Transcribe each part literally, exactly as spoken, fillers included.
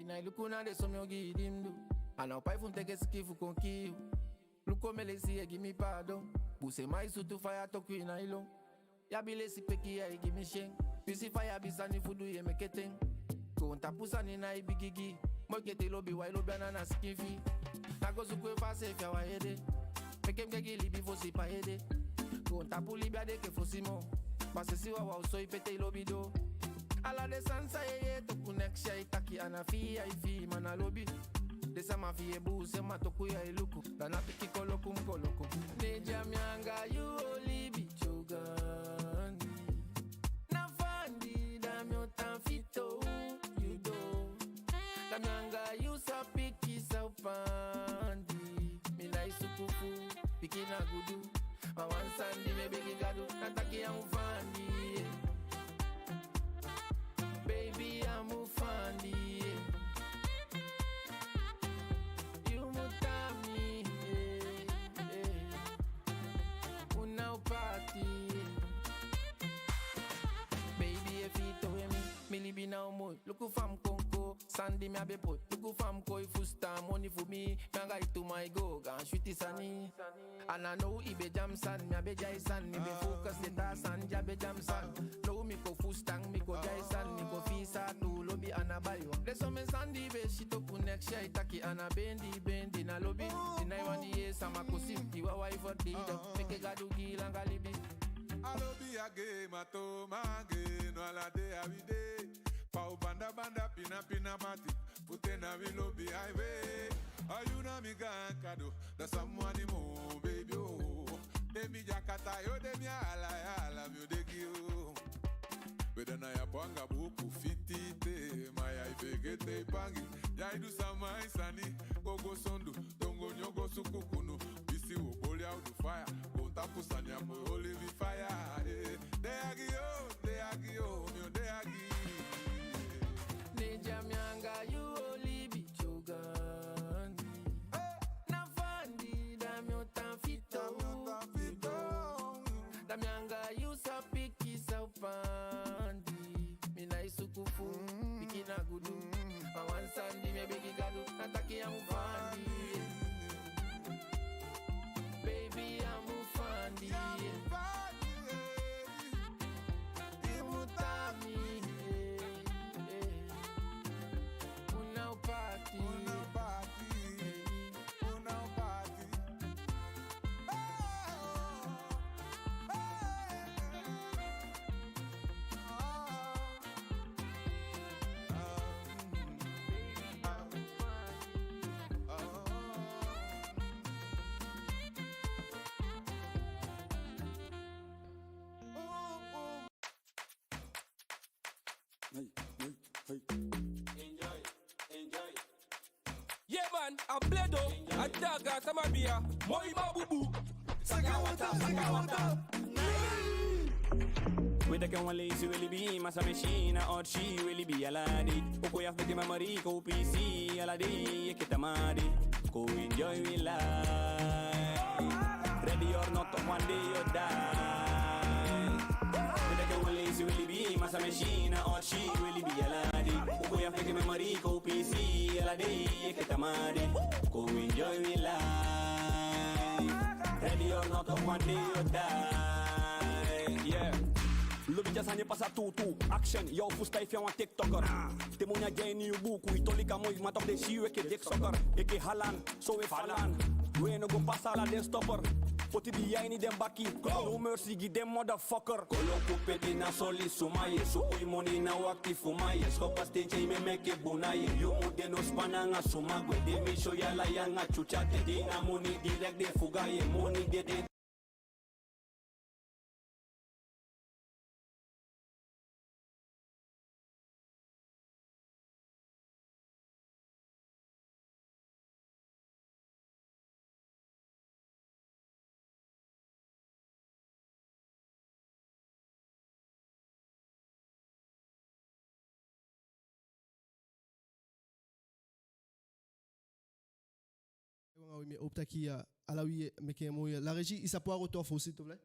Na i luku na den so mi o gi i di mi du. A ná o pai fu mi teke sikin fu kon kii yu. Luku omen leisi i e gi mi paadon. Buse mai sutu faya toku i nailon. I abi lesi peki ya e gi mi syen. Pisi fa i abi sani fu du i e meke ten. Goontapu sani na i bigi gi. Moi kete i lobi, wai lobi a na na sikin fi i. Ná go suku en fa a seefi a wan ede. Meke mi kengi libi fosi pa ede. Goontapu libi a de enke fosi moo. Basesi wawan o soi pe te i lobi doo. Ala den sani san i e yee toku neks ya e taki a na fii ya e fii, ma na lobi. Den sama fi i e buuse ma toku ya e luku. Da na piki koloku mi koloku. Ne di a mi anga yu o libi. Chogani. Na fandi da mi o tan fitoow yu doo. Da mi anga yu sa piki sa o pandi. Mi nái suku fu piki na gudu. Ma wan sani di mi e begi Gadu, na taki a mu fandi, yeah. Baby, a mu fandi, yeah. Yu mu tan mi, yeah, yeah. U ná o paati. Baby, efi i towe mi, mi libi ná o moi. Luku fa mi kon kon, sani di mi á be poi. Luku fa mi kon, i fusutan, moni fu mi. Mi anga i tu man e go, gaan switi sani. A ná now i be de a mi sani, mi á be de a i sani. Mi be focus den taa sani di á be de a mi sani. Now mi kon fusutan, mi kon de a i sani. Mi kon fii san a tuu lobi a ná bai wan. Den somen sani di i be si toku neks ya e taki a na bendi, bendi na lobi. I nái wani yee sama kosi, i wawan e verdien. Meke Gadu gi i langa libi. A lobi a gei ma toon, ma a gei no ala dei a wi de. Fa u banda banda, pina pina mati, fu te na wi lobi ai wei. A yu na mi gaan kado, da san mi wani moo, baby o. Te mi de a kata, yu o de mi ala, ala mi o de gi yu. Weda na yapo anga buuku fiti te, ma ya e fegete i pangi. Ya e du sama e sani, go go sondu, tongo nyogo suku kunu. Bisi wo boli a o du faya, goontapu sani a mu oli wi faya, eh. De a gi yu, de a gi yu, mi o de a gi yu. Ne di a mi anga yu o libi Chogani. Na fandi da mi o tan fitoow. Da mi anga yu sa piki sa o pandi. Mi nái suku fu piki na gudu. Ma wan sani di mi e begi Gadu, na taki a mu fandi. Baby, a mu fandi. I mu tan mi. U ná o paati. U ná o paati. Hey, hey, hey. Enjoy, enjoy. Yeah man, a bledo, a daga, sama bia, moi babubu. Saka wata, saka wata. We teke wan leisi, we libi, masa machine, ochi, we libi ala dei. Oko ya fiti memory, ko pisi ala dei, e keta madi. Go enjoy wi life. Ready or not, one day you die. We teke wan leisi, we libi, masa machine, ochi, we libi ala dei. Oko ya fiti memory, ko pisi ala dei, e keta madi. Go enjoy wi life. Ready or not, one day you die. Yeah. Lobi, dya sani e pasa tuutuu. Action, yo, fusutan efi a wan TikToker. Te moni á de a ini yu buuku, i toli kamo, i sma toku den si yu enke dek sokker. Enke Haaland, so we Haaland. We no go pasa ala den stopper. Poti den ya ini den baki. Go. No mercy gi den motherfucker. Koloku peti na soli suma ye. Suku i moni na wakti fu ma ye. Skopa stentje i memeke buna ye. Yu mu de no span anga suma gwe. De mi so yala yanga chucha te. Di na moni direct de fuga ye. Moni de de. Wan, wi, mi e howpu taki, eh, ala wi e meke en moi. La régie, i sa poi a retour fu u, s'il te plaît.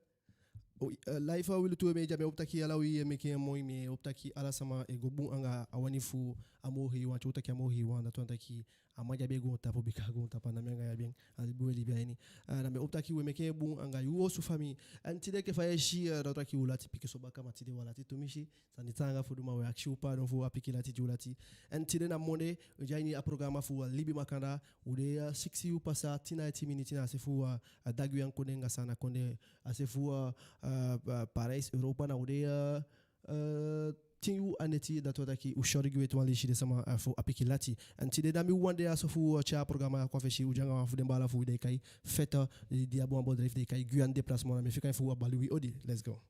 O, eh, live, eh, Wilutu Media, mi e hopu taki ala wi e meke en moi, mi e hopu taki ala sama e go bun anga a wani fu a moo hei wan, te u taki a moo hei wan, dati wani taki a man di abi a goontapu, bika a goontapu a ná mi anga yu abi en, a libi u e libi a ini. Eh, na mi e hopu taki u e meke en bun anga yu osu famii. En tide enke fa i e si, eh, dati wani taki u lati pikinso baka, ma tide u á lati tumisi. Sani taanga fu du, ma u e akisi u paadon fu a pikin lati di u lati. En tide na monde, u de a ini a programa fu, eh, Libi Makandaa, u de, eh, sigisi yuu pasa tin a aiti miniti na a se fu, eh, a Daguyaan kondee anga Saanan kondee, a se fu, eh, eh, eh, Paris, Europa, na u de, eh, eh, tin yuu a neti, dati wani taki u syoni gi u ete wan leisi den sama, eh, fu a pikin lati. En tide na mi wan de a so fu, eh, tyai a programa ya kon a fesi, u de anga wan fu den baala fu wi den e kai Feto, di, di abi wan bedrijf den e kai Guyane Déplacement, na mi e fika en fu a bali wi odi. Let's go.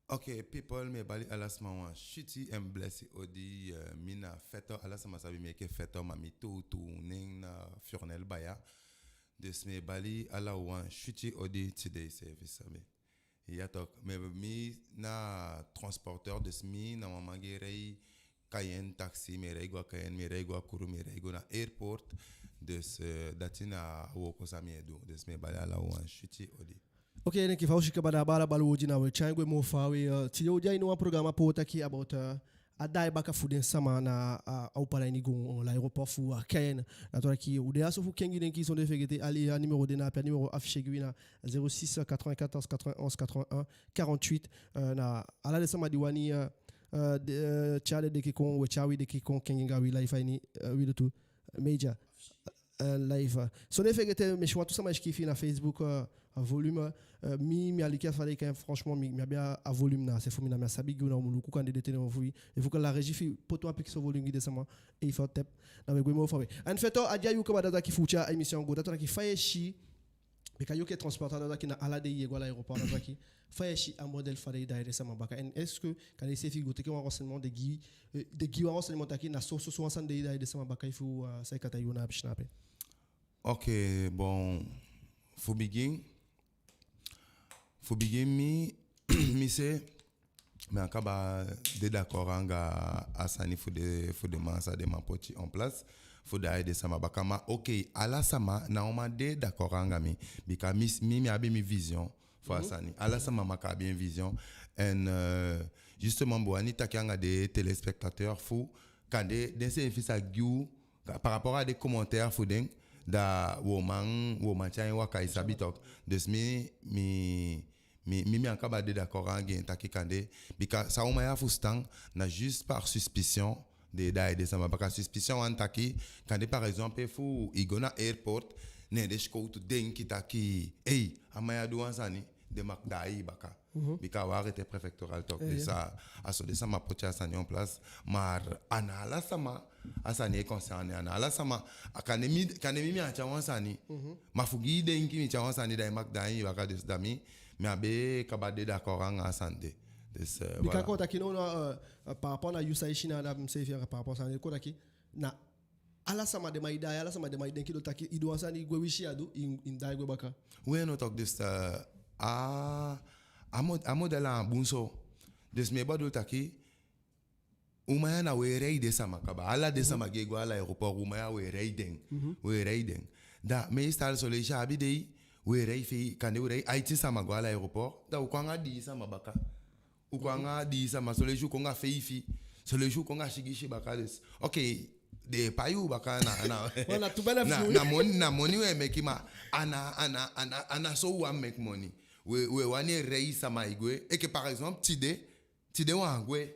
Ok, people, mi e bali ala sama wan switi en blesi odi, eh, mi na Feto, ala sama sabi mi enke Feto, ma mi tuutuu nen na Furnel Baya. Dus mi e bali ala wan switi odi tide, i seefi sabi. Ya toch, mi, mi na transporteur, dus mi na wan man di e rei Cayenne taxi, mi e rei go a Cayenne, mi e rei go a Kourou, mi e rei go na airport. Dus, eh, dati na a wooko san mi e du. Dus mi e bali ala wan switi odi. Ok, enke fa u si kaba, da a baala bali u odi, na u e tyai en gwe moo faawe. Eh, tide u de a ini wan programa pe u o taki about, eh, a daai baka fu den sama na, eh, a opalin ini goon, eh, l'aéroport fu, eh, Cayenne. Dati wani taki u de a so fu kengi denki, sondee fegete, a numéro de na ape, a numéro affiché gi wi na zéro six quatre-vingt-quatorze quatre-vingt-onze quatre-vingt-un quarante-huit. Eh, na ala den sama di wani, eh, eh, de, eh, tyai den denki kon, u e tyai wi denki kon kengi anga wi live a ini, eh, Wilutu Media, eh, live. Sondee fegete, mi si wantu sama e sikiifi na Facebook, eh, a volume, eh, mi, mi aliki a fa den e kai en, franchement, mi, mi abi a, a volume na a se fu mi, na mi á sabi gi u, na u mu luku kande den tene fu wi. Il faut que la régie fi poti wan pikinso volume gi den sama, efu a tep, na mi e gwe moo faawe. En fait, a di a yuu kaba, dati wani taki fu u tyai a émission go, dati wani taki fa i e si, bika yu enke transporteur, dati wani taki na ala dei i e go a l'aéroport, dati wani taki fa i e si a modèle fa den e daai den sama baka. En est-ce que kande i seefi go teke wan renseignement, den gi, eh, den gi wan renseignement taki na so, so, so wan sani den e daai den sama baka, efu, eh, san i kan taigi u na a pisi na ape? Ok, bon, fu bigin, fu bigin mi, mi se, mi á kaba de d'accord anga a sani fu den, fu den man san den man poti en place fu daai den sama baka. Ma ok, ala sama ná o man de d'accord anga mi. Bika mi, mi, mi abi mi vision fu a sani. Ala sama mag abi en vision. En, eh, justement, mi be wani taki anga den téléspectateurs fu kande den seefi sa gi u, par rapport à des commentaires fu den, da u o man, u o man tyai en waka, i sabi toch. Dus mi, mi, mi, mi, mi á kaba de d'accord anga en taki kande, bika san u man ya fusutan, na juste par suspicion den e daai den sama baka. Suspicion wani taki, kande par exemple, efu i go na airport, ne den sikowtu denki taki, ei, a man ya du wan sani, den mag daai i baka. Bika a wan arrêté préfectoral toch. Eh, dus a, a so den sama poti a sani en place. Maar a ná ala sama a sani e concerné, a ná ala sama. A kande mi, kande mi, mi á tyai wan sani. Ma fu gi i denki mi tyai wan sani, da i mag daai i baka. Dus da mi, mi á be kaba de d'accord anga a sani de. Dus, eh, bika voilà. Kon taki no, no, eh, eh, par rapport na yu san i si na da mi seefi anga par rapport sani, kon taki na ala sama den man e daai, ala sama den man e denki, dati wani taki i du wan sani gwe, winsi i á du, i, i daai gwe baka. We no toch, dus, eh, a, a mo-, a modèle á bun so. Dus mi e bedoel taki, u man ya na u e rei den sama kaba. Ala den sama di e go a l'aéroport, u man ya u e rei den. U e rei den. Da meestal son leisi a abi dei, u e rei fei, kande u rei aiti sama go a l'aéroport, da u kon anga dii sama baka. U kon anga dii sama, son leisi u kon anga feifi, son leisi u kon anga sigisi baka. Dus ok, den e pai u baka na, na, na moni, na moni u e meki, ma a ná, a ná, a ná, a ná so u wani meki moni. U e, u e wani e rei sama e gwe. Enke par exemple tide, tide u á gwe.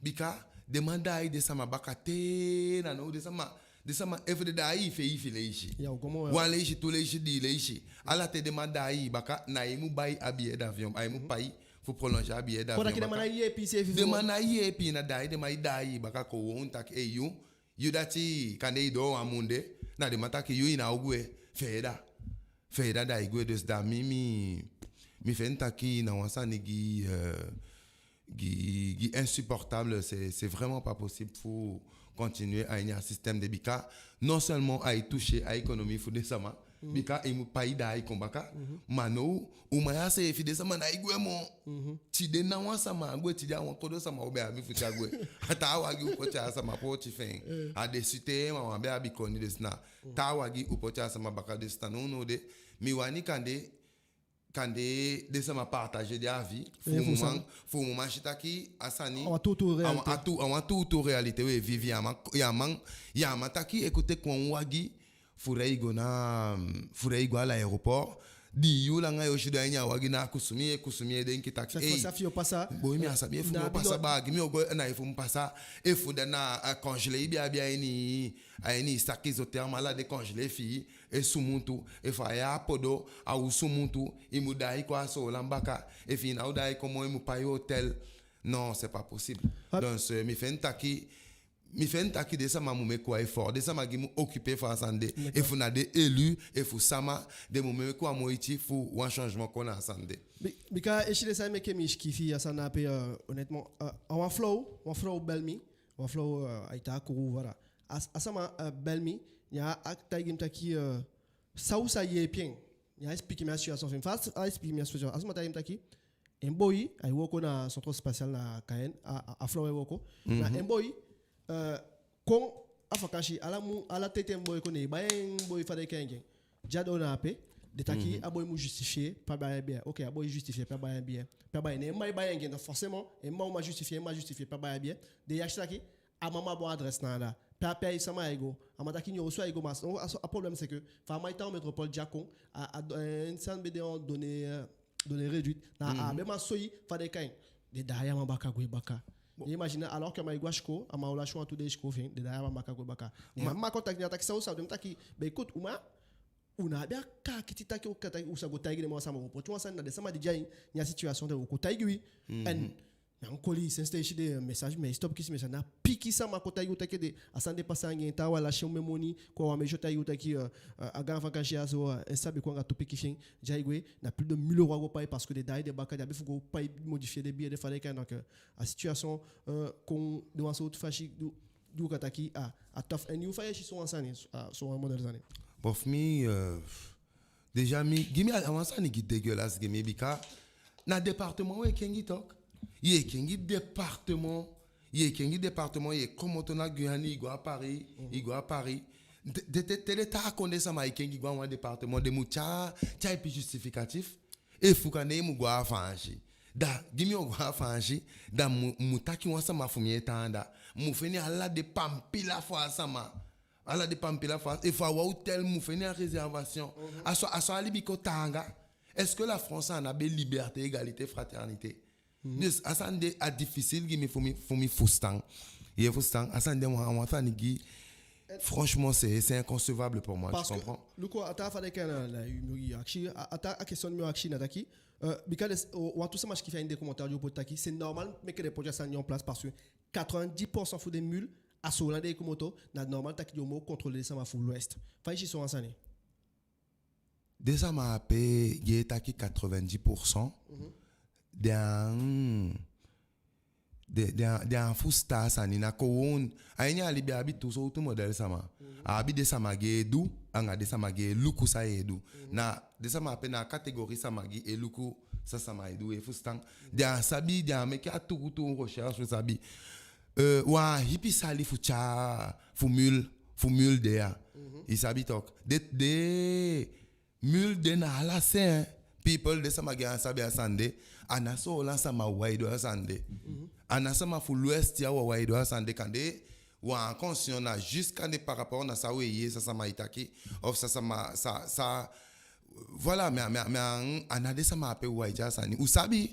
Bika den man daai den sama baka te na now, den sama, den sama, efu den daai i feifi leisi, wan leisi, tu leisi, dii leisi, ala ten den man daai i baka, na i mu bai a billet d'avion, a i mu pai fu prolonger a billet d'avion baka. Den man ná e yeepi i seefi. Den man ná e yeepi i, na daai den man e daai i baka, kon woon taki ei yu, yu dati kande i doo wan mun de, na den man taki yu i ná o gwe, feeda. Feeda da i gwe. Dus da mi, mi, mi feni taki na wan sani di, eh, di, di insupportable, c'est, c'est vraiment pas possible fu continuer a ini a système de, bika non seulement ai toucher a économie fu den sama, bika i mu pai daai kon baka, ma now u man ya seefi den sama ná e gwe moo. Tide ná wan sama á gwe, tide a wan kodo sama u be abi fu tyai gwe. A taa wagi u poti a sama pooti fi en. A de site, ma u á be abi koni, dus na taa wagi u poti a sama baka. Dus na nownow de, mi wani kande, kande den sama partager den avis. Fu u mu man, fu u mu man si taki a sani, a wan tuutuu réalité, a wan tuutuu réalité we vivi. Ya man, ya man, ya man taki e kon teke wan wagi fu lei go na, fu lei go a l'aéroport. Dii yuu langa yo sidon a ini a wagi, na kusumi e, kusumi e denki taki: Ei, boi, mi á sabi efu mi o pasa baa, gi mi o go, na efu mi pasa, efu da na a congelé i be abi a ini, a ini saki isotherme, ala den congelé fi i e sumutu. Efu a yee a podo, a o sumutu, i mu daai kon a Soolan baka. Efu i ná o daai kon moo, i mu pai hôtel. Non, c'est pas possible. Donc, euh, mi feni taki, mi feni taki den sama mu meke wan effort. Den sama di mu occuper fu a sani de, efu na den élu, efu sama, den mu meke wan moiti fu wan changement kon na a sani de. Bi-, bika i si, den sani meke mi sikiifi a sani ape, euh, honnêtement, euh, a wan frow, wan frow bel mi, wan frow, euh, ai tan a Kourou, voilà. A, a sama, euh, bel mi, ne a taigi mi taki, euh, san u sa yeepi en. Ne a expliquer mi a situation fi en. Fa a expliquer mi a situation, a sama taigi mi taki en boi, ai wooko na centre spatial na Cayenne, a, a, a frow e wooko. Na en boi, euh, kon a vakansi, ala mun, ala ten ten boi kon, ne i bai en boi, fa den e kai en, gi en. Di a doo na ape, den taki a boi mu justifier pe a bai en billet. Ok, a boi justifier pe a bai en billet. Pe a bai, ne en mma e bai en gi en. Donc forcément, en mma o man justifier, en mma justifier pe a bai en billet. Den akisi taki a mma mu abi wan adresse na anda. Pe a, pe a sama e go. A man taki neen osu ai go, ma a, a problème c'est que fa a man e tan en métropole, di a kon, a, a, euh, en sani be de, en données, euh, données réduites. Na a be man soi fa den e kai en. Den daai a man baka gwe baka. Bon. I imagine, alors que a man e go a sikoo, a man o lasi wantu dei sikoo fi en, den daai a man baka gwe baka. Ne a mma kon taki, ne a taki san u sa du. Mi taki, ben écoute, u man, u ná abi a kaakiti taki u kan taki u sa go taigi den man wan sama. U o poti wan sani na den sama di de a ini a situation de, u o kon taigi wi. En mi á koli, sensi ten i si den message, mi e stop kisi message. Na pikin sama kon taigi u taki den, a sani de pasa anga en, taawan lasi omen moni, kon a wan meisje taigi u taki, euh, euh, a gaan vakansi ya so, euh, en sabi kon anga tu pikin fi en, di ai gwe, na plus de mille euros a go pai, parce que den daai den baka, den abi fu go pai, modifier den billet, den fa den e kai en. Donc, euh, a situation, euh, kon de wan sowtu fasi di u, di u kan taki, ah, a tough. En yu, fa i e si so wan sani, ah, so wan modèle sani? Bon, fu mi, euh, déjà mi, gi mi a, a wan sani di dégueulasse gi mi, bika na département we kengi, tok. Ye kengi département, ye kengi département, ye komoto na Guyane, i go a Paris, i go a Paris. Te, te, te, te den taa kondee sama e kengi go a wan département, den mu tyai, tyai ipi justificatif. Efu kande i mu go a Faansi, da gi mi o go a Faansi, da mu, mu taki wan sama fu mi e tan anda. Mu feni ala den pampila fu a sama. Ala den pampila fu a, efu a wan hôtel, mu feni a réservation. A so, a so a libi kon taanga. Est-ce que la France a ná be liberté, égalité, fraternité? Dus a sani de a difficile gi mi fu mi, fu mi fusutan. Ye fusutan, a sani de wan, wan sani di, franchement, c'est, c'est inconcevable pour moi, tu comprends? Parce que, luku, a taa fa den e kai en, na, na, yu, yu akisi, a, a taa a question mi o akisi na taki, euh, bika den, o, wantu sama sikiifi a ini den commentaire di o poti taki, c'est normal meke den poti a sani en place parce que quatre-vingt-dix pour cent fu den mule a Soolan den e komoto, na normal taki den o moo contrôler den sama fu l'Ouest. Fa i si so wan sani? Den sama ape di e taki quatre-vingt-dix pour cent, den á, den, den á, den á fusutan a sani. Na kowownu, a ini a libi a abi tu sowtu modèle sama. A abi den sama di e du, anga den sama di e luku san ye du. Na den sama ape na a catégorie sama di e luku san sama e du, ye fusutan. Den á sabi, den á meke a tuutuu recherche fu sabi. Euh, wan ipi sali fu tyai, fu mule, fu mule de ya. I sabi, tok. Den, den mule de na ala se, hein. People, den sama di á sabi a sani de, a ná Soolan sama wawan e du a sani de. A ná sama fu l'Ouest ya wawan e du a sani de. Kande wan conscient na juste kande par rapport na san we yee san sama e taki, of san sama, san, san, voilà, mi á, mi á, mi á, a ná den sama ape wawan e tyai a sani. U sabi,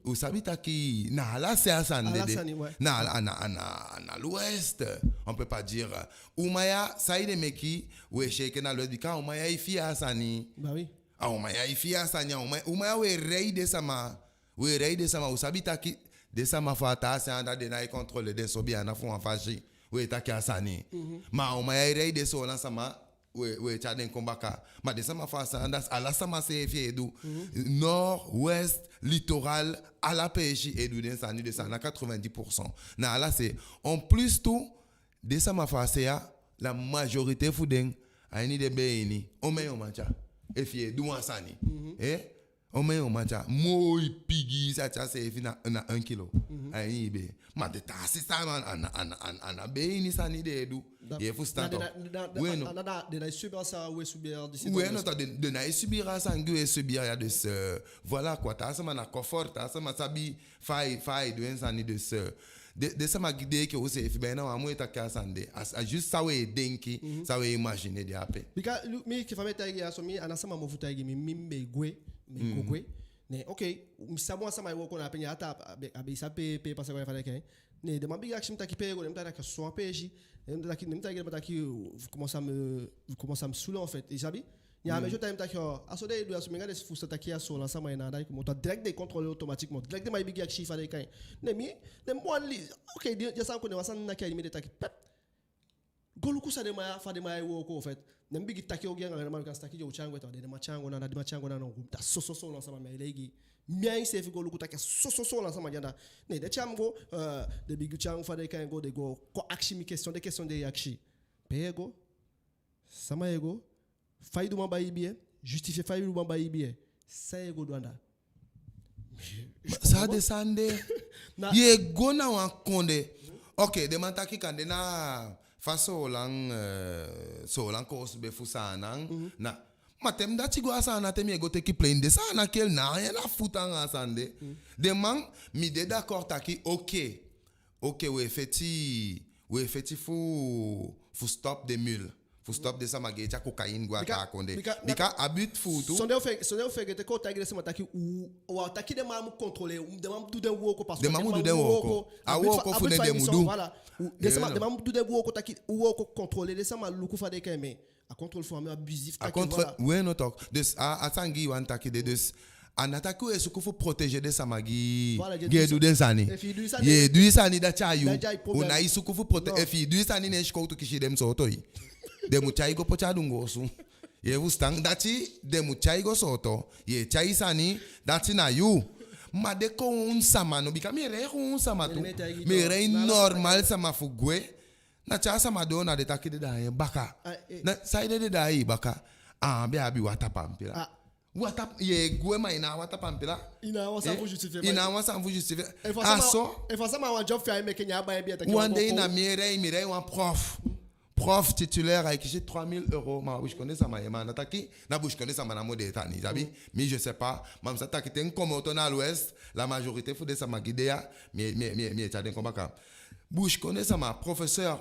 u sabi taki na ala se a sani de. Ala de sani, ouais. Na ala, a ná, a ná, a ná l'Ouest. On peut pas dire, euh, uman ya, saide meke we si enke na l'Ouest, bika a uman ya e fii a sani. Bah oui. A uman ya e fii a sani, a uman, uman ya we lei den sama. We lei den sama, u sabi taki den sama fu a taa se anda, den ná e contrôler den so bia, na fu wan fasi we taki a sani. Ma a uman ya e lei den Soolan sama, we, we tyai den kon baka. Ma den sama fu a se anda, ala sama seefi e du. Nord, ouest, littoral, ala peesi e du den sani de. San na quatre-vingt-dix pour cent. Na ala se. En plus tu, den sama fu a se ya, la majorité fu den, a ini den be ini, omen yu o man tyai efi ye du wan sani. Eh? Omen uman tyai? Moo i pigi sa tyai seefi na, na un kilo. A ini i bee. Ma den taa sisa, a ná, a ná, a ná, a ná bee ini sani den e du. I e fusutan tok? We no. Den ná e subir a san we subir a disi. We no, tok, den, den ná e subir a san gi we subir ya, dus, euh, voilà quoi. Taa sama na confort, taa sama sabi fa ai, fa ai du en sani, dus, euh, den, den sama gi den enke u seefi, ben na wan mu e taki a sani de. A, a juste san we denki, san we imaginer de ape. Bika, lu-, mi enke fa mi e taigi i ya so, mi, a ná sama mofu taigi mi, mi, mi be gwe, mi go gwe. Ne, ok, mi sabi wan sama e wooko na ape, ne a taa, a be, a be sabi pe, pe pasa go, fa den e kai en. Ne den man bigin akisi mi taki pe i e go, ne mi taki a so wan peesi. Ne mi taki, ne mi taigi den man taki, vous commencez à me, vous commencez à me saouler en fait, i sabi? Ne a même temps mi taki, oh, a so den e du ya so, mi anga den fusutan taki a Soolan sama, i ná, da i komoto, direct den contrôler automatiquement. Direct den man e bigin akisi fa den e kai en. Ne mi, ne mi wan li-, ok, di, di a sani kon, ne wan sani naki a ini mi ede taki pep. Go luku san den man ya, fa den man ya e wooko, en fait. Ne mi bigin taki ogii anga den man, kan si taki den o tyai en gwe, tok, den man tyai en go na anda, den man tyai en go na anda, na wan soso Soolan sama, mi á e lei gi. Mi ain seefi go luku taki a soso Soolan sama de anda. Ne den tyai en go, euh, den bigin tyai en go, fa den e kai en, go, den go kon akisi mi question, den question den e akisi. Pe i e go? Sama i e go? Fa i du man bai i billet? Justifier fa i du man bai i billet. San i e go du anda? San a den sani de? Na i e go na wan kondee. Ok, den man taki kande na fa Soolan, euh, Soolan koosube fu Saanan. Na, ma te mi dati go a Saanan, te mi e go teke plane de, Saanan keli na, ya na futu anga a sani de. Den man, mi de d'accord taki, ok. Ok, we feti, we feti fu, fu stop den mule. Fu stop den sama di e tyai cocaïne go a taa kondee. Bika, bika, bika a but fu u tu. Sondee u fe-, sondee u fegete, kon taigi den sama taki u, u á taki den man mu contrôler, den man mu du den wooko, parce que den man mu du den wooko. A wooko fu den den mu du. Voilà. U, den sama, den man mu du den wooko taki, u wooko contrôler den sama, luku fa den e kai en, mais a contrôle fu en abusif taki, voilà. We no, tok. Dus a, a san gi i wani taki de, dus a ná taki we suku fu protéger den sama di, di e du den sani. Efi i du i sani, i e du i sani, dati a yu. U ná e suku fu protéger. Efi i du i sani, ne sikowtu kisi i, den mu sooto i. Den mu tyai i go poti a dunguu osu. I e fusutan? Dati den mu tyai i go sooto. I e tyai i sani, dati na yu. Ma den kowownu sama no, bika mi e rei kowownu sama tu. Mi e rei normal sama fu gwe. Na te a sama doo, na den taki den daai en baka. Na saide den daai i baka? A á be abi wataa pampila. Wataa, i e gwe ma i ná a wataa pampila. I ná a wan sani fu justifier. I ná a wan sani fu justifier. Efu a sama, efu a sama a wan job fi ai meke, ne a bai en billet taki wan dei na mi e rei, mi rei wan prof. Prof titulaire, ai kisi trois mille euros, ma busikondee sama ye, ma a ná taki na busikondee sama namo den e tan, i sabi. Mi, je sais pas, ma mi sa taki te mi komoto na l'ouest, la majorité fu den sama di de ya, mi, mi, mi, mi e tyai den kon baka. Busikondee sama, professeur,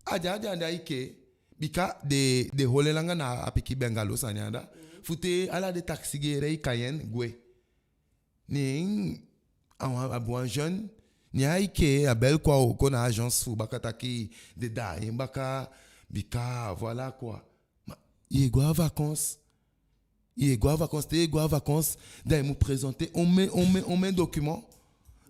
a de, a de, a de, a i ke, bika den, den holi en langa na a pikin bungalow sani anda. Fu te ala den taxi di e rei Cayenne gwe. Ne a wan, a abi wan jeune, ne a i ke, a bel kon, a wooko na agence fu baka taki den daai en baka, bika voilà quoi. Ma i e go a vacances. I e go a vacances, te i e go a vacances, da i mu présenter omen, omen, omen document.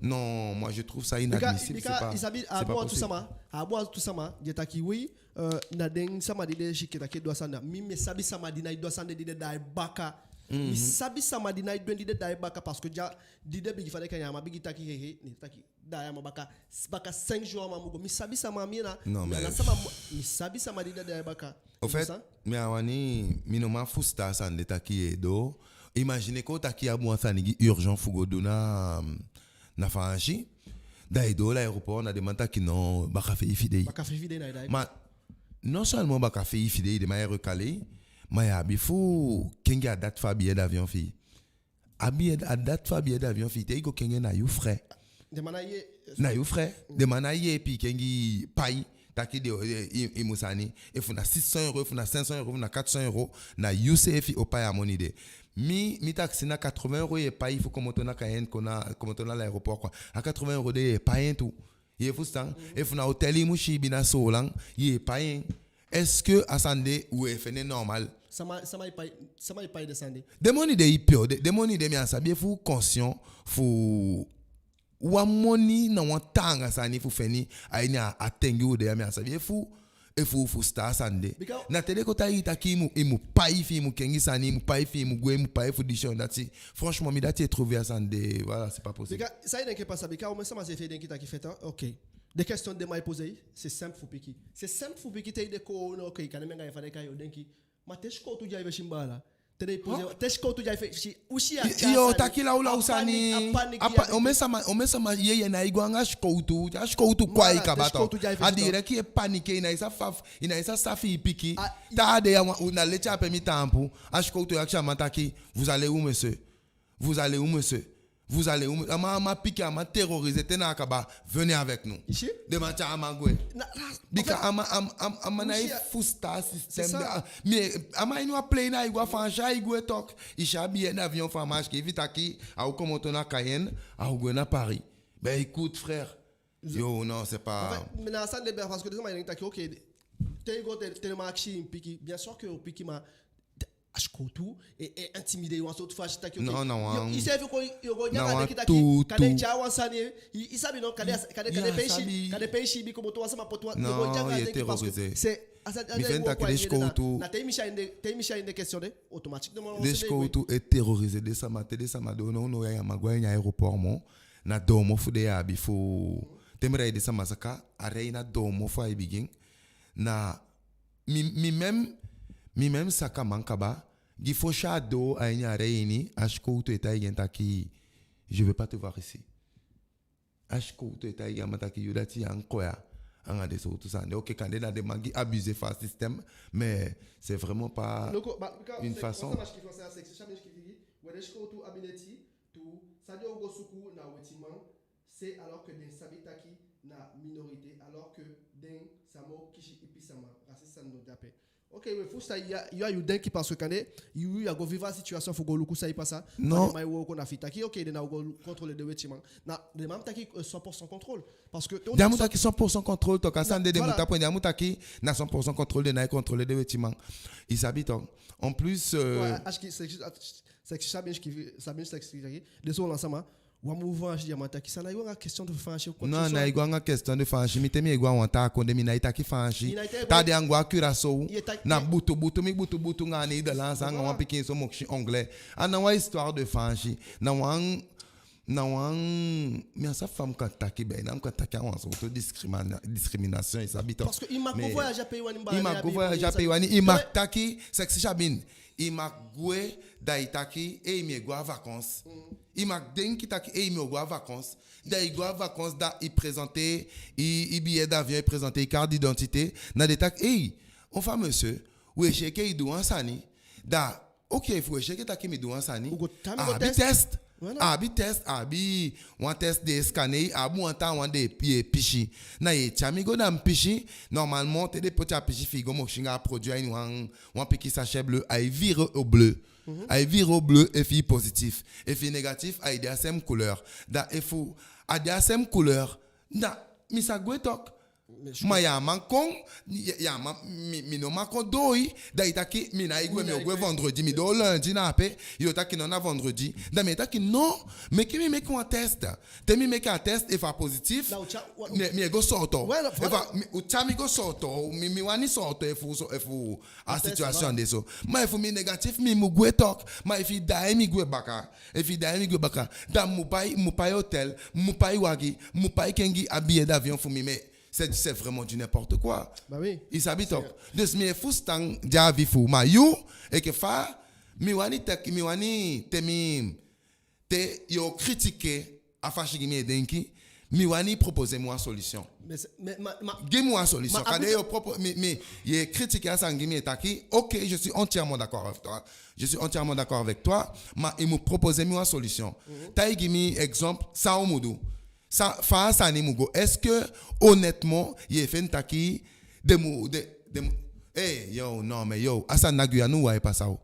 Non, moi je trouve ça inadmissible, c'est pas, c'est pas possible. Bika, bika i sabi, a abi wantu sama, a abi wantu sama di e taki, oui, euh, na den sama di den e siki taki e du a sani de. Mi, mi sabi sama di ná e du a sani de, di den daai baka. Mi sabi sama di ná e du en, di den daai baka, parce que di a, di den bigin, fa den e kai en, a man bigin taki, he, he, ne taki daai a man baka, baka cinq jours a man mu go. Mi sabi sama, mi na, non, mais na sama, mi sabi sama di den daai baka. Au fait, mi á wani, mi no man fusutan a sani de taki i e doo. Imagine kon taki i abi wan sani di urgent fu go du na, na Faansi. Da i doo l'aéroport, na den man taki non, baka feifi dei. Baka feifi dei na i daai. Ma non seulement baka feifi dei, den man e recalé i, ma i abi fu kengi a date fu a billet d'avion fi i. A billet, a date fu a billet d'avion fi i, te i go kengi en, na yu frais. Den man ná e, na yu frais. Den man ná e yeepi i kengi pai, taki den, eh, i, i mu sani. Efu na six cents euros, efu na cinq cents euros, efu na quatre cents euros, na yu seefi o pai a moni de. Mi, mi taxi na quatre-vingts euros i e pai fu komoto na Cayenne kon na, komoto na l'aéroport quoi. A quatre-vingts euros de i e pai en tu. I e fusutan? Efu na hotel i mu siibi na Soolan, i e pai en. Est-ce que a sani de u e fende normal? Sama, sama e pai, sama e pai den sani de? Den moni de i pio, den, den moni de, mi á sabi efu u conscient fu wan moni na wan taanga sani fu fende a ini a ten di u de ya, mi á sabi efu, efu u fusutan a sani de. Bika na te den kon taigi i taki i mu, i mu pai fi i mu kengi sani, i mu pai fi i mu gwe, i mu pai fu disi en dati. Franchement, mi dati e trouver a sani de, voilà, c'est pas possible. Bika san i denki e pasa? Bika omen sama seefi e denki taki, fait, hein, ok. Den question den man e poser i, c'est simple fu piki. C'est simple fu piki te i de kowownu, ok, kande mi anga i, fa den e kai en, yo denki. Ma te sikowtu de a i fesi, mi baala, Te den pose, te sikowtu de a i fesi, u si a... Yo, taki lawlaw sani. Omen sama, omen sama yeye na i go anga sikowtu. A sikowtu kon a i kaba, te sikowtu de a i fesi, a direct i e paniquer, i ná e sa fa, i ná e sa fa i piki. Taa dei ya, na leti ape mi taampu. A sikowtu e akisi a man taki: vous allez où, monsieur? Vous allez où, monsieur? Vous allez où, monsieur? A man, a man piki, a man terroriser te na a kaba: venez avec nous. Den man tyai a man gwe. Bika a man, a man, a man ná e fusutan a système. Mi, a man ini wan plane, na i go a Faansi, a i gwe tok. I si a billet d'avion fu a man, a sikiifi taki a o komoto na Cayenne, a o gwe na Paris. Ben écoute, frère. Yo, non, c'est pas... En fait, mi ná a sani de, parce que den sama e denki taki, ok, te i go, te den man akisi i, i piki. Bien sûr que yo piki, ma a sikowtu e, e intimider i wan sowtu fasi taki, ok. Non, non. Yo, i seefi kon, yo go, na wan taki, kande i tyai wan sani, i, i sabi no, kande, kande, kande pe i si, kande pe i si i be komoto, wan sama poti wan, yo go, i e terroriser. Mi feni taki den sikowtu, na te i misi a ini, te i misi a ini question de, automatiquement den sikowtu e terroriser den sama, te den sama doo nownow ya, ya man go a ini aéroport moo, na doomofu den abi fu... Te mi rei, den sama saka, a rei na doomofu ai bigin. Na mi, mi même, mi même saka man kaba, gi fosi a doo a ini a rei ini, a sikowtu e taigi en taki: je veux pas te voir ici. A sikowtu e taigi a man taki: yu dati, ya kon ya anga den sowtu sani de. Ok, kande na den man di abuser fu a système, mais c'est vraiment pas une façon. Wan sama sikiifi, wan sama sikiifi, wan sikowtu abi neti tu, san den o go suku na wetiman, c'est alors que den sabi taki na minorité, alors que den sa moo kisi ipi sama, raciste sani no de ape. Ok, we fusutan, ya, ya, yu denki, parce que kande yu, ya go vivre a situation fu go luku san e pasa. Non. Kande man e wooko na fi taki, ok, den ná o go contrôler den wetiman. Na den man mu taki, euh, cent pour cent contrôle. Parce que den á mu taki cent pour cent contrôle tok, a sani de den mu tapu en, den á mu taki na cent pour cent contrôle, den ná e contrôler den wetiman. I sabi tok. En plus, euh, ouais, a siki, c'est juste, c'est que Sabine, ce qui, Sabine, c'est ce qui, den so wan sama, wan mu Faansi, ya man taki san, na i go anga question de Faansi ou quoi que ce soit. Non, na i go anga question de Faansi. Mi, te mi e go a wan taa kondee, mi ná e taki Faansi. Taa dei ya mi go a Curaçao, na butu butu mi butu butu anga Nederlands anga wan pikin so mokisi anglais. A ná wan histoire de Faansi. Na wan, na wan, mi á sa fa mi kan taki, ben, na mi kan taki a wan sowtu discrimina-, discrimination, i sabi tok. Parce que i mag go voyager a pe i wani, i mag go voyager a pe i wani, i mag taki, sexy Sabine. I mag gwe, da i taki: ei, mi e go a vacances. I mag denki taki: ei, mi o go a vacances. Da i go a vacances, da i présenter i, i billet d'avion, i présenter i carte d'identité. Na den taki: ei, on fa, monsieur, we si enke i du wan sani. Da, ok, efu we si enke taki mi du wan sani, a abi test. A abi test, a abi wan test den e scanner i, a abi wan taawan den e pisi. Na ye tyai mi go, da mi pisi. Normalement, te den poti a pisi fi i go mokisi anga a produit a ini wan, wan pikin sachet bleu, ai virer au bleu. Ai virer au bleu efi i positif. Efi i négatif, ai de a seem couleur. Da efu a de a seem couleur, da mi sa gwe tok. Ma ya man kon, ya, ya man, mi, mi no man kon doo i, da i taki mi ná e gwe, mi o gwe vendredi, mi doo lundi na ape, yo taki non, na vendredi. Da mi e taki non, meke mi meke wan test. Te mi meke a test, efu a positif, mi, mi e go sooto. Efu a, mi, u tyai mi go sooto, mi, mi wani sooto efu so, efu a situation de so. Ma efu mi négatif, mi mu gwe tok. Ma efi i daai mi gwe baka, efi i daai mi gwe baka, da mi mu pai, mi mu pai hôtel, mi mu pai wagi, mi mu pai kengi a billet d'avion fu mi, mais c'est, c'est vraiment du n'importe quoi. Bah oui. I sabi tok. Dus mi e fusutan den avis fu u, ma yu, enke fa, mi wani taki, mi wani te mi, te yo critiquer a fasi gi mi e denki, mi wani proposer mi wan solution. Mais, mais, ma, ma, gi mi wan solution. Kande yo propo-, mi, mi, ye critiquer a sani gi mi e taki, ok, je suis entièrement d'accord avec toi. Je suis entièrement d'accord avec toi, ma i mu proposer mi wan solution. Taigi mi exemple, san u mu du. San, fa a sani mu go. Est-ce que, honnêtement, ye feni taki den mu, den, den mu, eh, yo, non, mais yo, a sani na Guyane wawan e pasa o.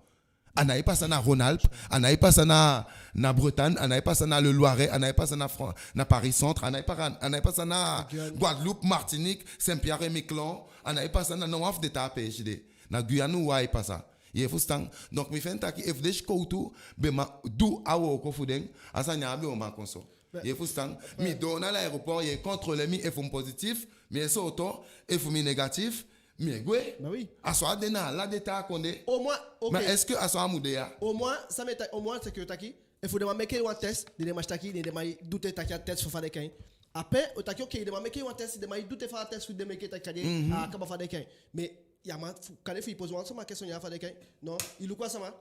A ná e pasa na Rhône-Alpes, a ná e pasa na, na Bretagne, a ná e pasa na le Loiret, a ná e pasa na Fran-, na Paris Centre, a ná e pa-, a ná e pasa na Guadeloupe, Martinique, Saint-Pierre-et-Miquelon, a ná e pasa na, na wan fu den taa peesi de. Na Guyane wawan e pasa. Ye fusutan? Donc mi feni taki efu den sikowtu be man du a wooko fu den, a sani á be o man kon so. Ye fusutan? Mi doo na l'aéroport, ye contrôler mi, efu mi positif, mi e sooto, efu mi négatif, mi e gwe. Bah oui. A so a de na ala den taa kondee. Au moins, ok. Mais est-ce que a so a mu de ya? Au moins, san mi e ta-, au moins c'est que taki, efu den man meke wan test, den, den man si taki, den, den man e douter taki a test fu fa den e kai. Ape, u taki ok, den man meke wan test, den man e douter fa a test fu den meke taki kande, a kaba fa den e kai. Mais ya man, fu, kande fi i poser wan sama question ya fa den e kai. Non, i luku a sama,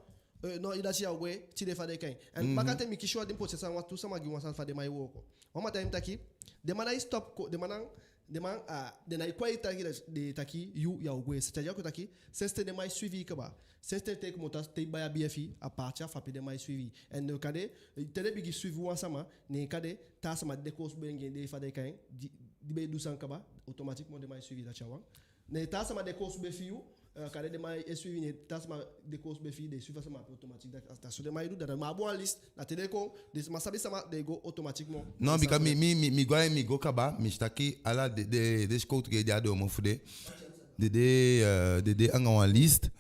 Eh, no, i dati ya o gwe, tide fa den e kai en. En bakaten mi kisi wan di mi poti sani, wantu sama gi wan sani fa den man e wooko. Wan man taigi mi taki, den man nái stop ko, den man nái, den man, ah, den nái kon e taki, den taki yu ya o gwe. C'est-à-dire que taki, sensi ten den man e suivi i kaba. Sensi ten te i komoto a, te i bai a billet fi i, à partir a fa pe den man e suivi i. En den kande, te den bigin suivi wan sama, ne kande taa sama di de koosube gi en, di fa den e kai en, di, di be du sani kaba, automatiquement den man e suivi i, dati a wan. Ne taa sama de koosube fi yu, eh, kande den man e suivi, ne taa sama de koosube fi i, den e suivi a sama ape automatique. Da, da so den man e du, da den man abi wan liste, na te den kon, den man sabi sama, den e go automatiquement. Non, bika mi, mi, mi, mi go, mi go kaba, mi si taki ala den, den, den sikowtu di de a doomofu de, den de, eh, den de anga wan liste,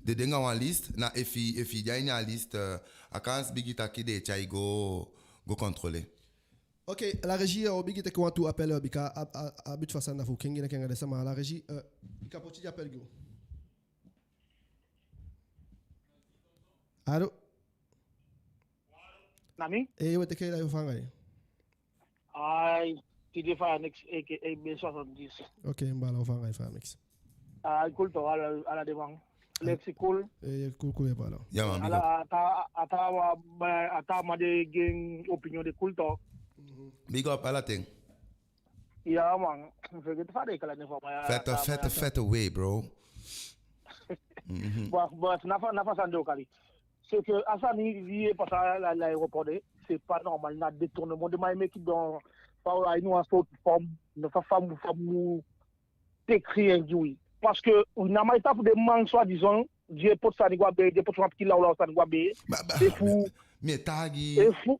den de anga wan liste, na efi, efi i de a ini a liste, eh, a kans bigi taki den e tyai i go, go contrôler. Ok, la régie, eh, u o bigin teke wantu appel, eh, bika a, a, a bit fa sani na fu kengi na kengi den sama. La régie, eh, i kan poti den appel gi u. Allô? Na mi? Eh, we teke i live, u o fanga i. Ai, tide Fire Mix, aka Ben soixante-dix. Ok, mi baala, u o fanga i, Fire Mix. Ah, cool to, ala, ala den man. Lexi cool. Eh, cool, cool, eh, voilà. Ya, man, big up. Ala, a taa, a taa wa, ba, a taa man de gi en opinion de cool to. Big up, ala ten. Ya, man. Vergeet fa den e kali en fu a man ya. Fête, a taa fête, man ya. Fête away, bro. Bon, bon, na fa, na fa sani de o kali. C'est que a sani di e pasa a l'aéroport de, c'est pas normal, na détournement den man e meke. Donc, fa u, a ini wan sowtu forme, na fa, fa mu, fa mu teke en gi wi. Parce que u ná man e tapu den man soi-disant di e poti sani go a bee, di e poti wan pikin lawlaw sani go a bee. Ba, ba, efu, mi e taigi. Efu,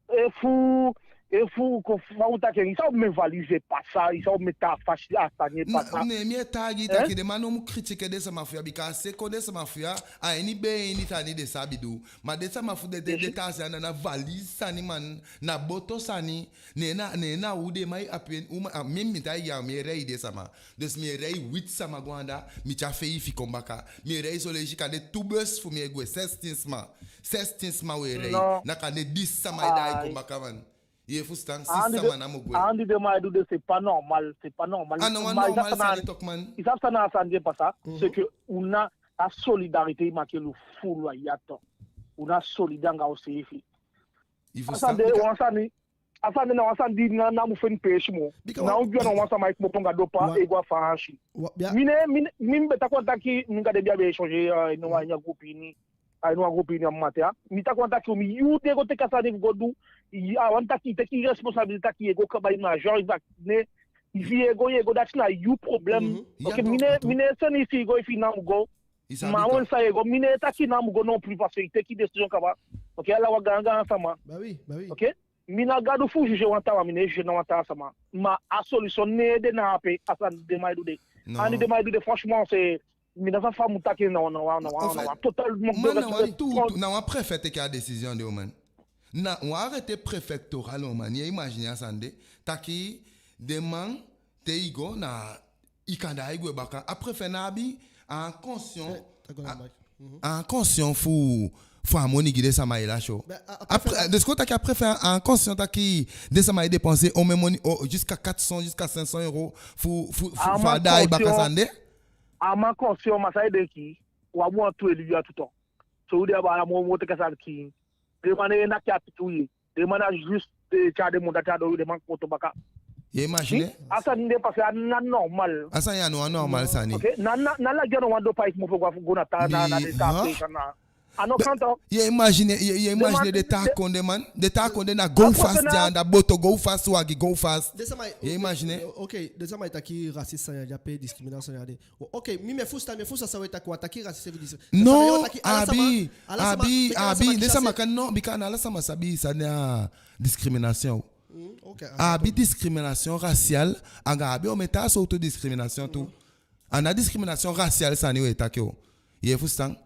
efu, efu kon fa u taki en, i sa omen valise e pasa, i sa omen taa fasi a sani e pasa. Ne mi e taigi taki den man ná mu kritike den sama fu ya, bika a seefi den sama fu ya, a ini bee ini sani den sabi du. Ma den sama fu den, den, den taa se anda na valise sani, man, na boto sani. Ne na, ne na u den man e ape, u man, a, mi, mi taigi ya, mi e rei den sama. Dus mi e rei witi sama go anda, mi tyai feifi kon baka. Mi e rei son leisi kande tu bus fu mi e gwe, sestin sama. Sestin sama u e rei. Na kande disi sama e daai kon baka, man. I e fusutan, six sama namo gwe. A sani den man e du de, c'est pas normal, c'est pas normal. A ná wan normal sani tok, man. I sabi san na a sani di e pasa? C'est que u ná a solidarité, i manke u fulu a ya to. U ná solidaire anga useefi. I fusutan? A sani de, wan sani, a sani de na wan sani di ná, ná mu feni peesi moo. Ná u dya na wan sama e kmopo anga dopa e go a Faansi. Mi ne, mi ne, mi be taki wan taki, mi anga den be abi échange, eh, a ini wan groupe ini. A ini wan groupe ini a matin ya. Mi taki wan taki, u, mi, yu di e go teke a sani fu go du, a wani taki i teke i responsabilité taki i e go kaba i majeur, i bak, ne, i fi i e go, i e go, dati na yu problème. Ok, mi ne, mi ne seni i si i go, i fi i ná mu go. Ma wan san i e go, mi ne taki i ná mu go non plus, parce que i teke i décision kaba. Ok, ala wan gaan gaan sama. Ba oui, ba oui. Ok? Mi ná Gadu fu juger wan taawan, mi ná e juger na wan taa sama. Ma a solution ná de na ape, a sani den man e du de. A sani den man e du de, franchement, c'est, mi ná sabi fa mu taki en, na wan, na wan, na wan, na wan total manque de respect. Man, na wan, na wan préfet teke a décision de, o man. Na wan arrêté préfectoral, o man. I e imaginer a sani de. Taki den man, te i go na, i kan daai gwe baka. A préfet ná abi a conscience, a, a conscience fu, fu a moni gi den sama e lasi, o. A, a préfet, den siko taki a préfet a conscient taki den sama e dépenser omen moni, o, jusqu'à quatre cents, jusqu'à cinq cents euros fu, fu, fu, fu a daai baka sani de. A man conscient, ma san i e denki, wan moo tu e libi a tuton. So u de a baala moo, moo teke a sani kiin. Den man e naki a pikin u ye. Den man na juste den tyai den munda tyai den, den man komoto baka. I e imaginer? A sani di e pasa ya ná normal. A sani ya ná wan normal sani. Ok, na, na, na lagi a ná wan dopa i komoto go na taa, na, na den taa peesi na. A ná kan to. I e imaginer, i e, i e imaginer den taa kondee, man. Den taa kondee na go fast, den anda boto go fast, wagi go fast. I e imaginer? Ok, den sama e taki raciste sani ya de ape, discrimination ya de. Ok, mi, mi e fusutan, mi e fusutan san we taki, wan taki raciste, we taki. Non, a abi, a abi, den sama kan, non, bika ná ala sama sabi san na discrimination. A abi discrimination raciale, anga a abi omen taa sowtu discrimination tu. A ná discrimination raciale sani we taki, o. I e fusutan?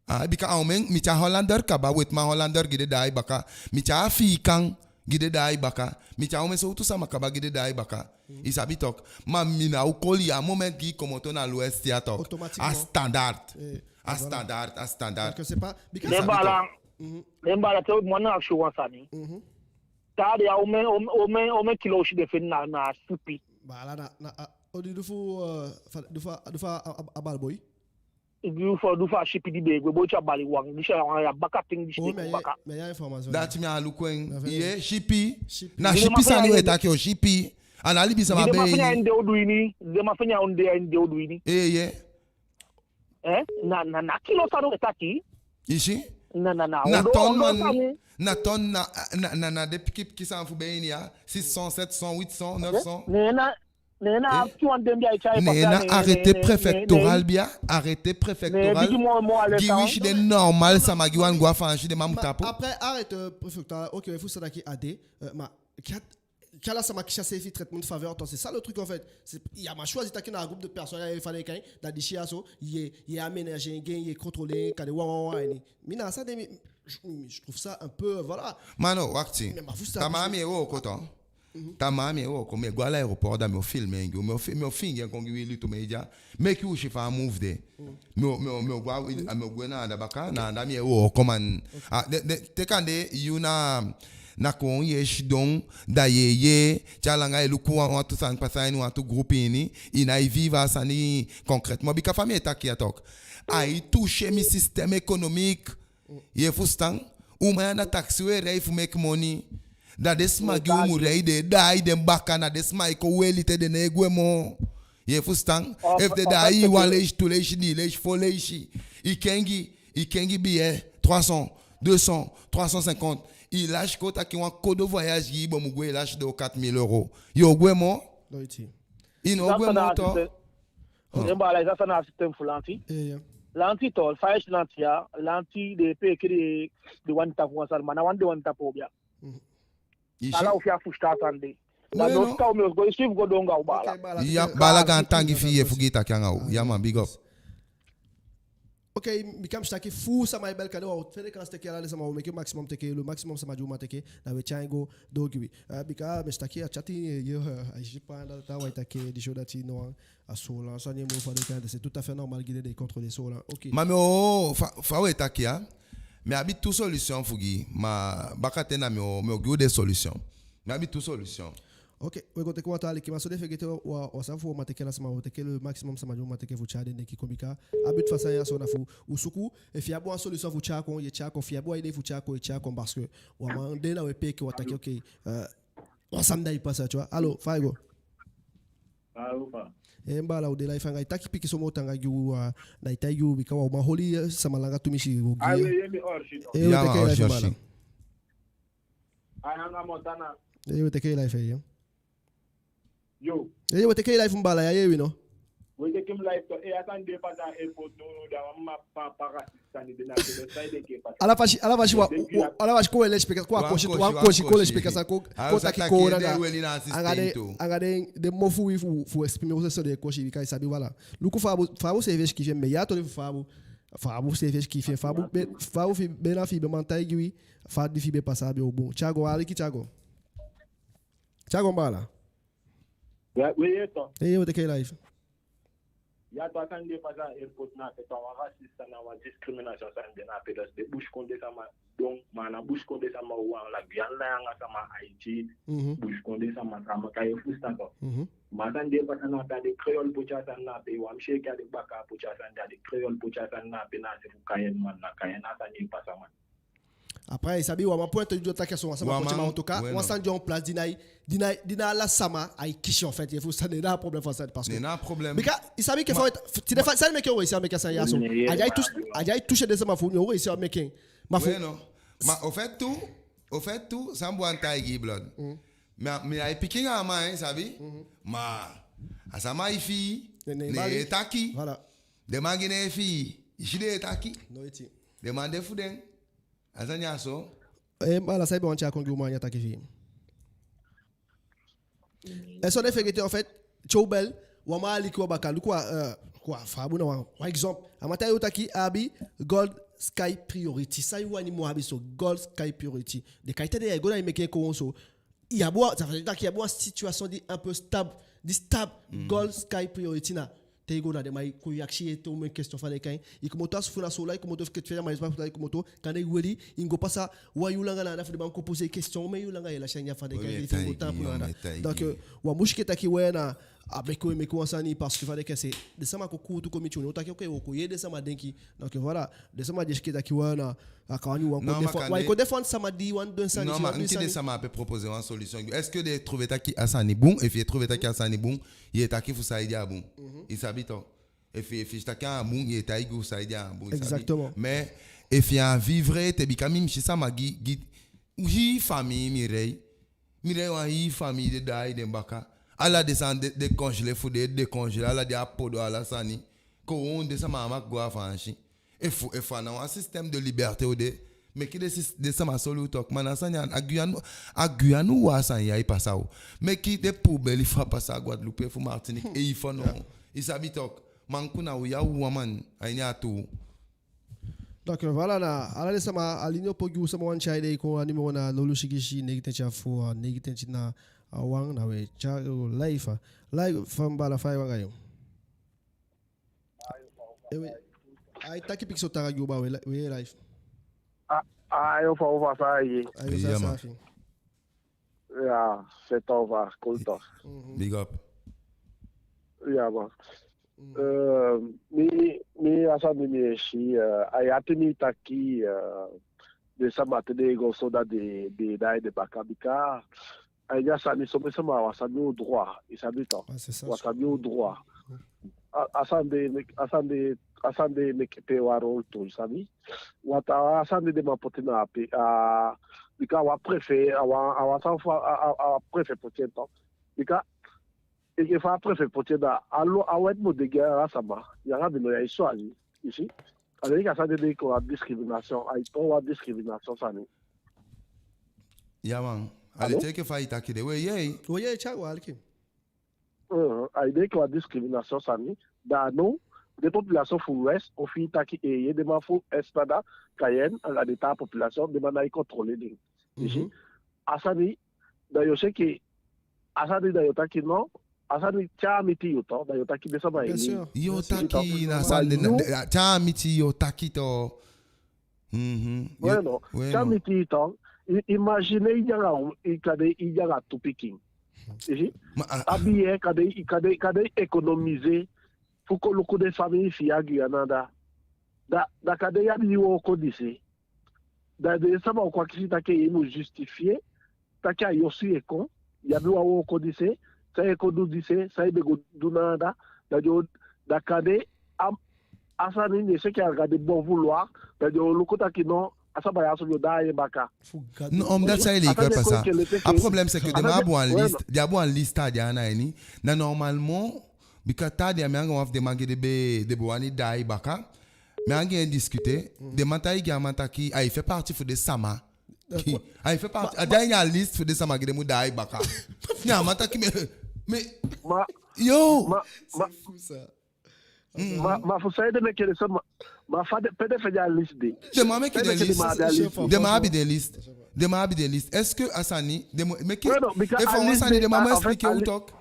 A, bika a omen, mi tyai Hollander kaba, wetiman Hollander gi den daai baka. Mi tyai Afiikan gi den daai baka. Mi tyai omen sowtu sama kaba gi den daai baka. I sabi tok. Ma mi ná o koli a moment di i komoto na l'ouest ya tok. A standard. A standard, a standard. Den baala, den baala, te u man na akisi wan sani. Taa dei ya omen, omen, omen kilo osi den feni na, na sipi. Baala na, na, a, o di du fu, eh, fa, du fu, du fu a, a, a balboi. du fa, du fa a sipi di be e gwe, bo i sa bali wan, di sa wan ya baka ten, di sa baka. Dati mi á luku en. Ye, sipi. Na sipi sani we taki o, sipi. Ana libisama be ini. Den man fende a ondoo ini. Eh, ye. Eh, na, na, na kilo sani we taki. I si? Na, na, na ton man, na ton na, na, na, na den pikin pikin sani fu be ini ya, six cents, sept cents, huit cents, neuf cents. Ne na, ne na arrêté préfectoral bia, arrêté préfectoral. Gi wi si den normal sama, gi wan go a Faansi, den man mu tapu. Après arrêté préfectoral, ok, il faut ça qui a des, euh, ma, qui a Ala sama kisi a seefi traitement de faveur, attends, c'est ça le truc en fait. C'est, ya man choisi taki na groupe de personnes, ya, fa den e kai en, da disi ya so, ye, ye aménager en gi en, ye contrôler en, kande wan, wan, wan, ini. Mi na a san de mi, je, je trouve ça un peu, voilà. Mano, wakti. Mais ma fu sa. Tamaa mi e wooko tan. Tamaa mi e wooko, mi e go a l'aéroport, da mi o filmer en gi u, mi o fi-, mi o fiingi en kon gi wi Lutu Media. Meke u si fa a move de. Mi o, mi o, mi o go a, mi o gwe na anda baka, na anda mi e wooko man. Ah, de, de, te kande yu na, na kon ye sidon, da ye, ye, te a langa e luku wan, wantu sani pasa ini wantu groupe ini, i ná e vivi a sani concrètement. Bika fa mi e taki ya toch, ai toucher mi système économique. Ye fusutan? U man ya na taxi we lei fu meke moni. Da den sama di u mu lei, den e daai den baka, na den sama e kon weli te den ná e gwe moo. Ye fusutan? Efu den daai wan leisi, tu leisi, dii leisi, fo leisi, i kengi, i kengi billet trois cents, deux cents, trois cent cinquante. I lasi, kon taki wan kodo voyage gi i, bo mu gwe, i lasi doo quatre mille euros. Yo gwe moo? Noiti. I ná o gwe moo toch. Den baala, i sa san na a système fu lanti. Lanti toch, fa i si lanti ya, lanti den e pee enke den, den wani tapu wan sani, ma na wan den wani tapu obia. Ala u fi a fusutan a sani de. Da no, no. Sika u mi o go e si fu go doo anga u, baala. Ya, baala, gaantangi fi i fu gi taki anga u. Ya man, big up. Ok, mi kan si taki fu sama e bel, kande wan fréquence teke, ala den sama, u meke maximum teke, le maximum sama di u man teke, da we tyai en go doo gi wi. Eh, bika mi si taki a chat ini, eh, yo, eh, a si pa anda ta wai taki di show dati no wan. A Soolan sani e moo fa den kan, c'est tout à fait normal gi den, den e contrôler Soolan. Ok. Ma mi o, fa, fa we taki ya, mi abi tu solution fu gi, ma bakaten na mi o, mi o gi u den solution. Mi abi tu solution. Ok, we go teke wan taa alikiman, so ná fegete, wan, wan sani fu u man teke, ala sama, u teke le maximum sama di u man teke fu tyai den denki kon, bika a but fa sani ya so na fu u suku, efi i abi wan solution fu tyai kon, ye tyai kon, efi i abi wan idée fu tyai kon, ye tyai kon, parce que wan man de na we pee enke wan taki, ok, eh, wan sani da e pasa, tu vois. Allô, fa i go? Allô, fa? Eh, baala, u de live anga i. Taki pikinso moo taanga gi u, ah, na i taigi u, bika wan man holi, eh, sama langa tumisi, u gi. Awe, ye mi orsi, no? Eh, we teke i live, baala. Ai, anga Montana. Eh, we teke i live, eh, yo. Yo. Eh, we teke i live, baala, ya, ye wi, no? We teke mi live, to, eh, a sani de pasa, eh, poti, no, no, da wan ma pa, pa, Ala fasi, ala fasi, wa, wa, ala fasi kon e lesipeki, kon a kosi, wan kosi, kon lesipeki, sa kon, kon taki kon anga, anga den, anga den, den mofu wi fu, fu exprimer u, so den kosi, bika i sabi, voilà. Luku, Faabu, Faabu seefi e sikiifi en, mi ya toli fu Faabu, Faabu seefi e sikiifi en, Faabu be, Faabu fi, be na fi be man taigi wi fa di fi be pasa be o bun. Thiago, aliki Thiago. Thiago, baala. Ya, we ye to. Ye, we teke i live. Ya, to, a sani de pasa a airport na ape, to, a wan raciste, na wan discrimination sani de na ape, dus den busikondee sama, donc, ma na busikondee sama, wan, la Guyane, la, anga sama Haïti, busikondee sama, sama, kan ye fusutan, to. Ma a sani de pasa na ape, a den créole poti a sani na ape, wan mi si enke a den baka poti a sani, a den créole poti a sani na ape, na a se fu Cayenne, man, na Cayenne a sani e pasa, man. Après, i sabi, wan man pointé du doigt taki a so wan sama poti, ma en tout cas, wan sani di en place, di na, di na, di na ala sama ai kisi, en fait, ye fusutan, na problème fu a sani, parce que, na problème. Bika i sabi enke fa, tide fa, sani meke u réussi a meke a sani ya so. A di ai touché, a di ai touché den sama fu u, u réussi a meke en. Ma fu. Ma au fait tu, au fait tu, san mi wani taigi i, blood. Mi, mi ai piki anga a man, i sabi. Ma a sama e fii, ne, ne e taki. Voilà. Den man gi ne e fii, i si den e taki. Noiti. Den man de fu den. A sani ya so. Eh, baala, san i be wani tyai kon gi u, man, ya taki fii. Eh, so ná fegete, en fait, te u bel, wan man aliki u a baka, luku, eh, luku, Faabu na wan, wan exemple. A man taigi u taki a abi Gold Sky Priority. San i wani moo abi so, Gold Sky Priority. Den kaiten de ya e go, da i meke en kon so. I abi wan, ça veut dire taki i abi wan situation di un peu stable, di stable, Gold Sky Priority na. Te i go na den man, i kon, i akisi i ete omen question fa den e kai en. I komoto a Soolan, i komoto, fu keti feti a man, i komoto, kande i weli, i go pasa wan yuu langa na anda fu den man kon poser i question, omen yuu langa i e lasi a ini a fa den e kai en, i go taampu na anda. Donc, euh, wan mu si enke taki we na, a meke we meke wan sani, parce que fa den e kai en, den sama kon kuutu kon miti u, u taki, ok, u o kon yee den sama denki. Donc voilà, den sama di e si enke taki we na, a kan wani wan kon défendre, wan kon défendre sama di wani du en sani. Non, ma mi si den sama ape proposer wan solution. Est-ce que den e trouver taki a sani bun? Efu i e trouver taki a sani bun, i e taki fu saide a bun. I sabi tok. Efu, efu i si taki a á bun, i e taigi u saide a á bun, i sabi. Exactement. Mais efu i á vivre ete, bika mi, mi si sama gi, gi hii famii, mi lei. Mi lei wan hii famii de daai den baka. Ala den sani de, décongeler fu den, décongeler ala den apodo, ala sani. Kon den sama á mag go a Faansi. Efu, efu a ná wan système de liberté u de, meke den sis-, den sama solugu tok. Ma na a sani ya, a Guyane, a Guyane u a sani ya e pasa o. Meke den poubelle fu a pasa a Guadeloupe, fu Martinique, e i fo no. I sabi tok. Ma kon na u ya u wan man, a ini a tuu. Donc, voilà, na ala den sama, a ligne opo gi u, sama wani tyai den kon, a numéro na nolu sigisi neigitenti a fo, neigitenti na a wan, na we tyai u live. Live, fa mi baala, fa i waka yu? Ewe, ai taki pikinso taanga gi u baa, we li-, we live. A, a, yo fa, yo fa, sa ye. Ayo, sa, sa fi. Ya, c'est over, cool talk. Mhm. Big up. Ya, man. Mhm. Euh, mi, mi a sani mi e si, euh, ai ati mi taki, euh, den sama te den e go so, da den, den daai den baka, bika a ini a sani, somen sama, wan sani u droit, i sabi tok. Ah, c'est ça, wan sani u droit. Mhm. A, a sani de meke, a sani de, a sani de meke pe wan rôle tu, i sabi. Wan taa sani den man poti na ape, a, bika a wan préfet, a wan, a wan sani fu a, a, a, a préfet poti en tok. Bika enke fa a préfet poti en, da a lo, a wet mu de gi ala sama, yu anga mi no, ya e choisi, i si. A de enke a sani de e kon a discrimination, ai toon wan discrimination sani. Ya man, a de enke fa i taki de, we yee. We yee, tya go aliki. Euh, ai de enke wan discrimination sani, da now den population fu Ouest o fii taki, eh, yee, den man fu Est, na da Cayenne, anga den taa population, den man nái contrôler den. I si. Mhm. A sani, da yo si enke, a sani da yo taki no, a sani tyai miti yu tok, da yo taki den sama e lin. Bien sûr. Yo taki na sani, normal. Na, na, tyai miti yo taki tok. Mhm. Bueno, tyai miti yu tok. I, imagine i de anga, i kande i de anga tu pikin. I si? Ma, a, a billet, kande, kande, kande économiser fu kon luku den famii fi i a Guyane anda. Da, da kande i abi i wooko disi. Da den sama o kon akisi taki i mu justifier taki a i osu i e kon, i abi wan wooko disi, san i e kon du disi, san i be go du na anda, da den o, da kande a, a sani, ne se ke a ga de bon vouloir, da den o luku taki no, a sama ya so den o daai en baka. Non, omdat ça, il est pas ça. A problème, c'est que den man abi wan liste, den abi wan liste a den ana ini. Na normalement, bika taa dei mi anga wan fu den man di den be, den be wani daai baka, mi anga en discuter, den man taigi a man taki, ai fait partie fu den sama. Ai fait partie, a de a ini a liste fu den sama di den mu daai baka. Ne a man taki, mais, mais, yo. Ma, ma, ma, ma fu saide meke den sama, ma fa den, pe den fende a liste de? Den man meke den liste. Den man abi den liste. Den man abi den liste. Est-ce que a sani, den mu meke, efu a wan sani den man mu expliquer u tok.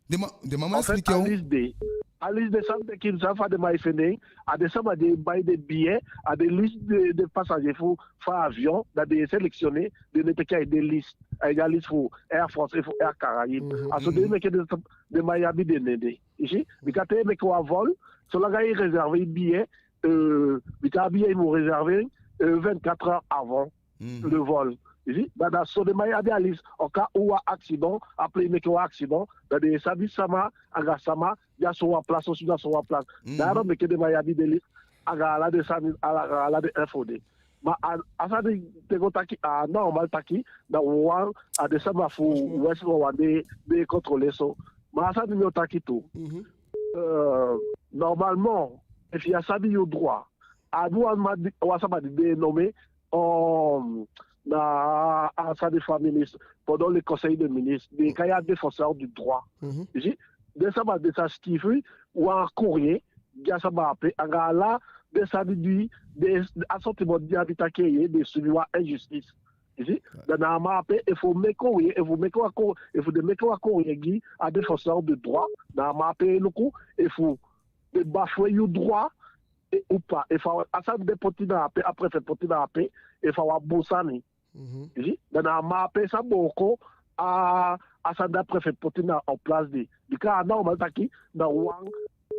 Den man, den man mu expliquer u. A liste de, a liste de, san meke, san fa den man e fende en, a den sama di e bai den billet, a den liste de, den passager fu, fu avion, da den e sélectionner den, den teke a ini den liste, a ini a liste fu Air France, fu Air Caraïbes. A so den meke den, den man abi den nen de. I si, bika te i meke wan vol, solanga i réserver i billet, euh, bika a billet i mu réserver, euh, vingt-quatre heures avant le vol. I si, da, da so den man abi a liste, au cas où wan accident, après i meke wan accident, da den e sabi sama anga sama de a so wan place, osu de a so wan place. Daarom meke den man abi den liste anga ala den sani, anga ala den info de. Ma a, a sani te go taki, a normal taki na wan, a den sama fu Ouest wawan den, den e contrôler so. Ma a sani mi o taki tu. Euh, normalement, efu i á sabi yu droit, a abi wan man di, wan sama di den e nommer, euh, na a sani fu a ministre, pendant le conseil des ministres, den e kai a défenseur du droit. I si, den sama de sa sikiifi wan courrier gi a sama ape, anga ala den sani di, den, a sentiment di den abi taki, eh, den e subi wan injustice. I si? Da na a man ape, efu u meke wan, efu u meke wan ko-, efu den meke wan courrier gi a défenseur de droit, na a man ape e luku efu den bafoué yu droit, e, ou pas. Efu a, a sani den poti na ape, a préfet poti na ape, efu a wan bun sani. Mhm. I si? Da na a man ape sa booko a, a sani di a préfet poti na en place de. Bika a normal taki na wan,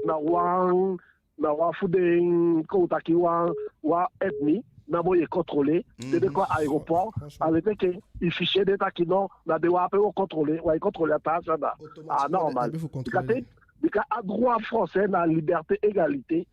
na wan, na wan fu den, kon u taki wan, wan ethnie namo yu e contrôler. Mhm. Te den kon a aéroport, a leti enke i fichier de taki non, na den wan ape u o contrôler, u á e contrôler a taa sani. A normal. Bika te, bika a droit français na liberté, égalité,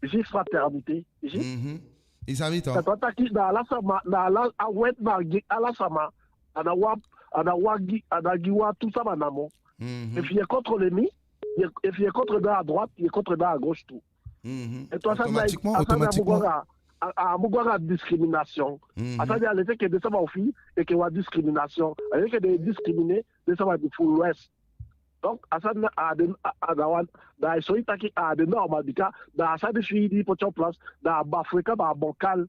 i si, fraternité, i si. Mhm. I sabi tok. Dati wani taki na ala sama, na ala, a wet na gi ala sama, a ná wan, a ná wan gi, a ná gi wantu sama namo. Mhm. Efu yu e contrôler mi, yu e, efu yu e contrôler mi à droite, yu e contrôler mi à gauche tu. Mhm. Et toi, a sani, automatiquement, a sani, a mu go anga, a, a mu go anga discrimination. Mhm. A sani, a leti enke den sama fu i, enke wan discrimination. A leti enke den e discriminer den sama fu l'Ouest. Donc, a sani na a den, a, a na wan, da i si taki a de normal bika, da a sani fi i di poti en place, da a bafoué kaba, a bonkal.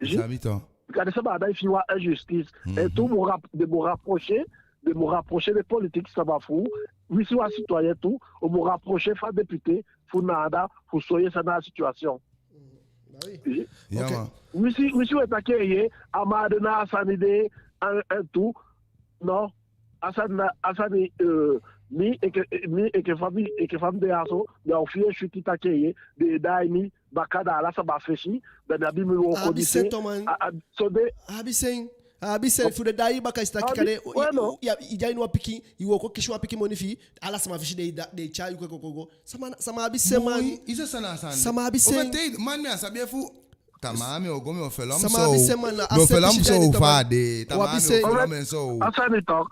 I si? I sabi tok. Bika den sama, da i fii wan injustice. Mhm. Et tu mu rap-, den mu rapprocher, den mu rapprocher den politique sama fu, winsi wan citoyen tu, u mu rapprocher fu a député, fu na anda, fu soi en san na a situation. Mhm. Ba oui. I si? Ya, man. Winsi, winsi u e taki en, a man de na a sani de, en, en tu, non, a sani na, a sani, euh, mi enke, mi enke fa mi, enke fa mi de ya so, mi á o fii en switi taki en, den e daai mi baka na ala sama fesi, da mi abi mi wooko dise. A abi sen, man. A, a, so den, a abi sen, a abi sen fu den daai i baka, i si taki kande, i, i, i de a ini wan pikin, i wooko kisi wan pikin moni fi i, ala sama fesi den e da, den e tyai i go, go, go, go. Sama, sama abi sen, man. Moi, i si san na a sani. Sama abi sen. Oke, te, man, mi á sabi efu Tamaa mi o go, mi o fela mi so. Mi o fela mi so fa a de. Tamaa mi o fela mi so.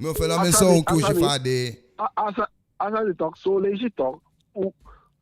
Mi o fela mi so, kusi fa a de. A, a sa-, a sani tok, son leisi tok, u,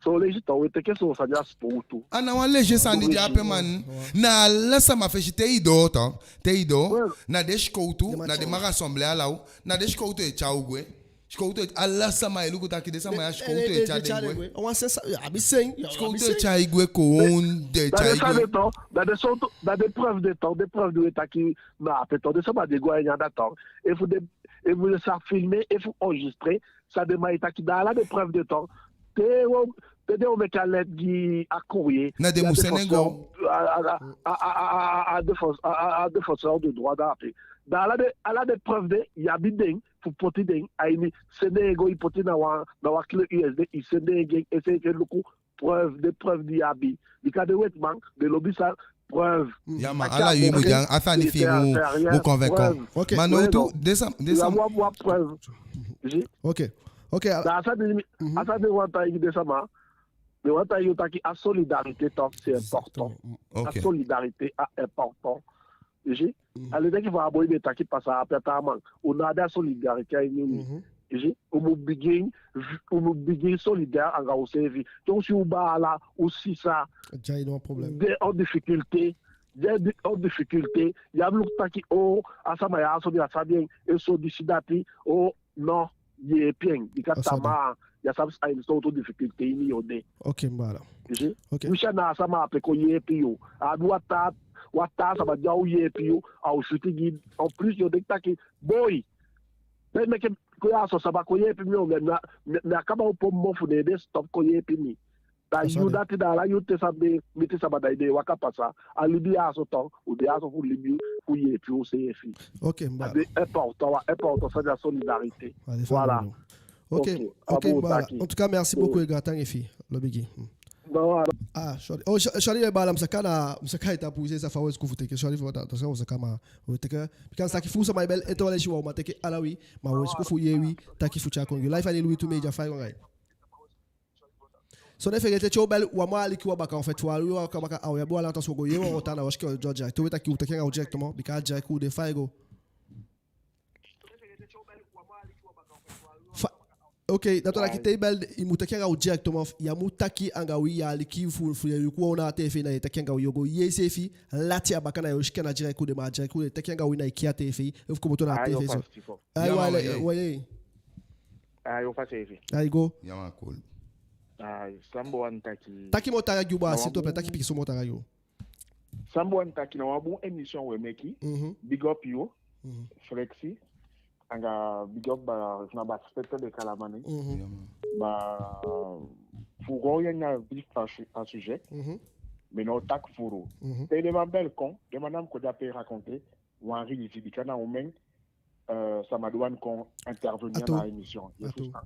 son leisi tok, u e teke son sani a sipowtu. A ná wan leisi sani de ape, man. Na ala sama fesi te i doo tok, te i doo, na den sikowtu, na den man rassembler ala u, na den sikowtu e tyai u gwe. Sikowtu e, ala sama e luku taki den sama ya, sikowtu e tyai den gwe. Sikowtu e tyai gwe kon, den e tyai gwe. Da den sowtu, da den preuve de tok, den preuve di u e taki na ape tok, den sama di e go a ini anda tok. Efu den, efu den sa filmer, efu enregistrer, san den man e taki, da ala den preuve de tok. Te u o, te den o meke a lettre gi a courrier. Na den mu sende go. A, a, a, a défense, a, a, a défenseur de droit da ape. Da ala den, ala den preuve de, i abi den, fu poti den a ini, sende en go, i poti na wan, na wan clé U S B, i sende en gi en, e si enke luku preuve, den preuve di i abi. Bika den wetiman, den lobi sa preuve. Ya man, ala yu mu de anga a sani fi i mu, mu convaincre. Ma nowtu, den sa, den sa. Wan, wan preuve. Ok. Ok. Da a sani, a sani mi wani taigi den sama, mi wani taigi u taki a solidarité tok, c'est important. A solidarité a important. I si? A leti enke fa a boi be taki pasa ape, a taa man. U ná abi a solidarité a ini wi. I si? U mu bigin, u mu bigin solidaire anga useefi. Te u si u baala, u sisa, den en difficulté, den en difficulté, ya mu luku taki, o, a sama ya so, mi á sabi en, e so, disi, dati, o, no, yeepi en, bika tamaa ya sabi san, a ini sowtu difficulté ini yu o de. Ok, mi baala. I si? Ok. Winsi a ná a sama ape kon yeepi yu, a abi wan taa, wan taa sama di a o yeepi yu, a o switi gi. En plus, yu o denki taki, boi, pe meke kon ya so, sama kon yeepi mi, o, mi á, mi á, mi á kaba opo mi mofu, ne den stop kon yeepi mi. Da yu dati, da ala yu te san be miti sama, da i de waka pasa. A libi ya so tok, u de ya so fu libi, fu yeepi useefi. Ok, mi baala. A de important, wan important sani, a solidarité. Voilà. Ok, ok, mi baala. En tout cas, merci beaucoup, e gaantangi fi i, lobi gi i. Ah, sorry. O, sorry, e baala, mi saka na, mi saka e tapu, i si, san fa u e suku fu teke, sorry fu dati, san u saka, ma u e teke, bika mi saka fu sama e bel, ete wan leisi, wan uman teke ala wi, ma u e suku fu yee wi taki fu tyai kon gi u. Live a ini Louis Two Media, fa i go anga i. So, ne fegete, te u bel wan man aliki u a baka, en fait, wan aliki u a baka, a o abi wan lanti, so u go yee wan taa na wan sika, u o doo direct. Te u e taki, u teke anga u directement, bika direct u de, fa i go. Fa-, ok, dati wani taki te i bel, i mu teke anga u directement, ya mu taki anga wi, ya aliki fu, fu yee wi kon na a tv, na i e taki anga wi, yu o go yee iseefi, lati a baka, na yu o si enke na direct u de, ma direct u de, teke anga wi na i kii a tv, efu komoto na a tv so. Ai, wale, wale. Ai, o fa seefi. Ai, go. Ya man, cool. Ai, san mi be wani taki. Taki moo taanga gi u, baa, s'il te plaît, taki pikinso moo taanga gi u. San mi be wani taki, na wan bun émission u e meke. Mhm. Big up yu. Flexi, anga big up ba, na ba spectateur de Kalamani. Mhm. Yeah, man. Ba, fu go yen na vif a su-, a sujet. Mhm. Mi ná o taki fuu. Mhm. Te den man bel kon, den man ná mu kon de ape raconter wan ridicule, bika na omen, euh, sama di wani kon intervenir na émission. Ye fusutan.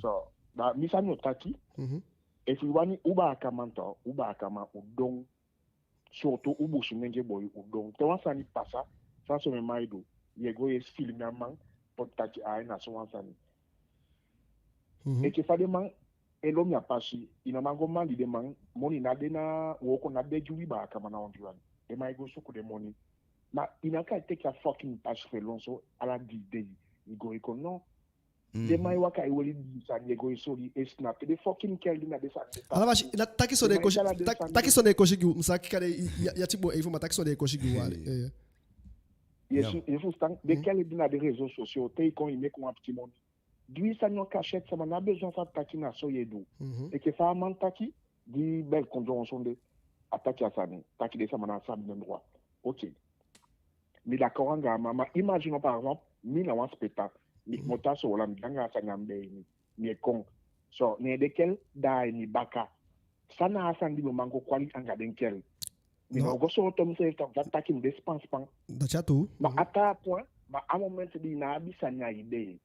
So, ba, mi sani o taki. Mhm. Efu i wani, u baakaman tu, u baakaman, u don. Surtout u Businenge boi, u don. Te wan sani pasa, san somen man e du, ye go ye filmer a man, poti taki ai na so wan sani. Mhm. Enke fa den man e lon mi a pasi, i ná man go mandi den man, moni ná de na, wooko ná de gi wi baakaman na ondoo wan. Den man e go suku den moni. Ma i ná kan teke a fucking pasi fu e lon so ala dii dei, i go i kon, no. Den man e waka e weli dii sani, e go e soli, e snap den fucking kelder na den sani. Ala fasi, na taki so den e kosi, taki so den e kosi gi u, mi sa kande i, i, i ati bun, efu ma taki so den e kosi gi u, ale. Eh. Ye fusutan, den kelder na den réseaux sociaux, te i kon i meke wan pikin moni. Du i sani en cachette, sama ná besoin sa taki na so ye du. Mhm. Enke fa a man taki, di bel kon sonde, a taki a sani, taki den sama ná sabi den droit. Ok. Mi d'accord anga a man, ma imaginons par exemple, mi na wan spectateur, mi, mhm, moti a Soolan, mi de anga a sani a mi bee ini, mi e kon. So, ne den kelder daai mi baka. San na a sani di mi o man go kwali anga den kelder? Mi ná o go sooto miseefi taki mi de span span. Dati a tuu. Ma a taa point, ma a moment di i ná abi sani a i bee,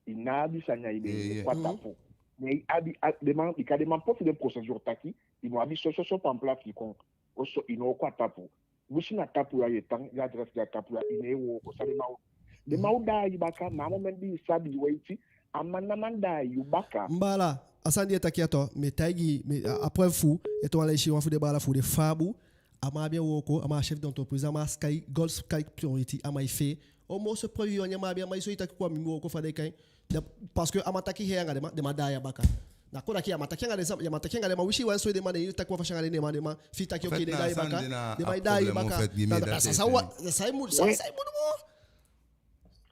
i ná abi sani a i bee, i e kon a tapu. Ne i abi, a, den man, bika den man poti den procédure taki, i mu abi so so so pampila fi i kon. Oso i ná o kon a tapu. Winsi na tapu ya ye tan, i adresse de a tapu ya, i ná e wooko, san den man o, den man o daai i baka, na a moment di i sabi weiti, a man ná man daai yu baka. Mi baala, a sani di i e taki ya tu, mi e taigi, mi, a, a preuve fu, ete wan leisi wan fu den baala fu den faabu, a man abi en wooko, a man a chef d'entreprise, a man a Sky, Gold Sky Priority, a man e fee. Omen preuve yu wani, a man abi, a man e soi taki kon a mi, mi wooko fa den e kai. Da, parce que a man taki hee anga den man, den man daai a baka. Na kon taki a man taki anga den sama, a man taki anga den man, winsi i wani soi den man, den i taki wan fasi anga den man, den man fii taki, ok, den daai i baka, den man daai i baka. Na, na, na, sa, sa, sa, sa i mu, sa, sa i mu du moo.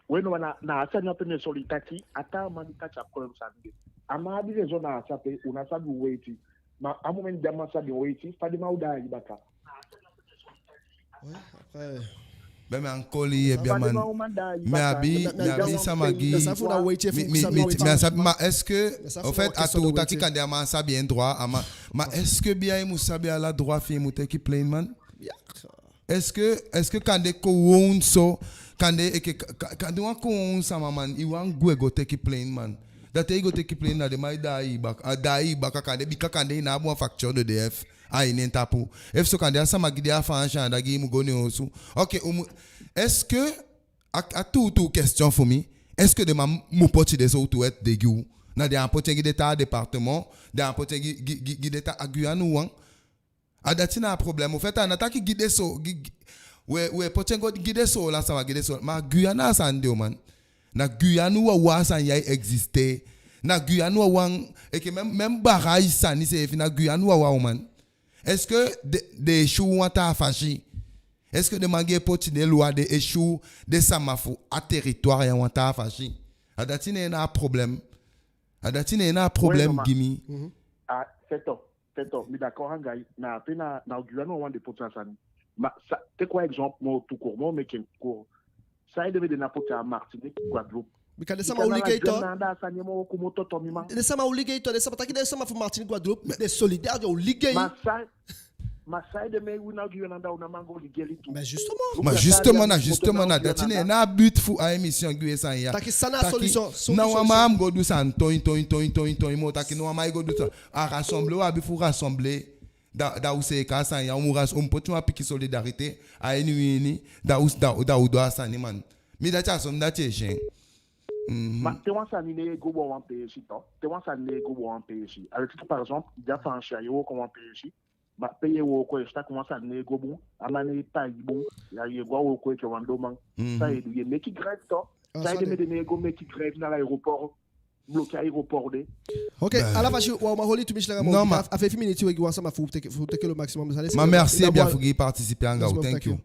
We no, na, na a sani ape mi e soi taki, a taa man di taki a kon sani de. A man abi raison na a sani ape, u ná sabi u weiti. Ma a moment di a man sabi en weiti, fa den man o daai i baka. Ouais, après. Bia mi ankoli ye, bia man. Mi abi, mi abi sama gi. Mi, mi, mi, mi á sabi, ma est-ce que, en fait, a tuu taki kande a man sabi en droit, a man, ma est-ce que bia i mu sabi ala droit fi i mu teke plainte, man? Est-ce que, est-ce que kande kon woon so, kande enke, ka-, ka-, kande wan kon woon sama, man, i wani gwe go teke plainte, man? Da te i go teke plainte, na den man e daai i baka, a daai i baka kande, bika kande i ná abi wan facture de E D F a i nen tapu. Efu so kande a sama gi den a Faansi anda gi i mu go neen osu. Ok, u mu, est-ce que, a, a tuutuu question fu mi, est-ce que den man mu poti den sowtu wet de gi u? Na den á poti en gi den taa département, den á poti en gi, gi, gi, gi den taa, a Guyane wawan. A dati na a problème. En fait, a ná taki gi den so, gi, gi, we, we poti en go gi den Soolan sama, gi den Soolan. Ma Guyane a sani de, man. Na Guyane wawan a sani ya e existe. Na Guyane wawan, enke même, même barrage sani seefi, na Guyane wawan, man. Est-ce que den, den e sue wan taa fasi? Est-ce que den man di e poti den loi den e sue den sama fu a territoire ya wan taa fasi? A dati neen na a problème. A dati neen na a problème gi mi. Ah, c'est tout. Tete, mi d'accord anga i, na ape na, na Guyane wawan den poti a sani. Ma sa, teke wan exemple moo tout court, moo meke en court. Saide mi den ná poti a Martinique, Guadeloupe? Bika den sama o ligei tu. Na anda a sani moo kumu toto, mi man. Den sama o ligei tu, den sama taki den sama fu Martinique, Guadeloupe, den solidaire, den o ligei. Ma sa, ma saide mi, u na Guyane anda, u ná man go ligei tu? Mais justement. Ma justement, na justement, na dati neen na but fu a émission gi u e sani ya. Taki san na a solution, na wan man mu go du sani, toin, toin, toin, toin, toin, moo taki no wan man e go du sani. A rassembler u abi fu rassembler. Da, da u seeka a sani ya, u mu ras-, u mu poti wan pikin solidarité a ini wi ini, da u, da, da u du a sani, man. Mi dati a so mi dati e si en. Mhm. Ma te wan sani ná e go bun a wan peesi tu, te wan sani ná e go bun a wan peesi. Avec, par exemple, i de a Faansi ya, i e wooko a wan peesi, ma pe i e wooko, i si taki wan sani ná e go bun, a man ná e pai i bun, ya i e go a wooko enke wan donman. Mhm. San i e du, i e meke grève tu. Saide mi den ná e go meke grève na l'aéroport, bloquer aéroport de. Ok, ala fasi, u á man holi tumisi langa moo, a feifi miniti, we gi wan sama fu teke, fu teke le maximum. Ma merci, bia, fu gi participer anga u, thank you.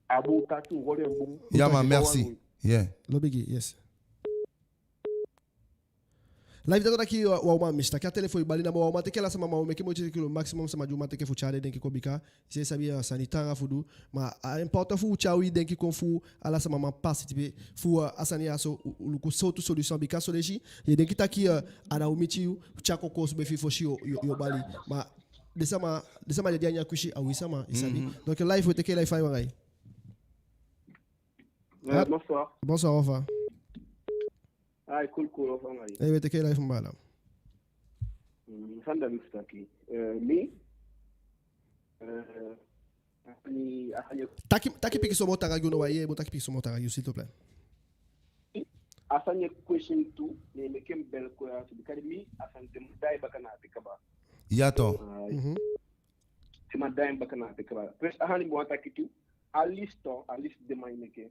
A bun, taki u holi en bun. Ya, ma merci. Yeah. Lo bigi, yes. Live, dati taki, uh, wan uman misi taki a telefon e bali namo, wan uman teke ala sama, ma u meke moiti teke le maximum sama di u man teke fu tyai den denki kon, bika i seefi sabi, uh, sani taanga fu du. Ma a important fu u tyai wi denki kon fu ala sama man participer fu, uh, a sani ya so u, u luku sowtu solution, bika son leisi i e denki taki, uh, a ná o miti yu, tyai kon koosube fi i fosi yo, yo, yo bali. Ma den sama, den sama di e de a ini a kwisi a wi sama, i sabi. Mhm. Donc live, we teke live, fa i wani? Eh, ah, bonsoir. Bonsoir, on va. Ai, cool, cool, on va, man. Eh, we teke live, mbala. Mm, sani di mi e taki. Eh, mi, eh, a sani, a sani e... Taki, taki pikinso moo taanga gi u, no, wa, ye, moo taki pikinso moo taanga gi u, s'il te plaît. A sani e question tu, ne meke mi bel kon ya tu, bika mi, a sani, den man daai baka na ape kaba. Ya to. Ai. Mhm. Den man daai baka na ape kaba. Plus, a sani mi wani taki tu, a liste, a liste den man e meke.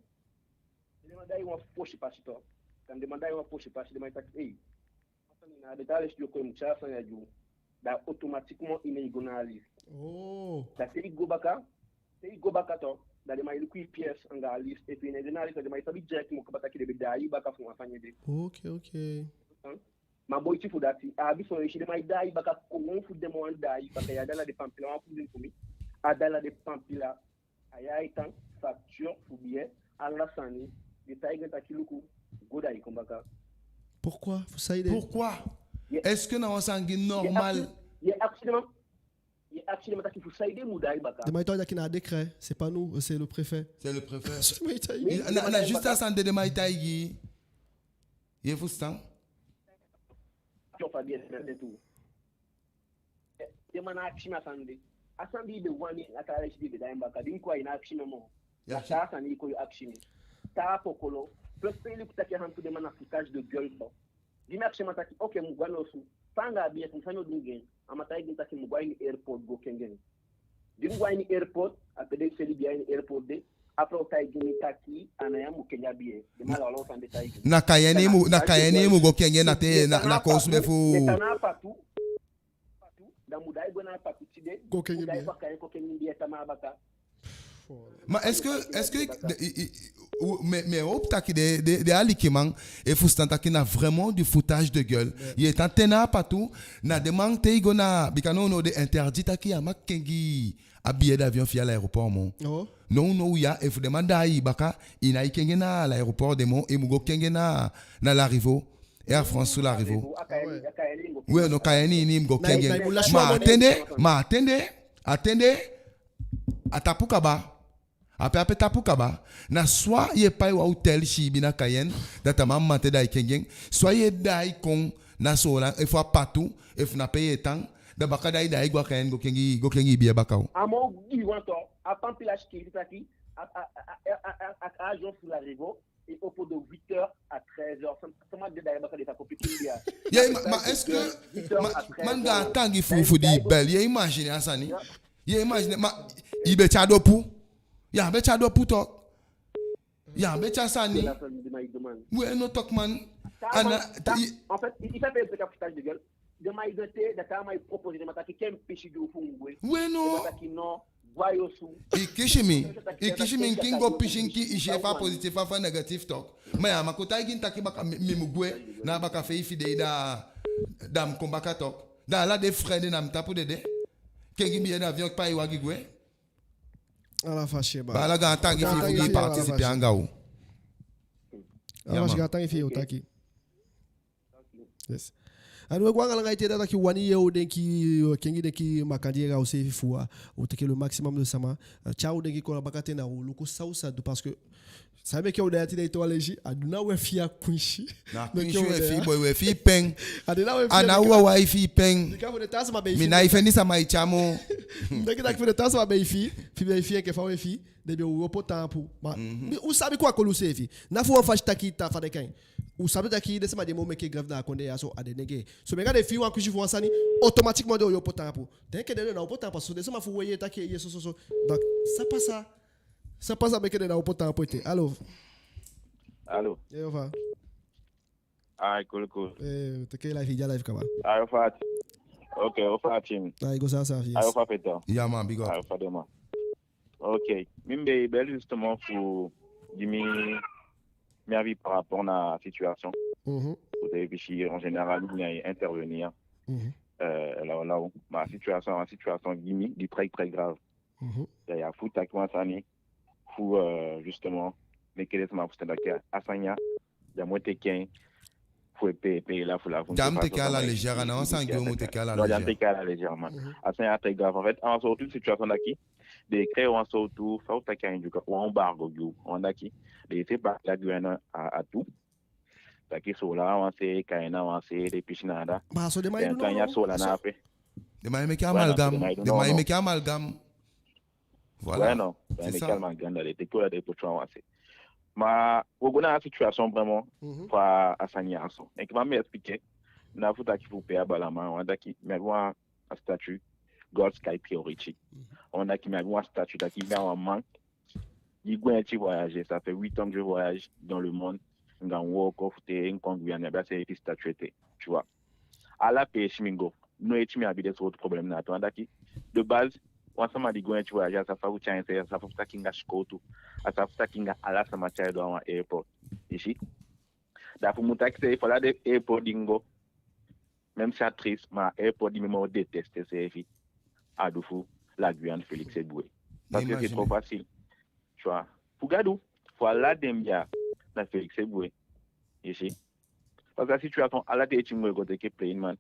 Den man daai wan fosi pasi tu. Kan den man daai wan fosi pasi, den man e taki, ei, na a beta liste di o kon, i mu tyai a sani ya gi u. Da automatiquement i nen e go na a liste. Oh. Da te i go baka, te i go baka tu, da den man e luku i pièce anga a liste. Efu i nen e go na a liste, da den man e sabi direct moo kaba taki den be daai i baka fu wan sani ede. Ok, ok. Hm? Ma boiti fu dati, a abi son leisi den man e daai i baka, kon fu den man wani daai i baka, ya, da na den pampila wan fu den fu mi. A da na den pampila. A ya e tan, facture fu billet, ala sani, den taigi en taki luku, go, da i kon baka. Pourquoi? Fu saide? Pourquoi? Ye. Est-ce que na wan sani di normal? Ye, akisi, ye, akisi den man, ye, akisi den man taki fu saide mu daai baka. Den man e taki na décret, c'est pas nous, c'est le préfet. C'est le préfet. Den man e taigi. Na, na juste a sani de den man e taigi. Ye fusutan? Tyo fa bien, bien, bien, tout. Den man ná akisi mi a sani de. A sani di i be wani, a taa leisi di i be daai en baka, di mi kon, i ná akisi mi moo. Ya, a taa sani i kon, i akisi mi. Taa pokolo. Plus pe i luku taki a sani tu, den man, na foutage de gueule tu. Di mi akisi a man taki, ok, mu go a osu. Fa anga a billet, san mi o du anga en? A man taigi mi taki mu go a ini airport go kengi en. Di mi go a ini airport, ape den seli billet a ini airport de. Après a taigi mi taki a ná ya mu kengi a billet. Den man, ala wan sani den taigi mi. Na Cayenne i mu, na Cayenne i mu go kengi en, na te, na, na koosube fu. Te na Apatou, Apatou, da mu daai go na Apatou tide. Go kengi billet. Mu daai go a Cayenne go kengi billet tamaa baka. Ma est-ce que, est-ce que, i, i, i, u, mi, mi e howpu taki den, den, den alikiman e fusutan taki na vraiment du foutage de gueule. Ouais. Ye tan te na Apatou, na den man, te i go na, bika nownow den interdit taki ya mag kengi a billet d'avion fi i a l'aéroport moo. Oh. Nownow ya, efu den man daai i baka, i ná e kengi en na l'aéroport de moo, i mu go kengi en na, na Larivot. Air France su Larivot. Ah ouais. We, no, Cayenne ini i mu go kengi en. Ma a ten de, ma a ten de, a ten de, a tapu kaba. Ape, ape tapu kaba. Na soit ye pai wan hôtel siibi na Cayenne, da tamaa mamanten da i kengi en. Soit ye daai kon na Soolan, efu Apatou, efu na pe ye tan, da baka da i daai go a Cayenne go kengi, go kengi i billet baka o. A moo gi wan tu, a pampila sikiifi taki, a, a, a agent fu Larivot, e opo de huit heures à treize heures. Sama, sama de daai baka de sa kon piki billet. Ye, ma, ma est-ce que, ma, man, gaantangi fu, fu di i bel. Ye imagine a sani. Ye imagine, ma, i be tyai dopu. Ya be tyai dopu tu. Ya be tyai sani. We, no, tok man. Ana, en fait, i, i sa pe foutage de gueule. Den man e go te, da taa man e proposer, den man taki ken pisi gi u fu u gwe. We, no. Den man taki no, gwe a yu osu. I kisi mi, i kisi mi, nki go pisi, nki i si efu a positif, efu a négatif tu. Ma ya man kon taigi en taki baka mi, mi mu gwe, na baka feifi dei da, da mi kon baka tu. Da ala den frais de na mi tapu dede. Kengi billet d'avion, pai wagi gwe. Ala fasi, baa. Baala, gaantangi fi i fu di i participer anga u. Ala fasi, gaantangi fi i, u taki. Yes. Anu, we go anga langa ete, da taki wani yee u denki, kengi denki makandii anga useefi fu u teke le maximum de sama. Eh, tyai u denki kon a bakaten, na u luku san u sa du, parce que san meke u de a tide, i tu, a leisi, a du na we fii a kwinsi. Na kwinsi we fii, boi, we fii pen. A du na we fii a, na u wawan e fii pen. Mi ná e feni sama e tyai moo. Denki taki fu den taa sama be e fii, fi be e fii enke fa we fii, den be o opo taampu. Ma u sabi kon a koli useefi. Na fu wan fasi taki taa fa den kan. U sabi taki den sama di e moo meke grève na a kondee ya so, a den nengee. So meke den fii wan kwinsi fu wan sani, automatiquement den o opo taampu. Te enke den ná opo taampu, so den sama fu we ye taki ye so, so, so. Donc, ça passe. Ça passe, meke den ná opo taampu ete. Allô? Allô? Yo, fa? Ai, cool, cool. Eh, teke live, i de a live kaba. Ai, o fa a team. Ok, o fa a team. Ai, go saafi, yes. Ai, o fa a feti. Ya man, big up. Ai, o fa den man. Ok. Mi be bel justement fu gi mi, mi avis par rapport na situation. Mhm. Kote i si en général, mi e intervenir. Mhm. Euh, là, là, ma situation, ma situation gi mi, di très, très grave. Mhm. Ya, ya fu taki wan sani fu, euh, justement, meke den sama fusutan taki a sani ya, ya mu teke en fu e pe, pe lafu, lafu. Ya mu teke en à la légère, a ná wan sani di u mu teke en à la légère. Non, ya mu teke en à la légère, man. Mhm. A sani ya très grave. En fait, a wan sowtu situation taki den créer wan sowtu, fa u taki en, wan embargo gi u, wan taki den e separer la Guyane à, à tout. Taki Soolan a wan se, Kayen a wan se, den pisi na anda. Ma so den man e du, non, non. Soolan na ape. Den man e meke amalgame. Den man e meke amalgame. Voilà. Ouais, non. Den man e meke amalgame, da den teke Soolan, den poti en a wan se. Ma wo go na a situation vraiment, mhm, fa a sani ya so. Enke fa mi expliquer, na fu taki fu pe a balaman, wan taki mi abi wan statut, Gold Sky Priority. Mhm. Wan taki mi abi wan statut taki mi a wan man di gwenti voyager, ça fait huit ans que je voyage dans le monde. Anga wooko fu te, en kon Guyane, mi abi a seefi statut ete, tu vois. Ala peesi mi go, noiti mi abi den sowtu problème na a tu. Wan taki, de base, wan sama di gwenti voyager, a sa fa fu tyai enseefi, a sa fa fu taki anga sikowtu, a sa fa fu taki anga ala sama te a e doo a wan airport. I si? Da fu mu taki seefi, ala den airport di mi go, même si a triste, ma a airport di mi moo détester seefi, a du fu la Guyane, Félix Éboué. Parce que c'est trop facile. Tu vois. Fu Gadu, fu ala den bia, na Félix Éboué. I si? Parce que a situation, ala ten i go teke plane, man.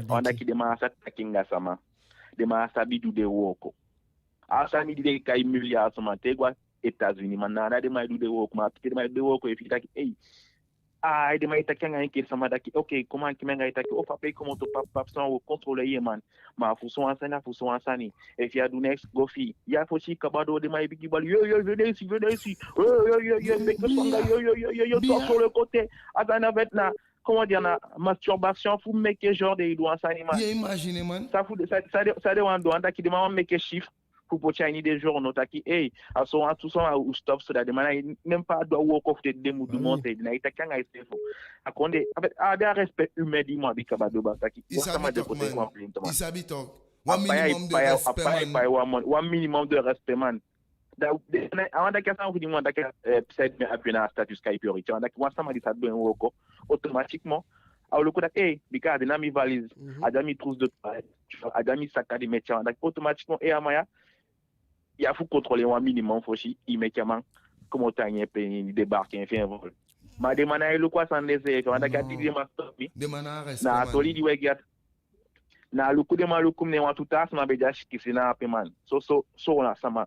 Wan taki den man á sa taki anga sama. Den man á sabi du den wooko. A sani di den e kai milliard, sama te i go a États-Unis, man, na anda den man e du den wooko, ma te den man e du den wooko, efi i taki, ei, ai, den man e taki anga enke sama taki, ok, comment, enke mi anga i taki, o, fa pe i komoto, pap, pap, san, wo contrôler i, man. Ma fu sowan sani, a fu sowan sani. Efi i á du neks, go fi i. Ya fosi i kaba doo, den man e bigin bali, yo, yo, viens ici, viens ici. Yo, yo, yo, yo, meke sanga, yo, yo, yo, yo, yo, toi sur le côté. A sani, en fait, na, comment dire, na masturbation fu meke genre den e du wan sani, man. Ye imagine, man. San fu den, san, san den, san den wani du, wan taki den man wani meke chiffre fu poti a ini den journaux taki, ei, a sowan tu sama u stop, so da den man ná e même pas du a wooko fu te den mu du, man, te den ná e taki anga iseefi. A kon de, en fait, a de a respect humain di mu abi kaba doo, baa, taki wan sama de kote, man. I sabi tok. Wan minimum de respect, man. Wan minimum de respect, man. Da, den, a wan taki a sani fu di mi wan taki, eh, side mi abi na statut Sky Priority. A wan taki wan sama di sa du en wooko, automatiquement a o luku taki, eh, bika a de na mi valise, mhm, a de a mi trousse de toilette, tu vois, a de a mi sac à dos, mi e tyai. A wan taki automatiquement, eh, a man ya, i abi fu contrôler wan minimum fosi i meke a man komoto a ini en plane, débarquer en fi en vol. Ma den man ná e luku a sani de seefi. A wan taki a di den man stop mi, den man ná e respect, man. Na a toli di we gi a, na luku den man luku mi, ne wantu taa sama be de a sikisi na ape, man. So, so, so na sama.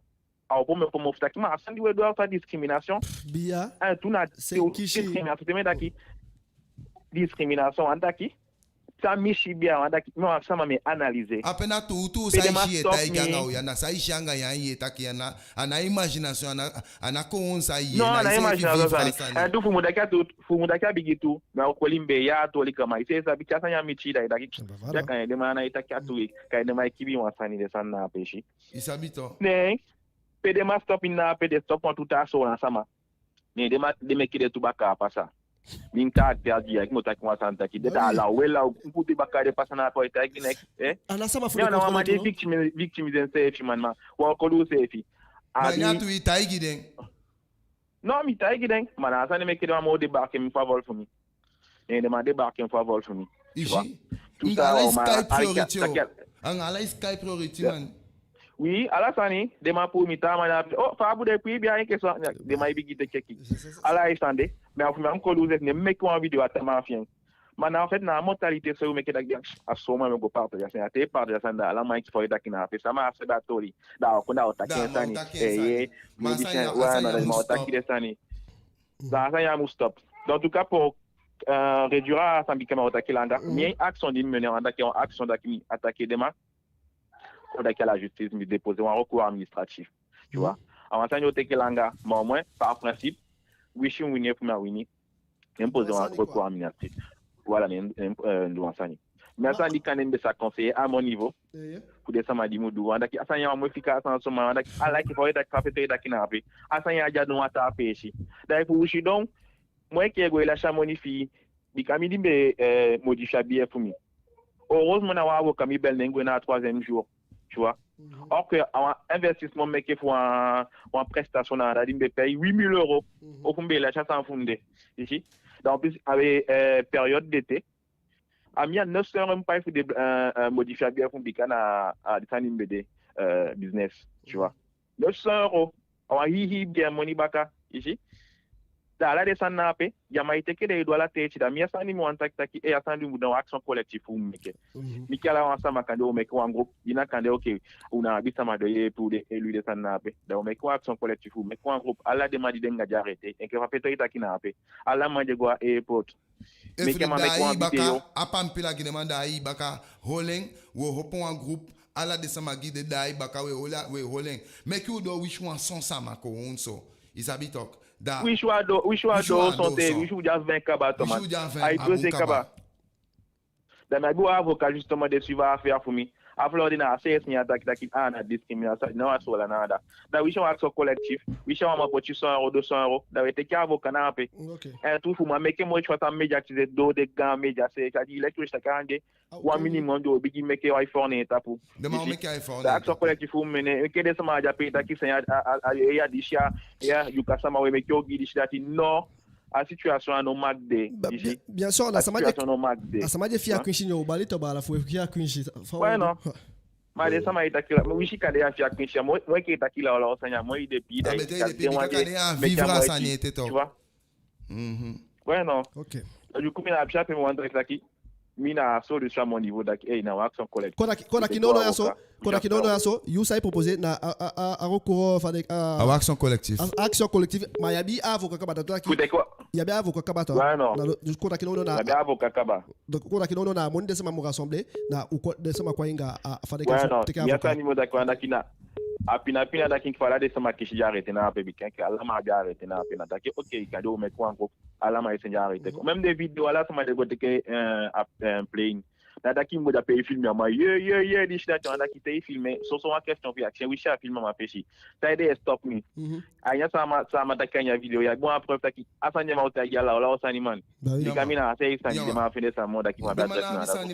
A opo mi opo mofu taki, ma a sani di we du, a fu a discrimination. Bia. Eh, tu na discrimination te mi taki. Discrimination, wan taki. San mi si, bia, wan taki, mi wan sama, mi e analyser. Ape na tuutuu san i si, i e taigi anga u ya, na san i si anga i ain, i e taki ya, na, a ná imagination, a ná, a ná kon san i e... Non, a ná imagination sani. Eh, tu fu mu taki a tu, fu mu taki a bigi tu, mi á o koli mi be ya a toli kaba, i seefi sabi, te a sani ya miti i, da i taki, ya kan i de, ma na i taki a tu, i kan i de, ma i kibi wan sani de, san na a peesi. I sabi tok. Ne pe den man stop mi na ape, den stop wantu taa Soolan sama. Ne den man, den meke den tu bakaa pasa. Mi caractère di ya, i mu taki wan sani taki, den taa law, we law, u poti bakaa den pasa na ape, i taigi neks, eh? A ná sama fu den, wan man di e victimiser, victimiser enseefi, man, ma wan koli u seefi. Ma na tu i taigi den. Non, mi taigi den, ma na a sani meke den man moo débarquer mi fu a vol fu mi. Ne den man débarquer mi fu a vol fu mi. I si? Anga ala i Sky Priority, anga ala i Sky Priority, man. Oui, ala sani, den man puu mi, taa man na ape, o, fa a bun de, puu i bia enke so, den man e bigin teke kiki. Ala i sani de, mi a fu mi a mu koli u seefi, ne mi meke wan video a tamaa fi en. Ma na en fait, na a mentalité so u meke taki, a so man mi o go partager a sani, a te i partager a sani, da ala man enke fa i taki na ape, sama á sabi a toli, da a o kon, da a o taki en sani, eh, ye, ma a sani ya, a sani ya mu stop. Da a sani ya mu stop. Donc, en tout cas, pour, euh, réduire a sani, bika mi á o taki langa, mi, action di mi mener, wan taki, wan action taki mi attaquer den man, kon taki à la justice, mi déposer wan recours administratif. Tu vois? A wan sani o teke langa, ma au moins, par principe, winsi mi wini, fu mi á wini, mi poser wan recours administratif. Voilà, mi, mi, euh, du wan sani. Mi, a sani di kande mi be sa conseiller à mon niveau, fu den sama di mu du, wan taki a sani ya, wan mu fika a sani so, ma wan taki, a like, fa i taki, fa i taki na ape, a sani ya á de a wan taa peesi. Da efu u sidon, mi e kee go e lasi a moni fi i, bika mi di mi be, eh, modifier a billet fu mi. Heureusement, na wan avocat mi bel, ne mi gwe na a troisième jour. Tu vois? Or que a wan investissement mi meke fu wan, wan prestation na anda di mi be pei huit mille euros. Ofu mi be lasi a sani fu mi de. I si. Donc, en plus, a be, eh, période d'été. A mi a neuf cents euros mi pai fu de, eh, eh, modifier a bien fu mi bika na, a di sani mi be de, eh, business, tu vois. Neuf cents euros. A wan hii hii bien moni baka, i si. Da ala den sani na ape, ya man e teke den e du ala ten ete. Da mi a sani mi wani taki taki, eh, a sani di mi mu du na wan action collective fu mi meke. Mi ke ala wan sama, kande u meke wan groupe, di na kande, ok, u ná abi sama di e yeepi u, den élu, den sani na ape. Da u meke wan action collective, u meke wan groupe, ala den man di den anga den arrêté. Enke fa Petro e taki na ape. Ala man di e go a airport. Meke man meke wan baka video. A pampila gi den man, da a hii baka, holi en, u o opo wan groupe, ala den sama gi den, da a hii baka, u e holi, u e holi en. Meke u doo wisi wan son sama kon so. I sabi tok. Da wisi u á doo, wisi u á doo son te, wisi u de a vingt kaba, Thomas. Wisi u de a vingt, a bun kaba. Da mi abi wan avocat justement di e suivre a affaire fu mi. A fla di na a C S mi a taki taki, a na discrimination, na wan Soolan na anda. Da wisi wan action collective, wisi wan man poti cent euros, deux cents euros, da u e teke avocat na ape. En tu fu man meke moiti fu a sa médiatiser doo den gaan média se, c'est-à-dire leki u e si taki anga wan minimum di u o bigin meke wan effort na en tapu. Da action collective fu mi, meke den sama di ape taki se, ya, a, a, a, ya disi ya, ya, yu kan sama we meke ogii disi dati, non. A situation a no mag de. Bien sûr, a sama di e fii a kwinsi, no bali to baala fu e fii a kwinsi. Ouais, non. Ma den sama e taki la, ma wisi kande ya fii a kwinsi, moi, moi ke taki la, wala o sani ya, moi de pi, da i taki den wan de, kande ya meke vivre a sani ete, tu vois. Ouais, non. Ok. Du coup, mi na a pisi ape mi wani taki taki, mi na solution à mon niveau, taki, eh, na wan action collective. Kon taki, kon taki nono ya so, kon taki nono ya so, yu sa e proposer na a, a, a, a recours, fa den, a, a action collective. A, action collective, ma yu abi avocat kaba, da taki. Fu de quoi? Yu abi avocat kaba, to. Ouais, non. Na, kon taki nono na. Yu abi avocat kaba. Donc, kon taki nono na a moni den sama mu rassembler, na u kon, den sama kon anga a, fa den kan teke avocat. Ouais, non. Mi a sani mi o taki wan taki na, a pina pina taki fa ala den sama kisi den arrêté na ape, bika enke ala man abi arrêté na ape, na taki, ok, kande u meke wan groupe, ala man e sende arrêté. Même den vidéo, ala sama di e go teke, eh, a, eh, plane. Na taki mi go de ape e filmer a man, ye, ye, ye, disi dati, na taki te i filmer, soso wan question fi i akisi en, wisi a filmer a man fesi. Saide i e stop mi? A ini a sama, sama taki a ini a vidéo, yu abi wan preuve taki a sani den man o taigi ala, wala o sani man. Bika mi na a se i sani den man fende sama, taki man abi sani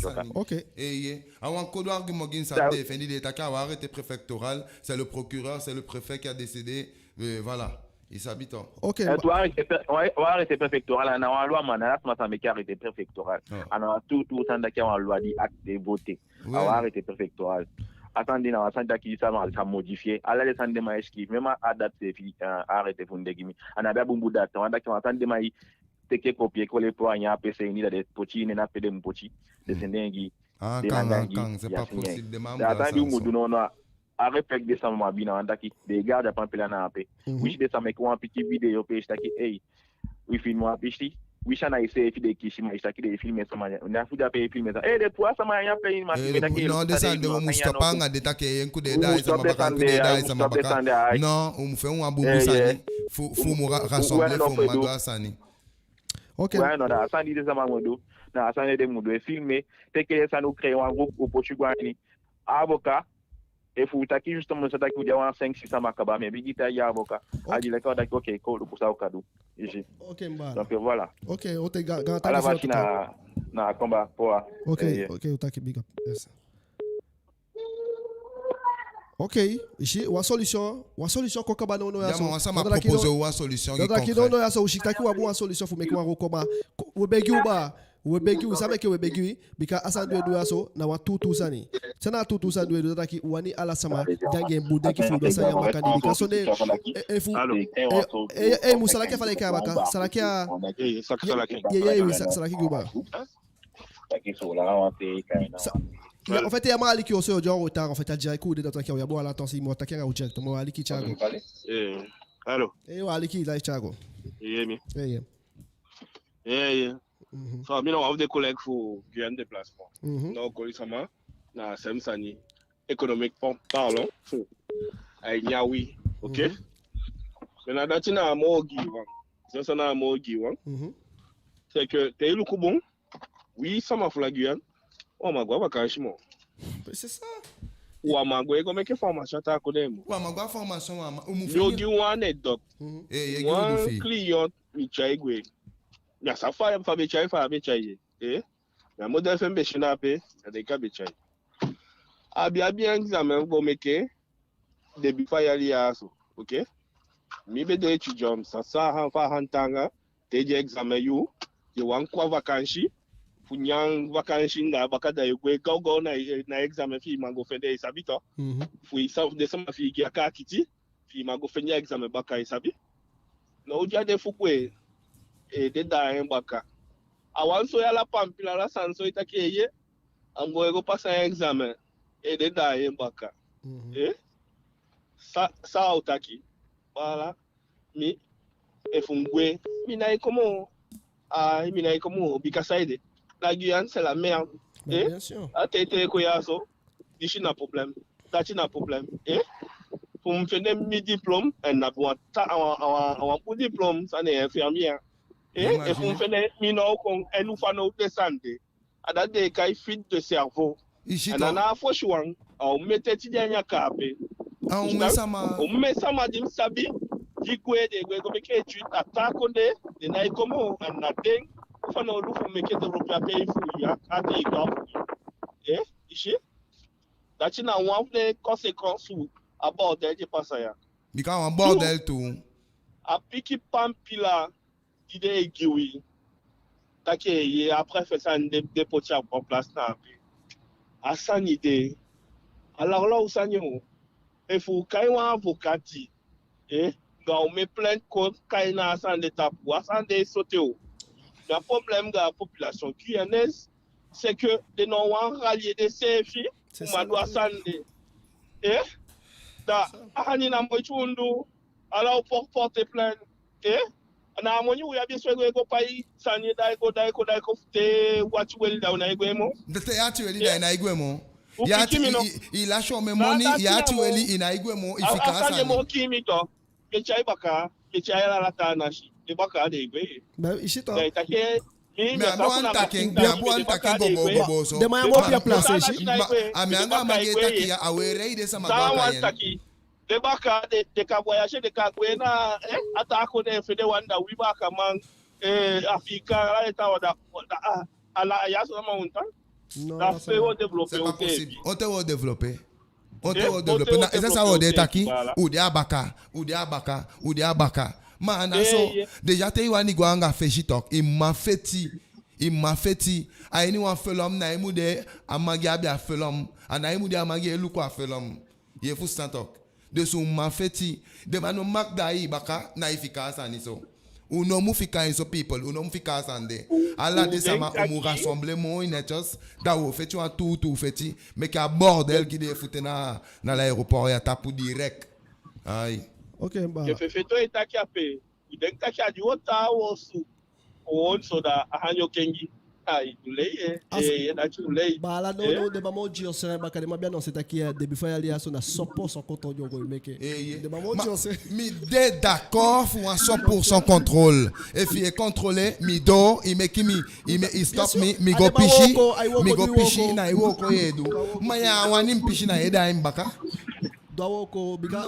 fu den. Ok. Eh, ye. A wan kodo argument gi mi san den e fende, den e taki a wan arrêté préfectoral, c'est le procureur, c'est le préfet qui a décidé, euh, voilà. I sabi to. Ok. Eh, tu arrêté pré-, ouais, ouais, arrêté préfectoral, na wan loi man, na ala sama sa meke arrêté préfectoral. A na wan tu, tu sani taki a wan loi di a été voté. A wan arrêté préfectoral. A sani di na wan sani taki sama sa modifier. Ala den sani den man e sikiifi, même a date seefi, eh, arrêté fu den gi mi. A ná be a bunbun date, wan taki wan sani den man e teke copier coller pour a ini a P C ini, da den poti en na pe den mu poti. Den sende en gi. Ah, den kan, anga en gi, kan, c'est pas possible, den man mu du a sani so. A respect den sama mu abi, na wan taki den e garder a pampila na ape. Wisi den sa meke wan pikin vidéo pe i si taki, ei, wi filmer wan pisi, wisi a ná iseefi den kisi, ma i si taki den e filmer sama, na fu de ape e filmer sama. Ei, den puu a sama ya pe i ma filmer taki, non, den sani de u mu stop anga den, taki en ku den e daai sama baka, en ku den e daai sama baka. Non, u mu fende wan bunbun sani fu, fu u mu ra-, rassembler, fu u mu man du a sani. Ok. Ouais, non, na a sani di den sama mu du, na a sani den mu du, e filmer, teke den sani, u créer wan groupe, u poti go a ini. Avocat, efu u taki justement sa taki u de a wan cinq, six sama kaba, mi e bigin taigi avocat. Ok. A di leki a o taki, ok, kon u luku san u kan du. I si. Ok, mi baala. Donc, voilà. Ok, o te ga-, ga-, ala fasi na, na combat, quoi. Ok, ok, u taki, big up. Yes. Ok, i si, wan solution, wan solution kon kaba nownow ya so. Ya, ma wan sama proposer wan solution. Da taki nownow ya so, u si taki u abi wan solution fu meke wan recours, ma u e begi u, baa. U e begi u, san meke u e begi u, bika a sani di u e du ya so na wan tuutuu sani. San na a tuutuu sani di u e du? Da taki u wani ala sama de anga en bun denki fu du a sani ya makandii, bika sondee, eh, efu, eh, eh, eh, mu Salaki a fala, e kai a baka, Salaki a, ye, ye, ye, Salaki gi u, baa. Sa-, ya, en fait, ya man aliki oso, yo, yo, retard, en fait, a direct u de, da taki, ya bon, ala, attends, si mo taki anga u directement, aliki Thiago. Eh, allô? Eh, wa aliki, la, Thiago. Eh, mi. Eh, yeah. Eh, yeah. So, mi na wan fu den collègue fu Guyane Déplacement. Na u koli sama, na a sem sani, économiquement parlant, a e nyan wi, ok? Mais na dati na a moo ogii wan. San, san na a moo ogii wan. C'est que, te i luku bun, wi sama fu la Guyane, u á man go a vakansi moo. C'est ça. U á man go e go meke formation a taa kondee moo. U á man go a formation, u á man, u mu fini. Mi o gi wan anecdote. Wan client mi tyai gwe. Mi á sabi fa, fa a be tyai, fa a be tyai, eh. Mi á modèle fi en be si na ape, a de ka be tyai. A be abi examen go meke, depi fa yali ya so, oke? Mi be de étudiant, mi sa, sa han fa han taanga, te den examen yuu, den wani kon a vakansi, fu nyan vakansi anga baka da i gwe gawgaw na, na examen fi i man go fende, i sabi to. Mhm. Fu i sa, den sama fi i gi a kaakiti, fi i man go fende a examen baka, i sabi. Now di a de fu gwe, e de daai en baka. A wan soi ala pampila, ala sani so, i taki eeye, a mu go e go pasa en examen, e de daai en baka. Mhm. Eh? Sa, sa a o taki? Baala, mi, efu mi gwe, mi nái kon moo. Ai, mi nái kon moo, bika saide? La Guyane, c'est la merde. Mais eh? Bien sûr. A te i te i kon ya so, disi na problème, dati na problème, eh? Fu mi fende mi diplôme, en na wan ta, a wan, a wan, a wan bun diplôme, san na infirmière. Eh? Efu mi fende mi now kon, en u fanowdu den sani de, a dati den e kai fuite de cerveau. I si to. A ná na a fosi wan, a omen teti di a nyan kaape. A omen sama. Omen sama di mi sabi, di gwe, den gwe go meke étude a taa kondee, den nái kon moo, a na den u fanowdu fu meke développé a pays fu u ya, a te i go a fu u. Eh, i si? Dati na wan fu den conséquence fu a bordel di e pasa ya. Bika a wan bordel tu. A piki pampila di den e gi wi, taki eeye, après fait sani den, den poti a wan place na ape. A sani de, a lawlaw sani o. Efu u kai wan avocati, eh, anga omen plainte kon kai na a sani de tapu, a sani de e sote o. Na problème anga a population guyanaise, c'est que den ná wani rallier denseefi fu man du a sani de. Eh? Da a sani na moiti u du, ala u por-, porter plainte. Eh? Na a moni u abi so e go, e go pai sani, da i go, da i go, da i go, te u ati weli da u nái gwe moo. Te i ati weli da i nái gwe moo. I ati, i, i lasi omen moni, i ati weli, i nái gwe moo, i fika a sani. A sani moo kii mi to. Mi e tyai baka, mi e tyai ala taa nasi. Den baka den e gwe. Ben, i si to. Da i taki, mi, mi á be wani taki, mi á be wani taki gobo, gobo so. Den man ya moo pii a place, i si. A mi anga a man di e taki ya, a weli den sama go a Cayenne. Den baka, den, den kan voyager, den kan gwe na, eh, a taa kondee fu den wan, da wi baakaman, eh, Afiikan, ala den taa wan, da, da, ah, ala a ya so na man u tan. Non, da fu pe u o développer, c'est pas possible. On te wo développer. On te wo développer. Na, i sa san wo de taki, u de a baka, u de a baka, u de a baka. Ma a ná so, déjà te i wani go anga fesi tok, i man feti, i man feti. A ini wan felon, na i mu de a man di abi a felon. A na i mu de a man di e luku a felon. Ye fusutan tok. Dus u man feti. Den man no mag daai i baka, na i fika a sani so. U no mu fika en so, people. U no mu fika a sani de. Ala den sama, u mu rassembler moi netjes. Da wo feti wan tuutuu feti. Meke a bordel di de fu te na, na l'aéroport ya tapu direct. Ai. Ok, baa. Ke fefeto e taki ape. U denki taki a di wo tan a wosu. Wo so da a hani o kengi. Ai, u lei, eh. As- eh, eh, dati u lei. Baala, no, eh? No, den man moo dyonson baka, den man be annoncer taki, eh, depi fa yali ya so na cent pour cent contrôle di o go e meke. Eh, eh. Den man moo dyonson. Mi de d'accord fu wan cent pour cent contrôle. Efi i e contrôler mi doo, i meke mi, i me, i stop mi, mi go pisi, mi go pisi, na i wooko ye du. Ma ya wani mi pisi na i e daai mi baka. Du a wooko, bika,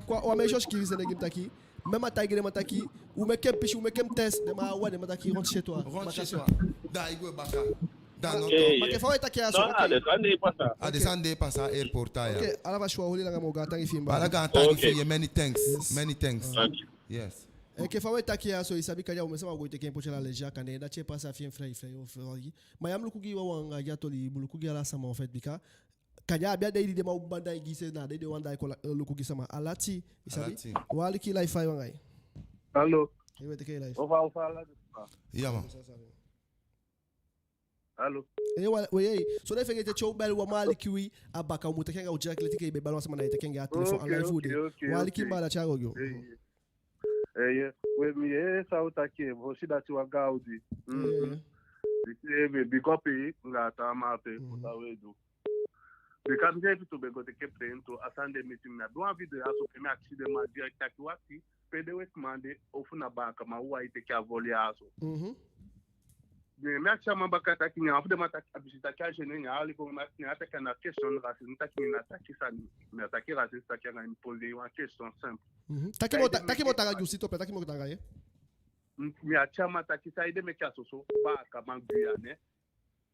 kwa, wan meisje o sikiifi sende gi mi taki, même a taigi den man taki, u meke mi pisi, u meke mi test, den man á wani, den man taki, rentre chez toi. Rentre chez toi. Da i gwe baka. Da no, eh, ma ke fa we taki a so, non, ok. A den sani de e pasa. A den sani de e pasa airport ya. Ok, ala fasi, wan oli langa, moo gaantangi fi i, baa. Ala gaantangi fi i, many thanks. Yes. Many thanks. Thank you. Yes. Eh, ke fa we taki a so, i sabi, kande a omen sama go e teke en poti a la légère, kande dati e pasa fi en, frei, frei, o frei. Ma ya mu luku gi wawan anga gi a toli, mu luku gi ala sama, en fait, bika kande a be a dei di den man o banda i gi se na den, den wan daai kon luku gi sama. Alati, i sabi? Alati. Wi aliki i live, fa i wanga i. Alo. Eeye, we teke i live. Ofa, ofa, ala den. Ya man. Alo. Eeye, wi, wi, eeye. So ná fegete, te u bel wan man aliki wi a baka, u mu teke anga u direct, leti enke i be bel wan sama, na i teke anga a telefon, a live u de. Ok, ok, ok. Wi aliki i, baa, da tya go gi u. Eeye. Eeye, we, mi yee san u taki, fosi dati wan gaan odi. Mhm. Eeye. Big up i anga a taa man ape, fu san we du. Bika mi seefi tu be go teke plane tu, a sani de miti mi. Mi abi wan video ya so pe mi akisi den man direct taki, wakti, pe den wetiman de, ofu na baakaman wawan e teke a vol ya so. Mhm. Ne mi akisi a man baka taki, ne a fu den man taki, a pisi taki a gêné, ne a hali kon, ma ne a taki a ná question raciste, mi taki mi ná taki sani, mi ná taki raciste, taki anga i, mi poser i wan question simple. Mhm. Taki moo, taki moo taanga, juste s'il te plaît, taki moo taanga, ye. Mi, mi akisi a man taki, saide meke a soso baakaman Guyane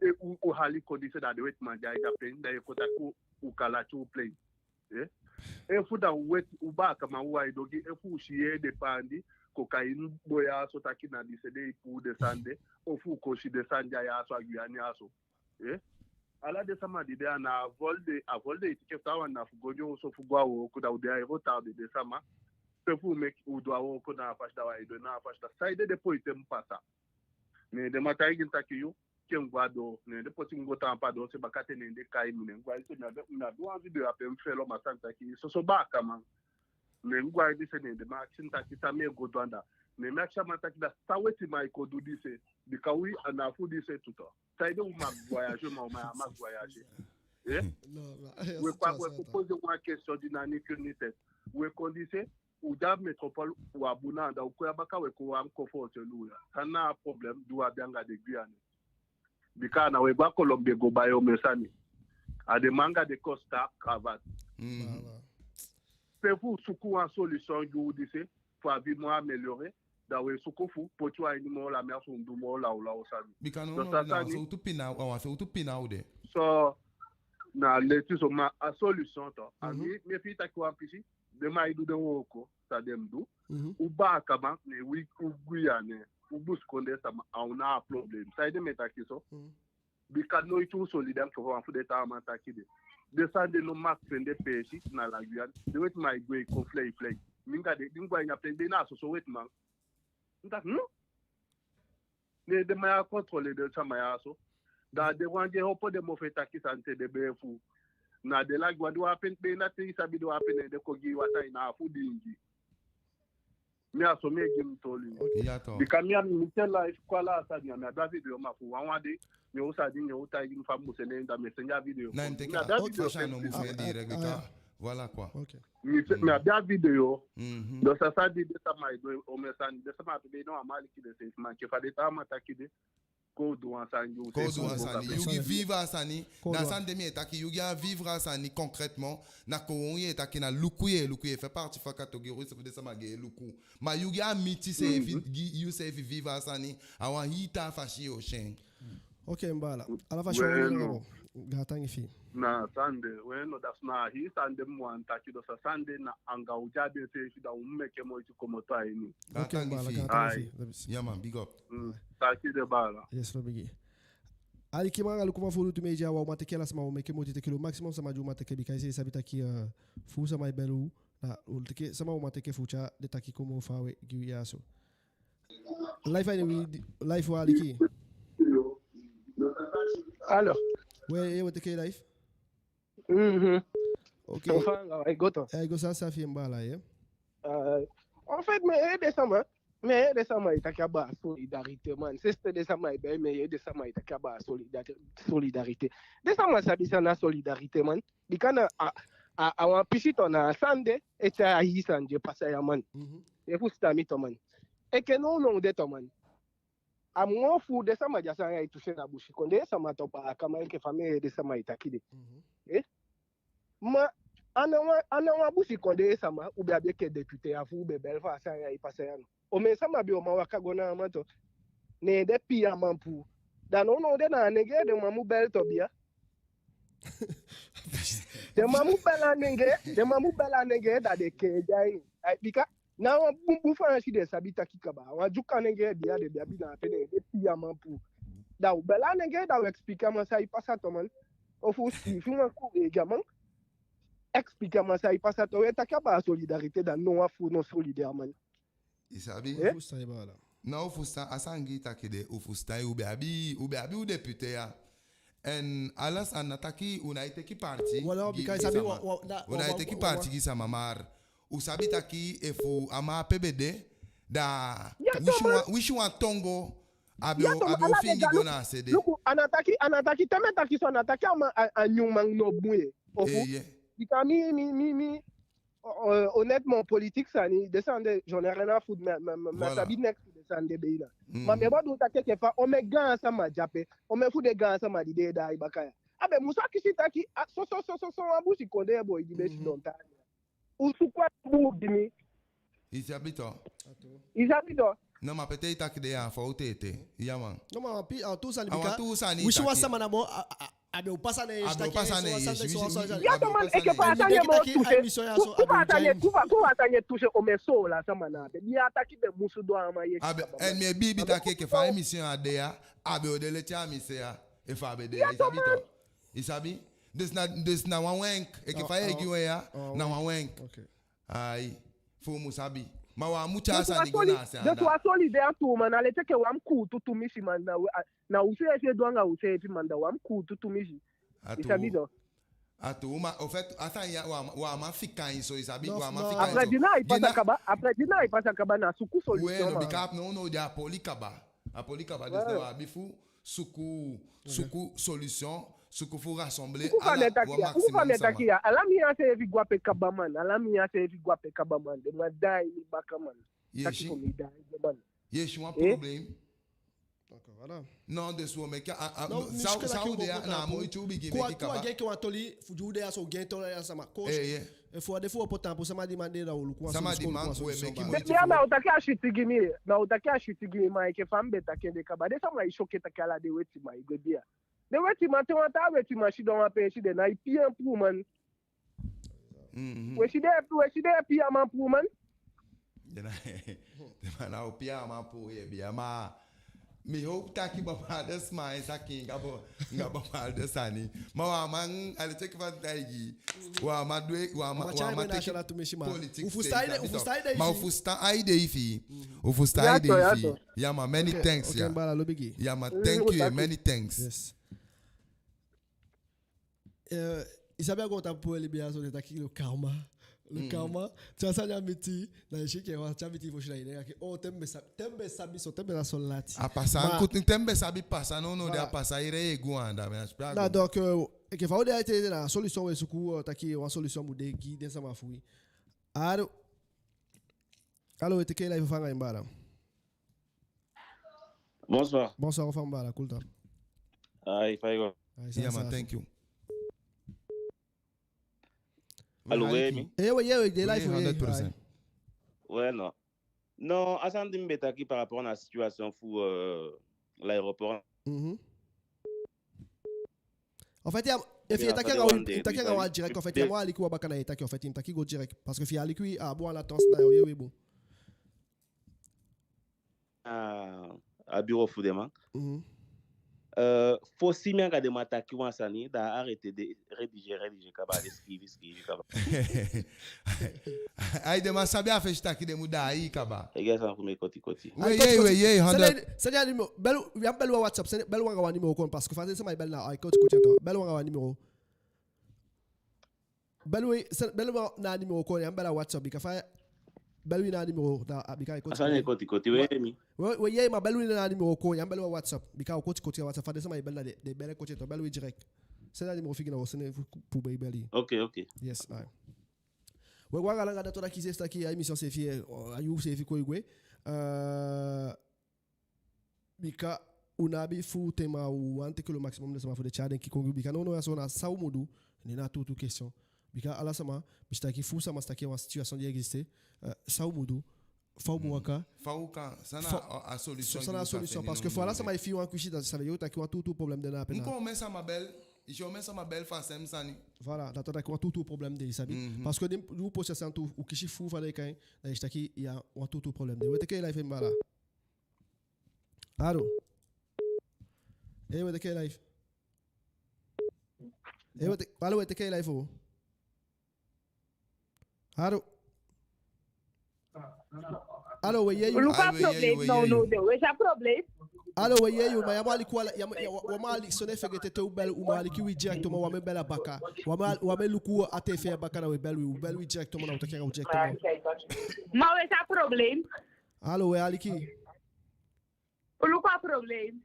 e, u, u hali kon dise, da den wetiman di e de ape, da i kon taki u, u kalati u plei. Eh? Efu da u weti, u baakaman, u aidongi, efu u si i e de paandi, kon kai boi ya so taki na dise den e puu den sani de, ofu u kon si den sani ya so a Guyane ya so. Eh? Ala den sama di de, a ná a vol de, a vol de i teke fu taawan, na fu go a osu, fu go a wooko, da u de a ego taa den sama. Pe fu u meke u du a wooko na a fasi, da u á e du en na a fasi, da saide den poite mu pasa. Ne den man taigi mi taki yu, ken go a doo, ne den poti mi go taampu a doo se, bakaten ne den kai mi, ne mi go a ini se, mi abi, mi abi wan video ape mi felo, ma san taki soso baakaman. Ne mi go a ini se, ne den man akisi mi taki san mi e go du anda. Ne mi akisi a man taki da san wetiman e kon du dise, bika wi a ná fu dise tu to. Saide u mag voyager, ma u á mag voyager. Eh? We kon, we kon poser wan question di ná ni queue ni tête. We kon dise, u de a métropole, u á bun anda, u kon ya baka, we kon wan conforter u ya. San na a problème di u abi anga den Guyanais? Bika na we go a Colombie go bai omen sani. A den man anga den costard cravate. Pe fu u suku wan solution gi u dise, fu a vie moo améliorer, da we suku fu poti u a ini moo la merde, fu u du moo lawlaw sani. Bika no, no, na sowtu pina, a wan sowtu pina u de. So, na leti so, ma a solution to. A mi, mi e fii taki wan pisi, den man e du den wooko san den mu du. U baakaman, ne wi, u Guyanais, u busikondee sama, a u na a problème. Saide mi e taki so? Bika noiti u solidaire enke fa wan fu den taaman taki de. Den sani de no mag fende peesi na la Guyane. Den wetiman e gwe e kon fleiflei. Mi anga den, di mi go a ini a plane, den na soso wetiman. Mi taki, hmm? Ne den man ya contrôler den sama ya so. Da den wan di e opo den mofu e taki sani te den be e fuu. Na den lagi wan di u á penti be na te i sabi di u á penti, ne den kon gi i wataa, i ná a fu diingi. Mi a so mi e gi mi toli. Bika mi a mi te live kon ala a sani ya, mi abi a video, ma fu wanwan dei, ne u sa di, ne u taigi mi fa mi mu sende en, da mi e sende a video. Na en teke a ot fasi a no mu fende direct, bika voilà quoi. Mi abi a video. Donc ça, ça dit, den sama e du omen sani, den sama tu be no a man aliki denseefi, ma enke fa den taaman taki de, kon du wan sani. Kon du wan sani. Yu gi vivre a sani. Na a sani de mi e taki, yu gi a vivre a sani concrètement. Na kon yu e taki, na luku yu e luku, yu e fait partie fu a catégorie fu den sama di e luku. Ma yu gi a miti seefi, gi yuseefi vivre a sani. A wan hii taa fasi yu o si en. Ok, mi baala. Ala fasi wan, gaantangi fi i. Na sani de, we no, da so na a hii sani de mi wani taki. Donc ça, sani de na anga u di a de seefi, da u mu meke moiti komoto a ini. Ok, mi baala, gaantangi fi i. Yeah man, big up. Taki de, baala. Yes, no bigi. Alikiman anga lukuman fu Wi Lutu Media, u á man teke ala sama, u o meke moiti teke lo maximum sama di u man teke, bika i sabi taki, eh, fuu sama e bel u, na u teke sama u man teke fu tyai den taki kon moo faawe gi wi ya so. Live a ini wi, live, u aliki. Alo. We, eh, we teke live. Mhm. Ok. Enfin, ai go to. Ai go, san, san fi i, mi baala, ye? Euh, en fait, mi e yee den sama, mi e yee den sama e taki abaa solidarité, man. C'est, den sama e bel mi, mi e yee den sama e taki abaa solidari-, solidarité. Den sama sabi san na solidarité, man? Bika na a, a, a wan pisi to na a sani de, e tyai a hii sani di e pasa ya, man. Mhm. I e fusutan mi to, man. Enke nownow de to, man. A moo fu den sama di a sani ya e toucher na busikondee sama to, baakaman, enke fa mi e yee den sama e taki de. Mhm. Eh? Ma a ná wan, a ná wan busikondee sama u be abi enke député ya fu u be bel fu a sani ya e pasa ya, no? Omen sama be o man waka go na a man to, ne den pii a man puu. Da nownow de na a nengee den man mu bel to, bia. Den man mu bel a nengee, den man mu bel a nengee, da den kee den ain. Ai, bika na wan bunbun Faansi den sabi taki kaba. Wan Dyuka nengee, bia, den be abi na ape, ne den pii a man puu. Da u bel a nengee, da u expliquer a man san e pasa to, man. Ofu u sikiifi wan courrier gi a man, expliquer a man san e pasa to. We taki abaa solidarité, da no wan fu u no solidaire, man. I sabi? Eh? U fusutan, baala. Na u fusutan a sani di i taki de, u fusutan. U be abi, u be abi u député ya. En ala sani, a ná taki u nái teke parti gi sama. U nái teke parti gi sama, ma u sabi taki efu a man ape be de, da wisi wan, wisi wan tongo a be o, a be o fingi go na a se de. Luku, a ná taki, a ná taki te mi e taki so, a ná taki a man, a, a nyunman no bun, ye. Ofu? Bika mi, mi, mi, mi, euh, honnêtement, politique sani, den sani de, j'en ai rien à foutre, mais, mais, mais, mais, voilà, sabi neks den sani de be na. Mm. Ma mi e bedoel taki enke fa omen gaansama de ape, omen fu den gaansama di den e daai baka ya, a be mu sa kisi taki, a, so, so, so, so, so wan busikondee boi di be sidon tan ya. U suku a bun gi mi. I sabi to. I sabi to. No, ma pe te i taki de ya, fa u teke. Ya man. No, ma a wan tuu sani, a wan bika tuu sani i si wan taki. Sama na moo, a, a, a be o pasa na en esi taki, a be o pasa na en esi. Ya, a be o pasa na en esi. Sama, enke fa a sani e moo touché. Enke fa a sani e touché omen soolan sama na ape. Di a taki be musu du a man esi. A be, kaba, en mi e biibi taki enke fa a émission ya de ya, a be o de leti a mi se ya. Efu a be de ya, i sabi to. I sabi? Dus na, dus na wan wenk. Enke fa i e gi wi en ya, na wan wenk. Ai, fu u mu sabi. Ma u á mu tyai sani go na a se anda. Dus u á solidaire tu man, a leti enke u á mu kuutu tumisi man, na u, a, na u seefi e du anga u seefi man, da u á mu kuutu tumisi. I sabi to. A tuu, ma au fait, a sani ya, u á man, u á man fika en so, i sabi, u á man fika en so. Après di na ai pasa kaba, après di na ai pasa kaba, na suku solution man. We no, bika nownow di a poli kaba. A poli kaba, dus na u abi fu suku, suku solution, suku fu rassembler ala, wan maximum sama. Ala mi ya seefi gwe ape kaba man, ala mi ya seefi gwe ape kaba man, den man daai mi baka man. Taki fu mi daai den man. Yesi, wan problème. D'accord, voilà. Non, dus u o meke a, a, no, sa u de ya, na a moiti u bigin meke kaba. Kon a gi enke wan toli fu di u de ya so, gi en toli ya sama. Kosi. Efu a de fu opo taampu, sama di man de, da u o luku wan solution. Sama di man, u e meke moiti fu. Bia, ma u taki a switi gi mi, ma u taki a switi gi mi, ma enke fa mi be taki en de kaba, den sama e si enke taki ala den wetiman e gwe bia. Den wetiman, te wan taa wetiman sidon wan peesi, den nái pii en puu man. Mhm. We si den, we si den e pii a man puu man. Den na, den man ná o pii a man puu ye bia, ma mi howpu taki bepaalde sama e saki anga bo, anga bepaalde sani. Ma u á man, a leti enke fa mi taigi i. U á man du en, u á man, u á man teke politics. U fusutan a idei fi i. Ma u fusutan a idei fi i. Mhm. U fusutan a idei fi i. Ya man, many thanks ya. Oke, baala, lobi gi. Ya man, thank you, many thanks. Yes. Eh, i sabi a goontapu fu u e libi ya so, den taki le karma. Le karma. Te wan sani á miti i, na i si enke wan sani á miti i fosi, na i denki taki, oh, te mi be sa, te mi be sabi so, te mi be na so lati. A pasa, ma, te mi be sabi pasa, nownow di a pasa, i yee e go anda, mi á si pe a go. Na donc, eh, enke fa u de ya ete, na solution u e suku, eh, taki wan solution mu de gi den sama fu wi. Alo. Alo, we teke i live, fa i e go, baala? Bonsoir. Bonsoir, fa i e go, baala, kulta. Ai, fa i e go? Ai, sa, yeah, man, thank you. Alo, we yee mi? Eh, we yee, we yee, live, we yee, honderd procent. Ai. We no. Non, a sani di mi be taki par rapport na situation fu, euh, l'aéroport. Mhm. En fait, ya, efu i e taki anga wan, i taki anga wan direct, en fait, ya mu aliki wan baka na i e taki, en fait, i mu taki go direct. Parce que efu i aliki wi a bun, a latence na i e yee wi bun. A, a bureau fu den man. Mhm. Euh, fosi mi anga den man taki wan sani, da a arrêté de rédiger, rédiger kaba, de skiifi, skiifi kaba. Ai, den man sabi a fesi taki den mu daai kaba. E gi a sani fu mi koti koti. We yee, we yee, honderd. Sende, sende a numéro. Bel, ya mu bel wan WhatsApp, sende, bel wan anga wan numéro kon, parce que fa den sama e bel na, ai, koti koti en to. Bel wan anga wan numéro. Bel wi, sende, bel wan na a numéro kon, ya mu bel a WhatsApp, bika fa, bel wi na a numéro, da, a, bika ai koti koti. A sani e koti koti, we yee mi? We, we yee, ma bel wi na a numéro kon, ya mu bel wan WhatsApp, bika o koti koti a WhatsApp, fa den sama e bel na den, den bel koti en to, bel wi direct. Sende a numéro fi i gi na, o sende fu, fu bel i. Ok, ok. Yes, ai. We go anga langa, da a tuu taki seefi taki a émission seefi, eh, a yuu seefi kon e gwe. Euh, bika u ná abi fu ten, ma u wani teke le maximum den sama fu den tyai den kii kon gi u, bika nownow ya so na san u mu du, ne na tuutuu question. Bika ala sama, mi si taki fu sama si taki wan situation di existe, eh, san u mu du, fa u mu waka. Fa u kan, san na a solution, san na a solution, parce que fu ala sama e fii wan kwisi, da ça veut dire taki wan tuutuu problème de na ape na. Nko omen sama bel, i si omen sama bel fu a sem sani. Voilà, da a tuu taki wan tuutuu problème de, i sabi. Mhm. Parce que di, di u poser a sani tu, u kisi fu fa den e kai en, da i si taki ya wan tuutuu problème de. We teke i live, baala. Alo. Eh, we teke i live. Eh, we te-, alo, we teke i live o. Alo. Alo, we yee yu. Uluku a problem, no, no, no, we sa problem. Alo, we yee yu, ma ya mu aliki wan, ya mu, ya, wa, wa mu aliki, so ná fegete te u bel, u mu aliki wi directement, wa mu e bel a baka. Wa mu al-, wa mu e luku a T V a baka, na we bel wi, u bel wi directement, na u taki anga u directement. Ma we sa problem. Alo, we aliki. Uluku a problem.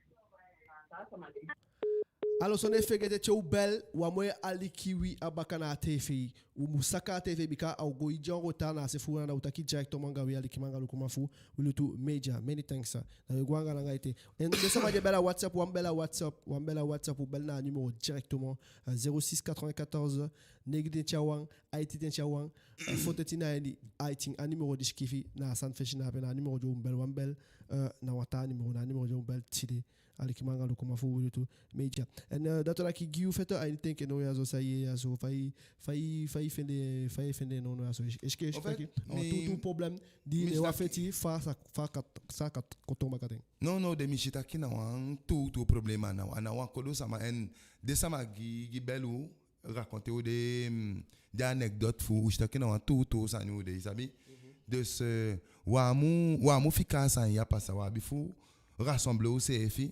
Alo, so ná fegete te u bel, wa mu e aliki wi a baka na a T V. u mu saka a T V bika a o go e de en retard na a se fu u, na u taki directement anga wi, alikiman anga lukuman fu WLT Media. Many thanks, sir. Na wi e go anga langa ete. En den sama di e bel a WhatsApp, wan bel a WhatsApp, wan bel a WhatsApp, u bel na a numéro directement, euh, zéro six quatre-vingt-quatorze, neigi tenti a wan, aiti tenti a wan, euh, fo tenti na ini, aiti, a numéro di sikiifi na a sani fesi na ape, na a numéro di u mu bel, wan bel, euh, na wan taa numéro, na a numéro di u mu bel tide. Alikiman anga lukuman fu WLT Media. En, euh, dati o taki gi u feti a ini ten ke no ya so, san i yee ya so, fa i, fa i, fa i fende, fa i fende no no ya so. Est-ce que, est-ce que, en fait, taki, euh, mi, tuutuu problème di mi ne wan taki feti fa sa, fa kat, sa kat koto makaten. Non, non, den mi si taki na wan tuutuu problème, a ná, a ná wan kodo sama, en den sama di, di bel u, raconter u den, mm, den anecdote fu u, u si taki na wan tuutuu sani u de, i sabi. Mhm. Dus, euh, u á mu, u á mu fika a sani ya pasa, u abi fu rassembler useefi,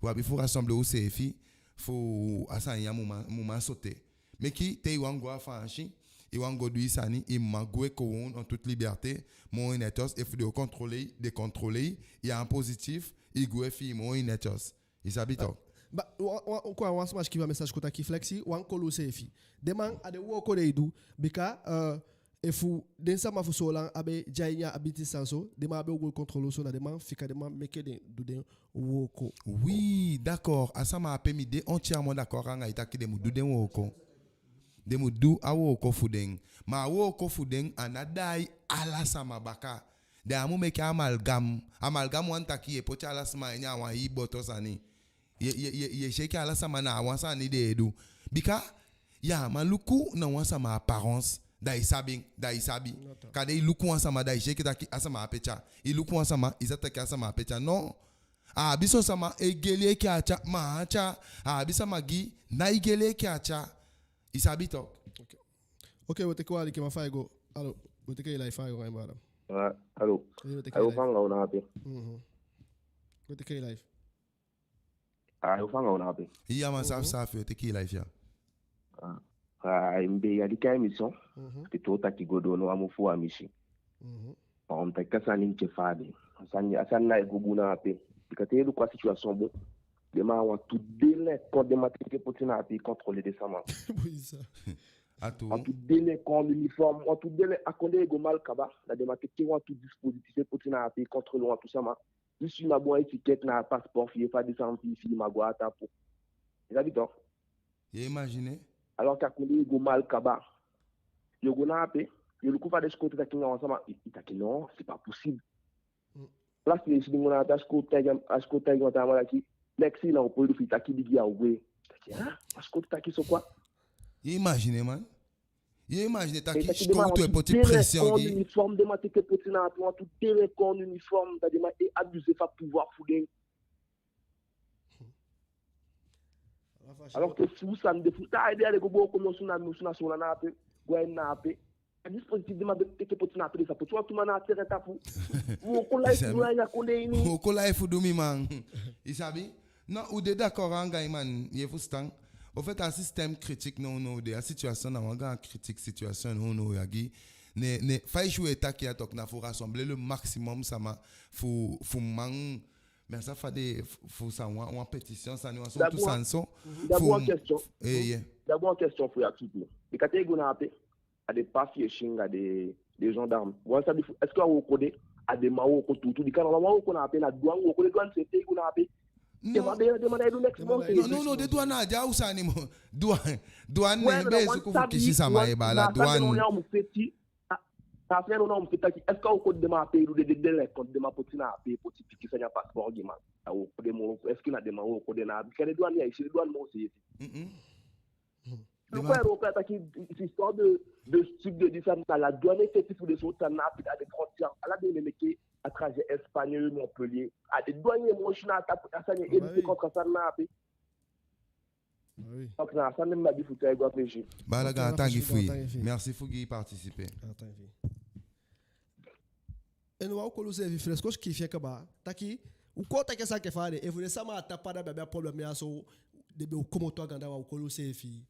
u abi fu rassembler useefi fu a sani ya mu man, mu man sauter. Meke te i wani go a Faansi, i wani go du i sani, i mu man gwe kon en toute liberté, moo i netjes, efu den o contrôler i, den contrôler i, i á positif, i gwe fi i moo i netjes. I sabi tok. Ba, wan, wan, wan, wan sama sikiifi wan message kon taki Flexi, u á koli useefi. Den man, a den wooko den e du, bika, euh, efu den sama fu Soolan á be de a ini a biti san so, den man á be o go contrôler u so, na den man fika den man meke den du den wooko. Oui, d'accord. A sama ape mi de entièrement d'accord anga i taki den mu du den wooko. Den mu du a wooko fu den. Ma a wooko fu den a ná daai ala sama baka. Den á mu meke amalgame. Amalgame wani taki ye poti ala sama a ini a wan hii boto sani. Ye, ye, ye, ye si enke ala sama na a wan sani den e du. Bika ya man luku na wan sama apparence, da i sabi, da i sabi. Kande i luku wan sama, da i si enke taki a sama ape tya. I luku wan sama, i sabi taki a sama ape tya. Non. A abi son sama e geli enke a tya, ma a tya. A abi sama di ná e geli enke a tya. I sabi tok. Ok. Ok, we teke wan alikiman, fa i go. Alo, we teke i live, fa i go, my brother. Ah, alo. Ye, we teke i live. Ayo, fa anga u na ape. Mhm. We teke i live. Ayo, fa anga u na ape. Iya man, safi, mhm, safi, we teke i live ya. Ah, ah, mi be e aliki a émission. Mhm. Ke to taki go doo no a mofu a misi. Mhm. Wan taki a sani enke fa a de. A sani, a sani ná e go bun na ape. Bika te i luku a situation bun, den man, wantu délinquant den man teke poti na ape e contrôler den sama. Boi sa. A tuu. Wantu délinquant en uniforme, wantu délin-, a kondee e go mal kaba, da den man teke wantu dispositif e poti na ape e contrôler wantu sama. I si i mu abi wan étiquette na a passeport fi i, efu a de san fi i, fi i mu go a tapu. I sabi tok. Ye imaginer? Alors que a kondee e go mal kaba. Yo go na ape, yo luku fa den sikowtu e taki anga wan sama, i, i taki non, c'est pas possible. Mm. Place mi e sidon go na ape, a sikowtu taigi, a sikowtu taigi wan taa man taki, next thing na o poi du fi i taki bigi, a o gwe. Taki, ah, a sikowtu taki so quoi? Ye imaginer, man. Ye imaginer taki sikowtu e poti pression gi. Uniforme, den man teke poti na ape, wantu délinquant en uniforme, da den man e abuser fu a pouvoir fu den. Alors que fu san de fu taa ede a de go booko mi osu na, mi osu na Soolan na ape, go a ini na ape. A dispositif den man be teke poti na ape, den sa poti wantu man na a terrain tapu. Wooko lai fu du na a ini a kondee ini. Wooko lai fu du, mi man. I sabi? Non, u de d'accord anga i, man, ye fusutan. Au fait, a système critique, non, non, u de a situation na wan gaan critique situation, non, non, ya gi. Ne, ne, fa i si we taki a tok na fu rassembler le maximum sama fu, fu man. Mi á sa fa de fu, fu sa wan, wan pétition sani, wan sowtu sani so. D'abord, wan question. Eh, yeah. D'abord, wan question fu ya tuutuu. Bika te i go na ape, a de papier si anga den, den gendarme. Wan sabi fu, est-ce que a wooko de, a den man wooko tuutuu? Bika na wan wooko na ape, na douane wooko, den douane seefi te i go na ape. Non. Den man de, den man de e du next. Non, non, non, den douane á de a u sani moo. Douane, douane ne be suku fu kisi sama, e baala, douane. Na a fu ya no na u mu feti taki, est-ce que a wooko di den man ape e du, den, den, den délinquant den man poti na ape, poti pikin sani a passeport gi man, a wooko de moo, est-ce que na den man wooko de na, bika den douane ya, i si den douane moo seefi. Mm-mm. Den man wooko, wooko, taki, c'est histoire de, de stupide, de dire ça, na la douane e feti fu den sowtu sani na ape, a den frontière, ala den e meke a trajet Espagne, Montpellier, a den douane moo si na a tapu, a sani e lutter contre a sani na ape. Ah oui. Donc, na a sani mi abi fu taigi u a pe si. Baala, gaantangi fu i. Merci fu di i participer. Gaantangi fu i. En u á o koli useefi, Flexi, kosi kii fi en kaba. Taki, u kon taki a sani enke fa a de, efu den sama a tapu anda be abi a problème ya so, den be o komoto a ganda, u á o koli useefi.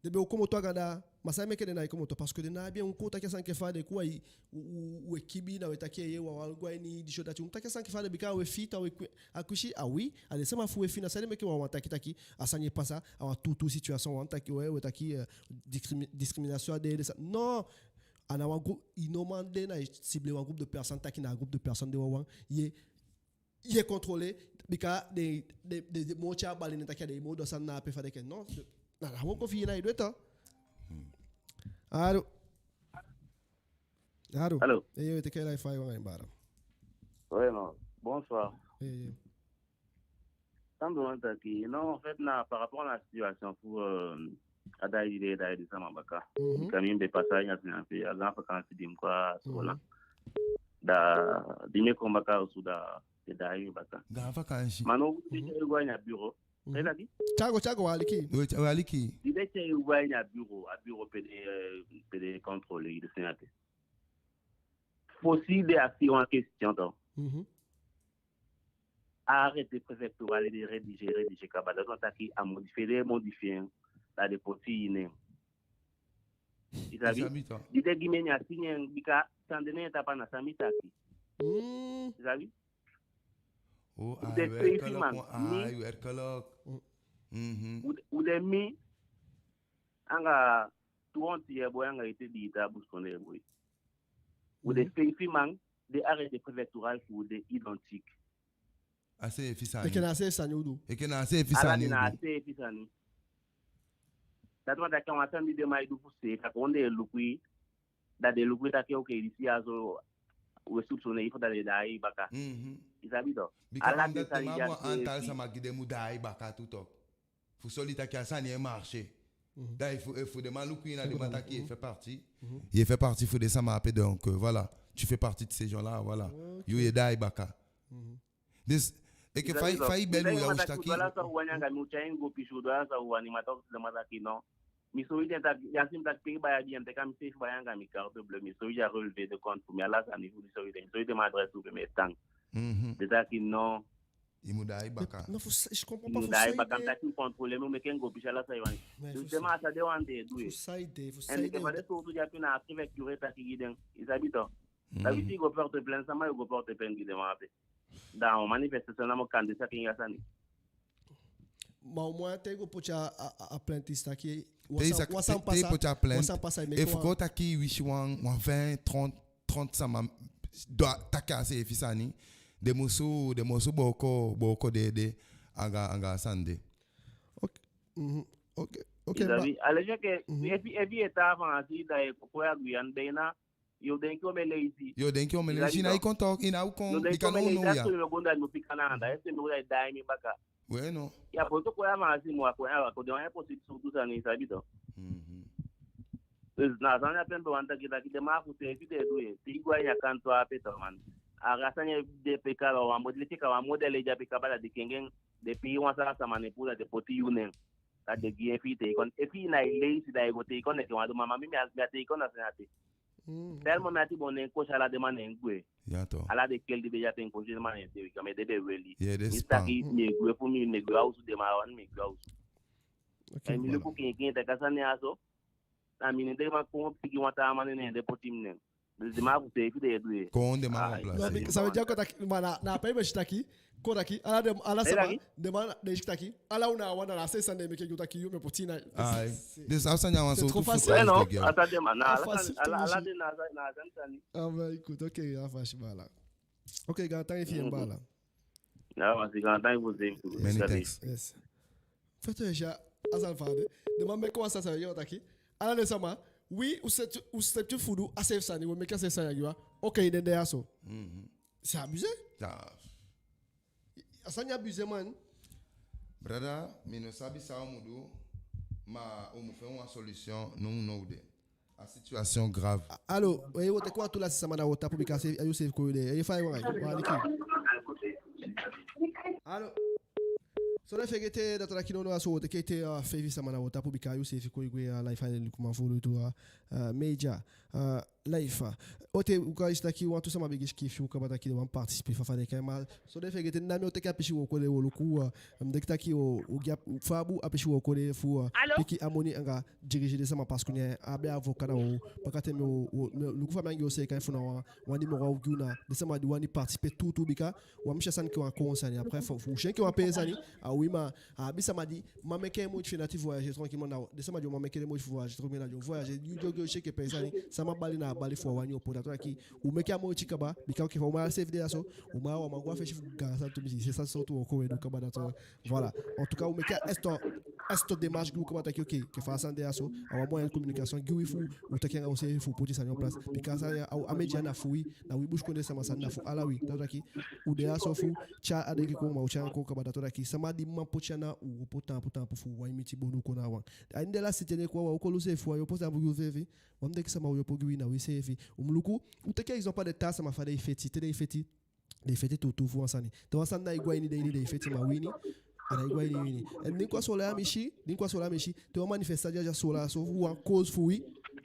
Den be o komoto a ganda, ma san e meke den ná e komoto? Parce que den ná abi en. U kon taki a sani enke fa den kon, u, u, u e kibi, na u e taki, ee, wawan, go a ini disi, dati. U mu taki a sani enke fa den, bika u e fii tu, u e kwi-, a kwisi, a wi, a den sama fu u e fii. Na san ede meke wawan taki taki a sani e pasa, a wan tuutuu situation, wan taki, u e, u e taki, eh, discrimi-, discrimination a de, de sa. Non, a ná wan groupe, i no man de na e cibler wan groupe de personnes taki na a groupe de personnes de wawan ye ye contrôler, bika den, den, den, den moo tyai bali, ne taki a den moo du a sani na ape, fa den ke. Non, na, na wooko fi i na i du ete. Allô? Allô? Allô? Eeye, teke live, fa i wani, baala. Oui, non. Bonsoir. Eeye. San mi be wani taki, non, en fait, na par rapport na situation fu, euh, a daai di den e daai den sama baka. Mhm. Bika mi be pasa a ini a sani ape, a gaan vakansi di mi kon a Soolan. Mhm. Da di mi e kon baka a osu, da den daai mi baka. Gaan vakansi. Ma now di den tyai u go a ini a bureau. Mhm. San i taki? Tyai go, tyai go, u e aliki. U e, u e aliki. Di den tyai u go a ini a bureau, a bureau pe den, euh, pe den e contrôler i, den sani ape. Fosi den akisi wan question tu. Mhm. A arrêté préfectoral den rédigé, rédigé kaba, dati wani taki a modifié, den modifié en, da den poti i nen. I sabi? I sabi tu. Di den gi mi en, a sini en, bika san de na en tapu, a ná san mi taki. Mm. I sabi? Oh, u de feifi man. Mi. Mhm. U de, u de mi anga tu wonti yee boi anga ete di ita busikondee boi. U de feifi man, den arrêté préfectoral fu u de identique. A seefi sani. Enke na a seefi sani u du. Enke na a seefi sani u du. Ala den na a seefi sani. Dati wani taki a wan sani di den man e du fu seeka, kon den e luku i, da den luku i taki, ok, disi ya so, u e soupçonner i fu, da den daai i baka. Mhm. I sabi tu. Bika ala den sani de a seefi. Wan antal sama gi den mu daai baka tu tu. Fu soi taki a sani e marché. Mhm. Da efu, efu den man luku i, na den man taki, mhm, i e fait partie. Mhm. I e fait partie fu den sama ape, donc, euh, voilà. Tu fais partie de ces gens-là, voilà. Ok. Yu e daai baka. Mhm. Dus, enke fa i, fa i beli u ya, u si taki. Ala san u wani anga mi, u tyai en go pisi, u du ala san u wani, ma tok den man taki non. Mi soi den taki, ya si mi taki pe i bai a bien, teke mi seefi bai anga mi carte bleue, mi soi a relevé de compte fu mi, ala sani fu mi soi den, mi soi den mi adresse fu mi e tan. Mhm. Den taki non. I mu daai baka. Non, fu sa-, je comprends pas, fu saide. I mu daai baka, mi taki u contrôler mi, u meke en go pisi, ala san i wani. Dus den man, a san den wani den e du. Fu saide, fu saide. En enke fa den sowtu di ape na a préfecture e taki gi den, i sabi tu. Da wi si i go porter plainte, sama yu o go porter plainte gi den man ape? Da a manifestation namo kande saki en a sani. Ma au moins te i go poti a, a, a plainte, i si taki wan sani, wan sani pasa, te i poti a plainte, wan sani pasa, i meke wan. Efu kon taki i wisi wan, wan vingt, trente, trente sama du a taki a seefi sani, den musu, den musu booko, booko den ede anga, anga a sani de. Ok. Mhm. Ok. Ok, i sabi, a leti enke, efi, efi i e tan a Faansi, da i e kon a Guyane, da i na Yo denki omen leisi. Yo denki omen leisi. I ná e kon tok, i ná o kon, bika now now ya. Yo denki omen leisi, a so i o go, da i mu fika na anda, a so i o go, da i daai mi baka. We no. Ya, fosi kon ya, ma a si mu a kon ya, a kon de wan impossible sowtu sani, i sabi tok. Mhm. Dus na a sani ya pe mi be wani taki, taki den man fu seefi den e du, te i go a ini a kantoo ape tok, man. A sani ya de pe kaba, wan modèle, te kaba wan modèle ya pe kaba, da den kengi en, den pee wan saka sama nen puu, da den poti yu nen. Da den gi en fi i teke en. Efi i ná e leisi, da i go teke en enke wan du, ma mi, mi á, mi á teke en a sani ya te. Mm. Tellement mi ati boon, ne en kosi ala den man, ne en gwe. Ya tok. Ala den kel di be ya te, en kosi den man, ne en de, bika mi ede be weli. Mi si taki mi e gwe fu mi, mi e gwe a osu, den man á wani mi gwe a osu. Ok, voilà. En mi luku kenki en taki a sani ya so. Na mi nen den man kon piki wan taa man nen, ne den poti mi nen. Den man fu seefi den e du en. Kon den man remplacer. Non, mais ça veut dire que taki, ma na, na pe i be si taki, kon taki, ala den, ala sama, den man, den si taki, ala u na wan, na a seefi sani de meke yu taki yu, mi e poti na. Ai. Dus a sani ya wan sowtu fu seefi de. Non, a sani de, man, na ala sani, ala, ala den na a sani, na a sani sani. Ah, mais écoute, ok, a fasi, baala. Ok, gaantangi fi en, baala. Na a fasi, gaantangi fu seefi. Many thanks. Yes. Fete ya, a sani fa a de. Den man meke wan sani, sa yo taki. Ala den sama, wi, u seti, u seti fu du a seefi sani, u meke a seefi sani ya gi wan. Ok, i de ya so. Mhm. C'est abusé. Ah. A sani abusé, man. Brada, mi no sabi san u mu du, ma u mu fende wan solution now now de. A situation grave. A-, allô, e, wo teke wan tu lasi sama na WhatsApp, bika a yu seefi kon de. E, fa i wani, wani ki. Allô. So, ná fegete dati, taki now now a so wo teke ete, uh, feifi sama na WhatsApp, bika a yu seefi kon gwe a live, a lukuman fu lutu, uh, uh, media. Uh, Live. Ote, u kan si taki wantu sama bigin sikiifi u kaba taki den wani participer fa fa den kan, ma so den feegete, na mi o teke a pisi wooko de, wo luku, eh, mi denki taki o, o gi a, fa a bun a pisi wooko de fu, eh, piki a moni anga diriger den sama, parce que ne a be a avocat na wo, bakaten mi o, o, mi o luku fa mi anga yu o seeka en fu na wan, wan numéro u gi u na den sama di wani participer tuutuu, bika wan mi si a sani enke wan koon sani, après fu, fu u si enke wan pee sani, a wi, ma a abi sama di man meke moiti fi en ati voyager tranquillement, na den sama di o man meke den moiti fu voyager tranquillement, na den o voyager, yu di o go si enke pee sani, sama bali na a bali fu a wani opo, dati wani taki u meke a moiti kaba, bika enke fa u man seefi de ya so, u man, u man go a fesi fu gaan sani tumisi, c'est ça, surtout wooko we du kaba, dati wani. Voilà. En tout cas, u meke a esto, esto démarche gi u kaba taki, ok, enke fa a sani de ya so, a wan moyen de communication gi wi fu u taki anga u seefi fu poti sani en place. Bika a sani ya, a, a media na fu wi, na wi busikondee sama sani, na fu ala wi. Dati wani taki u de ya so fu tyai a denki kon, ma u tyai en kon kaba. Dati wani taki sama di man poti ana, u opo taampu taampu fu u wani miti bonu kon na wan. A ini den lasiti ten de kon, u o koli u seefi, u o opo taampu gi u seefi. Wan denki sama u o opo gi wi, na wi seefi. U mu luku, u teke exemple a den taa sama fa den e feti, te den e feti, den e feti tuutuu fu wan sani. Te wan sani ná e go a ini den ini, den e feti, ma wini, a ná e go a ini wini. En di u kon a Soolan ya, mi si, di u kon a Soolan ya, mi si, te wan manifestation de a Soolan so fu wan cause fu wi,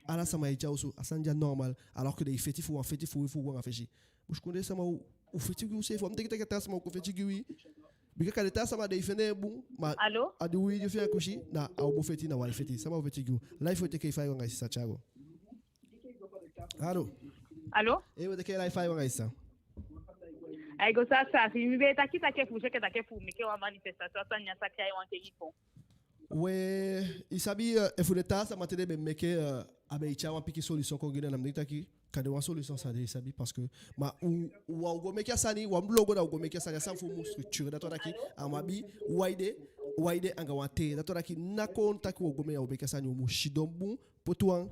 ala sama e tyai osu, a sani de a normal, alors que den e feti fu wan feti fu wi fu go anga fesi. Busikondee sama, u, u feti gi u seefi, wan denki taki a taa sama o kon feti gi wi. Bika kande taa sama den e fende en bun, ma a di wi di fi en kusi, na a o bun feti, na wan feti, sama o feti gi u. Live, we teke i fa i wani, sisa Thiago. Alo. Alo? Eh, we teke i live, fa i wani, sisa. Ai go sa sa, fi mi be taki taki fu seke taki fu meke wan manifestation, a sani ya sa ki ai wan tegi kon. We, i sabi, eh, efu den taa sama te den be meke, eh, a be e tyai wan pikin solution kon gi den, na mi denki taki kande wan solution sa de, i sabi, parce que, ma u, u, wan u go meke a sani, wan mu longo na u go meke a sani, a sani fu u mu structurer, dati wani taki a mu abi wan ede, wan ede anga wan tee, dati wani taki ná kon taki u o go meke a sani, u mu sidon bun, poti wan,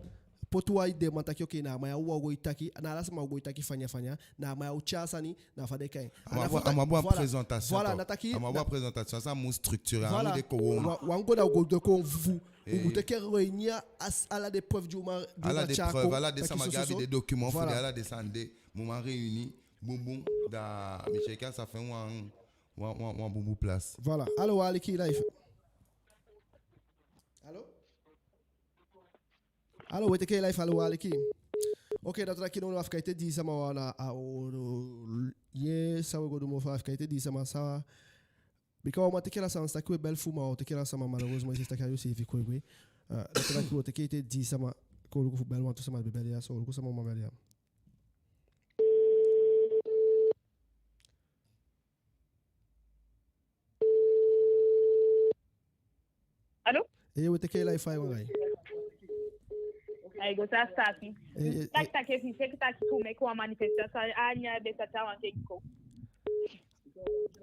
poti wan ede, man taki, ok, na a man ya u o go e taki, na ala sama o go e taki fanya fanya, na a man ya o tyai a sani, na fa den e kai en. A mu abi wan, a mu abi wan présentation, voilà, na taki, a mu abi wan présentation, a sani mu structurer, a mu de kon wan. Wan, wan go na u go de kon fu, u mu teke réunir a, ala den preuve di u man, di u man tyai kon, ala den preuve, ala den sama di abi den document fu den, ala den sani de, mu man réunir, bun bun, da mi si enke a sa feni wan, wan, wan, wan bun bun place. Voilà. Alo, u e aliki live. Alo? Alo, we teke i live, alo, u e aliki. Ok, dati wani taki now, a fika ete dii sama wan na a, o, ye, san we go du moo fa, a fika ete dii sama sa. Bika u á man teke ala sama, taki we bel fu, ma u o teke ala sama, malheureusement, i si taki a yu seefi kon e gwe. Eh, dati wani taki u o teke ete dii sama, kon luku fu bel wantu sama be bel ya so, luku sama u man bel ya. Alo? Eh, we teke i live, fa i wani. Ai go sa sa ki. Eh, eh, taki eh. Taki fi seke taki fu meke wan manifestation, a nya be sa tyai wan tegi kon.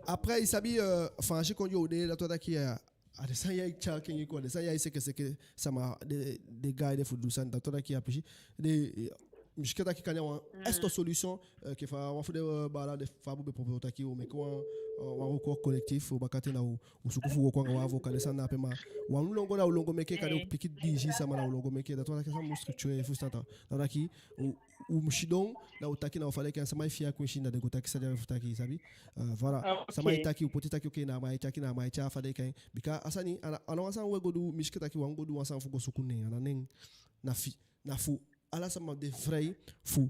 Après, i sabi, eh, Faansi kon di u de, dati wani taki, eh, a den sani ya e tyai kengi kon, a den sani ya e seke seke sama, den, den gars de fu du sani, dati wani taki a pisi, den, eh, mi si enke taki kande a wan esto solution, eh, enke fa wan fu den, eh, baala de fa a bun be proposer taki u meke wan, eh, wan recours collectif, u bakaten na u, u suku fu wooko anga wan avocat, den sani na ape, ma wan longo na u longo meke, kande u piki dii sama na u longo meke, dati wani taki a sani mu structurer, i fusutan, dati wani taki u, u mu sidon, na u taki, na u fa den e kai en, sama e fii a kwinsi, na den go taki san den abi fu taki, i sabi. Eh, voilà. Ah, ok. Sama e taki, u poti taki, ok, na a man e taki, na a man e tyai, fa den e kai en. Bika a sani, a ná, a ná wan sani we go du, mi si enke taki wan go du wan sani fu go suku nen, a ná nen, na fi, na fu ala sama de vrij fu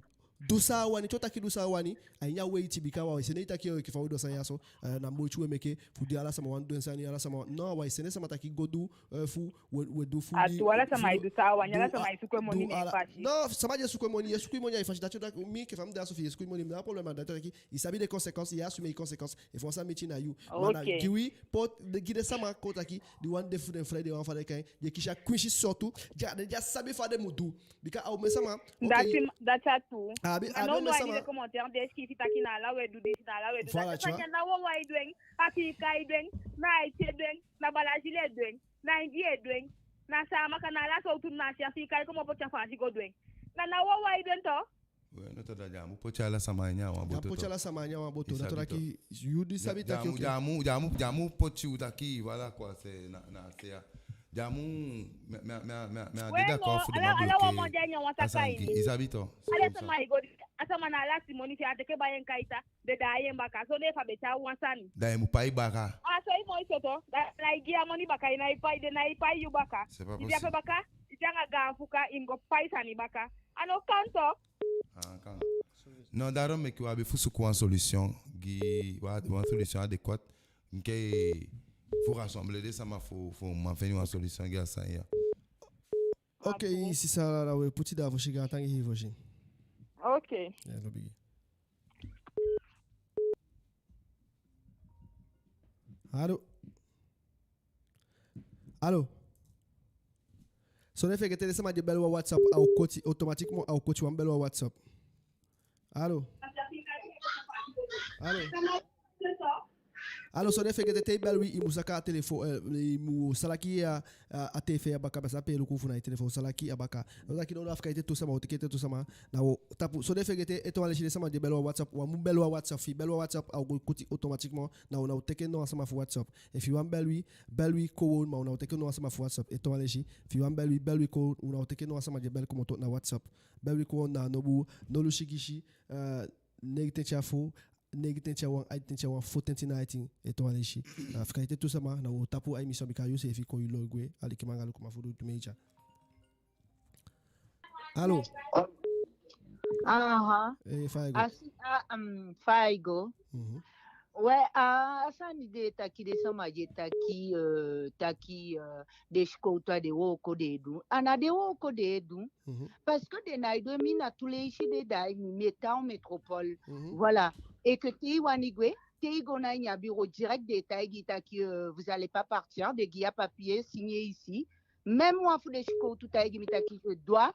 du san a wani, te u taki du san a wani, a ini a weiti, bika u á e sende i taki, eh, enke fa u du a sani ya so, eh, na moiti we meke fu di ala sama wani du en sani, ala sama, no, u á e sende sama taki go du, eh, fu, we, we du fu a di, tu, ala sama e du san a wani, ala sama e suku en moni, ne ala fasi. No, sama di e suku en moni, i e suku i moni a i fasi, dati wani taki, mi enke fa mi de a so, fi i e suku i moni, mi ná problème, dati wani taki i sabi den conséquences, i e assumer i conséquences, efu wan sani miti na yu. Ma na gi wi, poti, gi den sama kon taki, di wani de fu den vrij, den wani, fa den e kai en, den e kisi a kwinsi surtout, den á, den á sabi fa den mu du. Bika a omen sama, ok. Dati, dati a tu. A abi, a abi omen sama. Ná den commentaire den e sikiifi taki na ala we du disi, na ala we du dati. Voilà, tu vois. Na wawan e du en, Afiikan e du en, na Ayiti e du en, na Balazili e du en, na Indi e du en, na Saamaka, na ala sowtu nation, Afiikan e komopo te a Faansi go du en. Na, na wawan e du en tu. We, no, to, da den á mu poti ala sama a ini a wan boto. Den á mu poti ala sama a ini a wan boto. Dati wani taki, yu di sabi taki, ok. Den á mu, den á mu, den á mu poti u taki, voilà quoi, c'est na, na, c'est ya. Den á mu, mi, mi, mi, mi, mi á de d'accord fu den man bloquer. Ala wan man de a ini a wan saka ini. I sabi tu. Ala sama e go, a sama na ala simoni fi en a teke bai en kaita, den daai en baka. So den fa be tyai wan sani, da i mu pai baka. A so i mu e so tu, da na i gi a moni baka, i ná e pai, den ná e pai yu baka. C'est pas possible. I de ape baka, i de anga gaan fuka, i mu go pai sani baka. A no kan tu. Ah, kan. Non, daarom meke wi abi fu suku wan solution, gi wan, wan solution adéquate, enke fu rassembler den sama fu, fu man feni wan solution gi a sani ya. Ok, sisa, da we poti da fosi, gaantangi fosi. Ok. Ya, no bigi. Alo. Alo. Sondee fegete, den sama di e bel wan WhatsApp, a o koti automatiquement, a o koti. Wan bel wan WhatsApp. Alo. Alo. Alo, sondee fegete, te i bel wi, i mu saka a telefon, eh, i mu salaki a, a, a tv a baka, basa pe i e luku fu na i telefon, salaki a baka. Na taki no, no, a fika ete tu sama, o teke ete tu sama, na o tapu. Sondee fegete, ete wan leisi, den sama di e bel wan WhatsApp, wan mu bel wan WhatsApp, fi i bel wan WhatsApp, a o go koti automatiquement, na o, na o teke no wan sama fu WhatsApp. Efi i wani bel wi, bel wi kon, ma u ná o teke no wan sama fu WhatsApp. Ete wan leisi, efi i wani bel wi, bel wi kon, u ná o teke no wan sama di e bel komoto na WhatsApp. Bel wi kon na nownow, nownow sigisi, eh, neigi tenti a fo, neigi tenti a wan, aiti tenti a wan, fo tenti na aiti. Ete wan leisi. Na fika ete tu sama, na u o tapu a emission, bika yu seefi kon, i lon gwe, alikiman anga lukuman fu Wi Lutu Media. Alo. Aha. Eh, fa i go? Asi, a, um, fa i go? Mhm. We, a, a sani den e taki, den sama di e taki, eh, taki, eh, den sikowtu, a den wooko den e du. A ná den wooko den e du. Mhm. Parce que den ná e du en, mi na tu leisi den daai, mi e tan en métropole. Mhm. Voilà. Et que te i wani gwe, te i go na ini a bureau direct, den e taigi i taki, euh, vous allez pas partir, den gi i a papier, signer ici. Même wan fu den sikowtu taigi mi taki je dois,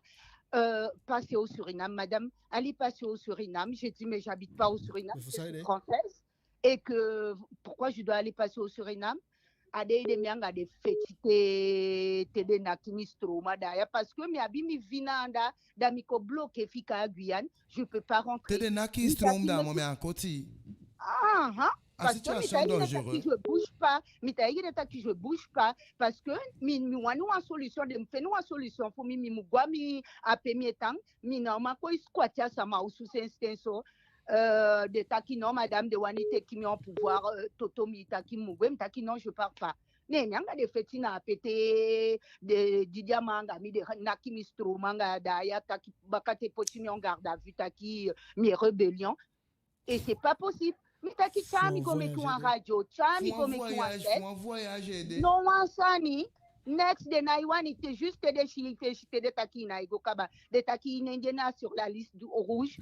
euh, passer au Suriname. Madame, allez passer au Suriname. J'ai dit, mais j'habite pas au Suriname, je suis française. Et que, pourquoi je dois aller passer au Suriname? A dei de mi anga den feti te, te den naki mi stroma daai ya, parce que mi abi mi vie na anda, da mi kon bloqué fika a Guyane, je peux pas rentrer. Te den naki i stroma, da mi taki, a koti. Aha. Parce que mi taigi den taki je bouge pas, mi taigi den taki je bouge pas, parce que mi, mi wani wan solution, den mu feni wan solution fu mi, mi mu go a mi, a pe mi e tan, mi ná o man kon e squatter a sama osu sensi ten so. Euh, den taki non, madame, den wani teki mi en pouvoir, euh, toto mi taki mi mu gwe, mi taki non, je pars pas. Ne mi anga den feti na ape te den didyaman anga mi, den naki mi stroma anga daai ya, taki baka te poti mi en garde à vue, taki, euh, mi e rébellion. Et c'est pas possible. Mi taki tyai mi go meki wan radio, tyai mi go meki wan test. No wan sani. Next, den ná e wani te, juste te den si, te si te den taki i ná e go kaba. Den taki i nen de na sur la liste du rouge.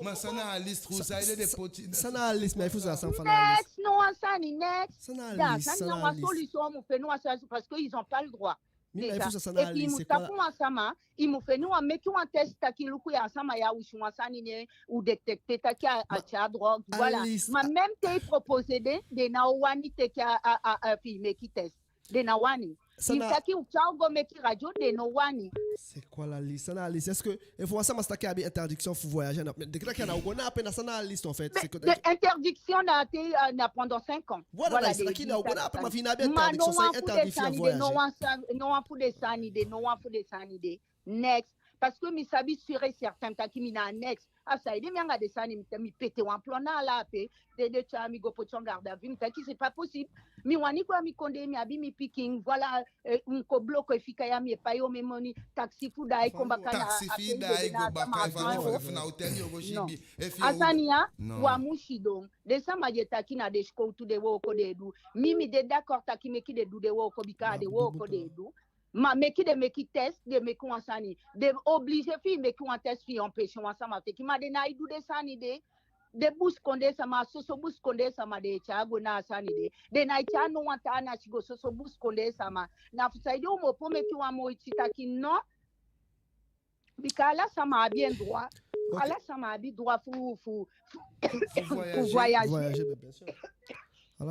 Ma san na a liste rouge? San na a liste rouge? San na a liste, mi á e fusutan san fa na a liste. Next, no wan sani, next. San na a liste? San na a liste? Solution, mu feni wan solution, parce que ils ont pas le droit. Déjà. Et puis i mu tapu wan sama, i mu feni wan, meki wan test taki luku ya, a sama ya, u si wan sani, ne u détecter taki a, a tyai drogue. Voilà. Ma même te i proposer den, den ná o wani teki a, a, a, a fi i meki test. Den ná wani. I taki u tyai u go meki radio, den ná wani. C'est quoi la liste? San na a liste? Est-ce que efu wan sama si taki a abi interdiction fu voyager, na, den taki a ná o go na ape, na san na a liste en fait? Mais interdiction na te, euh, na pendant cinq ans. Voilà, voilà, den taki a ná o go na ape, ma fi i ná abi interdiction, san interdiction fu voyager? No wan fu den sani de, no wan fu den sani de, no wan fu den sani de. Next. Parce que mi sabi sûr et certain taki mi ná next. A saide mi anga den sani, mi, mi pete wan plan na ala ape. Te den tyai mi go poti en garde à vue, mi taki c'est pas possible. Mi wani go a mi kondee, mi abi mi pikin, voilà, euh, u kon bloqué fika ya, mi e pai omen moni, taxi fu daai kon baka na, taxi fi i daai go baka, efu na hotel yo go sibi. A sani ya, u á mu sidon. Den sama di e taki na den sikowtu den wooko den e du. Mi, mi de d'accord taki meki den du den wooko, bika a den wooko den e du. Ma meki den meki test, den meki wan sani. Den obligé fi i meki wan test fi i empêcher wan sama teki. Ma den ná e du den sani de. Den busikondee sama, soso busikondee sama den e tyai go na a sani de. Den ná e tyai no wan taa nasi go, soso busikondee sama. Na fu saide u mu opo meki wan moiti taki non. Bika ala sama abi en droit. Ok. Ala sama abi droit fu, fu, fu voyager. Voyager, bien sûr.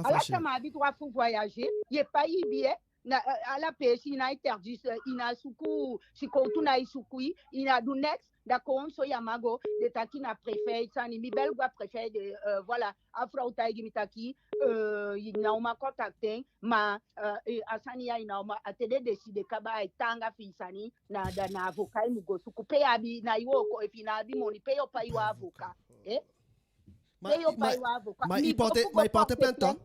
Ala sama abi droit fu voyager. I e pai i billet. Na, eh, ala peesi i ná interdit, eh, i ná suku, sikowtu ná e suku i, i ná du neks, da kon so ya man go, den taki na préfet sani, mi bel go a préfet de, eh, voilà, a frow taigi mi taki, eh, i ná o man contacter en, ma, eh, a sani ya i ná o man, a te den décider kaba ai taanga fi i sani, na, da na avocat i mu go suku, pe i abi, na i wooko, efi i ná abi moni, pe yo pai wan avocat, eh? Pe yo pai wan avocat. Ma i porte, ma i porte plainte, hein?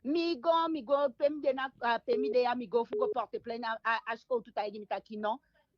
Mi go, mi go, pe mi de na, ah, pe mi de ya, mi go fu go porte plainte, a, a, a sikowtu taigi mi taki non.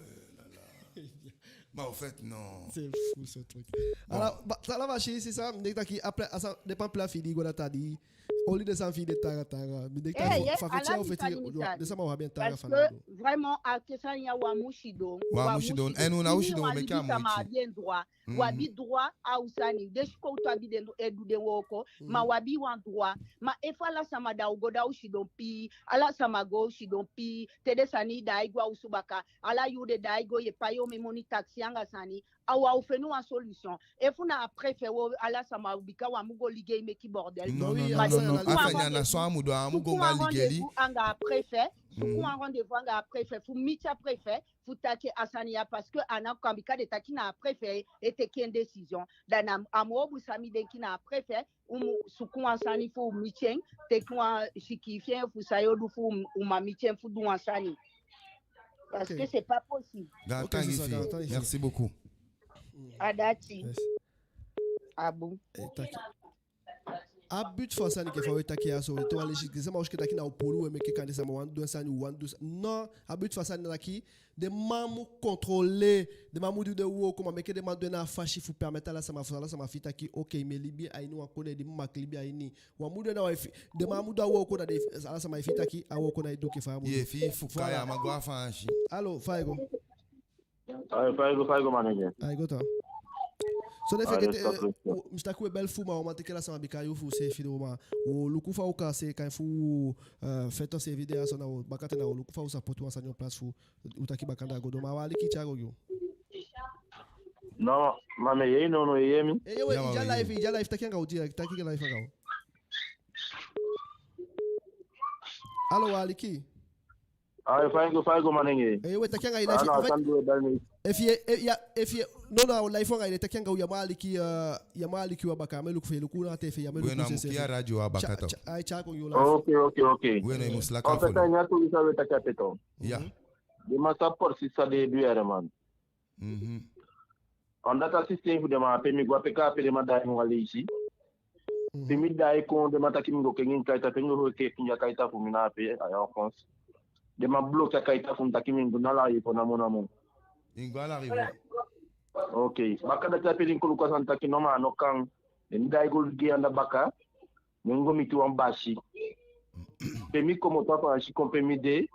eh, là, là. Mais au fait, non. C'est fou, ce truc. Bon. Ala, ba, ala fasi, c'est ça, mi denki taki, après, a san, den pampila fi i di i go dati, a di, oli den sani fi i de taanga taanga. Mi denki taki, eh, fa, fa ala feti, den sama o abi en taanga fanowdu. Parce que vraiment, a ke sani ya, u á mu sidon. U á mu sidon. En u ná o sidon, u meke a moiti. Sama abi en droit. U abi droit a u sani. Den sikowtu abi den, e du den wooko. Ma u abi wan droit. Ma efu ala sama da u go da u sidon pii, ala sama go u sidon pii, te den sani daai go a osu baka, ala yuu den daai go, ye pai omen moni taxi anga sani, a u á o feni wan solution. Efu na a préfet, wo, ala sama, bika u á mu go ligei meki bordel. Non, non, non, non. A sani ya na so a mu du, a mu go anga ligeli. Suku wan rendez-vous anga a préfet, suku wan rendez-vous anga a préfet, fu miti a préfet, fu taki a sani ya, parce que a ná kan, bika den taki na a préfet e teke en décision. Da na a moo bun san mi denki, na a préfet, u mu suku wan sani fu u miti en, teke wan sikiifi en fu san yo du fu u, u man miti en fu du wan sani. Parce que c'est pas possible. Gaantangi fi i. Merci beaucoup. A dati. A bun. Eh, taki. A but fu a sani enke fa we taki ya so, ete wan leisi, den sama o si enke taki na opolo we meke, kande sama wani du en sani, u wani du sa-, non, a but fu a sani na taki den man mu contrôler, den man mu du den wooko, ma meke den man du en na a fasi fu permettre ala sama, fu ala sama fii taki, ok, mi e libi a ini wan kondee di mi mag libi a ini. U á mu du en na wan efi, den man mu du a wooko, da den, ala sama e fii taki a wooko ná e du enke fa a mu du. Ye fii fu kaya, ma go a Faansi. Alo, fa i go? Ai, fa i go, fa i go, manenge? Ai go tan. So ne fekete, eh, mi si taki we beli fu ma, u á man teke ala sama bika yu fu seefi de, ma u o luku fa u kan seeka en fu, eh, feto seefi de a so, na u o baka ten, na u o luku fa u sa poti wan sani en place fu u taki baka, da a go doo, ma u aliki, tyai go gi u. Non, ma mi e yee i, non, non, i e yee mi? Eh, ewe, i de a live, i de a live, taki anga u direct, taki anga live anga u. Alo, u aliki. Ai, fa i go, fa i go, manenge? Eh, we taki anga i live. Efi ye, eh, ya, efi ye, non, non, live anga i de, taki anga u, ya man aliki, eh, ya man aliki u a baka, ya man luku fu, luku na tefe, ya man luku seefi. Ai, tyai kon yu live. Ok, ok, ok. En fait, a ini a tuu san we taki ape tu. Ya. Den man sa poti san den e du ya, man. Mhm. Anda a système fu den man ape, mi go ape, ka ape den man daai mi wan leisi. Mhm. Pe mi daai kon, den man taki mi go kengi kaita, pe mi go kengi a kaita fu mi na ape, a ya France. Den man bloquer a kaita fu mi, taki mi go na la i kon namo namo. I go a la rivo. Ok. Baka dati ape den kon luku a sani, taki no, ma a no kan. Den mi daai go gi anda baka. Mi go miti wan basi. Pe mi komoto a Faansi kon, pe mi de,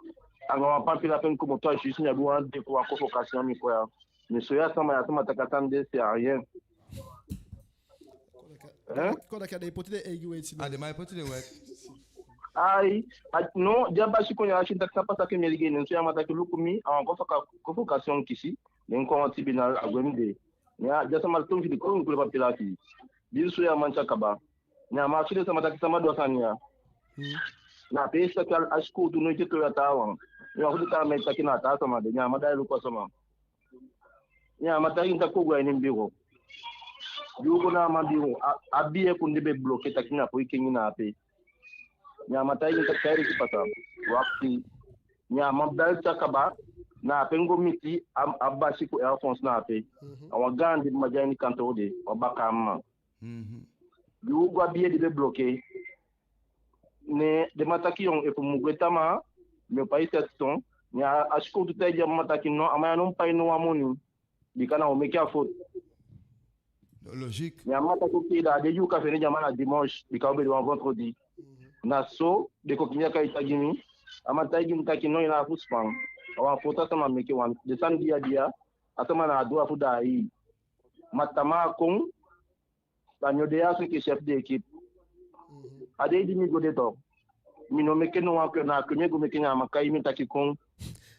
anga wan pampila pe mi komoto a, juste mi abi wan de fu wan convocation, mi kon ya. Mi soi a sama, a sama taki a sani de, c'est rien. Hein? Kon taki a den e poti den eigi weti. A den man e poti den weti. Ai, a, non, di a basi kon ya, a si taki san pasa, ke mi e ligei, ne mi soi a man taki luku mi, a wan convoca-, convocation kisi, ne mi kon a wan tribunal, a gwe mi de. Ya, di a sama tumisi di kon luku den pampila fi i. Di mi soi a man te a kaba. Ne a man akisi den sama taki sama du a sani ya. Hmm. Na ape i si taki a sikowtu no e teke a taawan. Ne a fu di taa man e taki na a taa sama de. Ne a man daai luku a sama. Ne a man taigi en taki kon go a ini mi biro. Di u go na a man biro, a, a billet kon de be bloquer, taki na poi kengi na ape. Ne a man taigi en taki san e pasa. Wakti. Ne a man bel te a kaba. Na ape mi go miti a, a basi fu Air France na ape. A wan gaandi mma di a ini kantoo de, wan bakaa mma. Di u go a billet di be bloqué. Ne den man taki, yon, efu mi mu gwe tamaa, mi o pai sept cents. Ne a sikowtu taigi a mma taki non, a man ya no mu pai no wan moni. Bika na u meke a faute. Logique. Ne a mma taki oke, da a dei di u kan fende den man na dimanche, bika u be de wan vendredi. Na so den kon kingi a kaita gi mi. A man taigi mi taki non, i ná abi fu span. A wan faute a sama meke. Wan, den sani di a de ya, a sama na a droit fu daai. Ma tamaa a kon, da mi o de ya so enke chef d'équipe. A dei di mi go de tu, mi no meke no wan, na a kwe mi e go meke. Ne a man kai mi taki kon.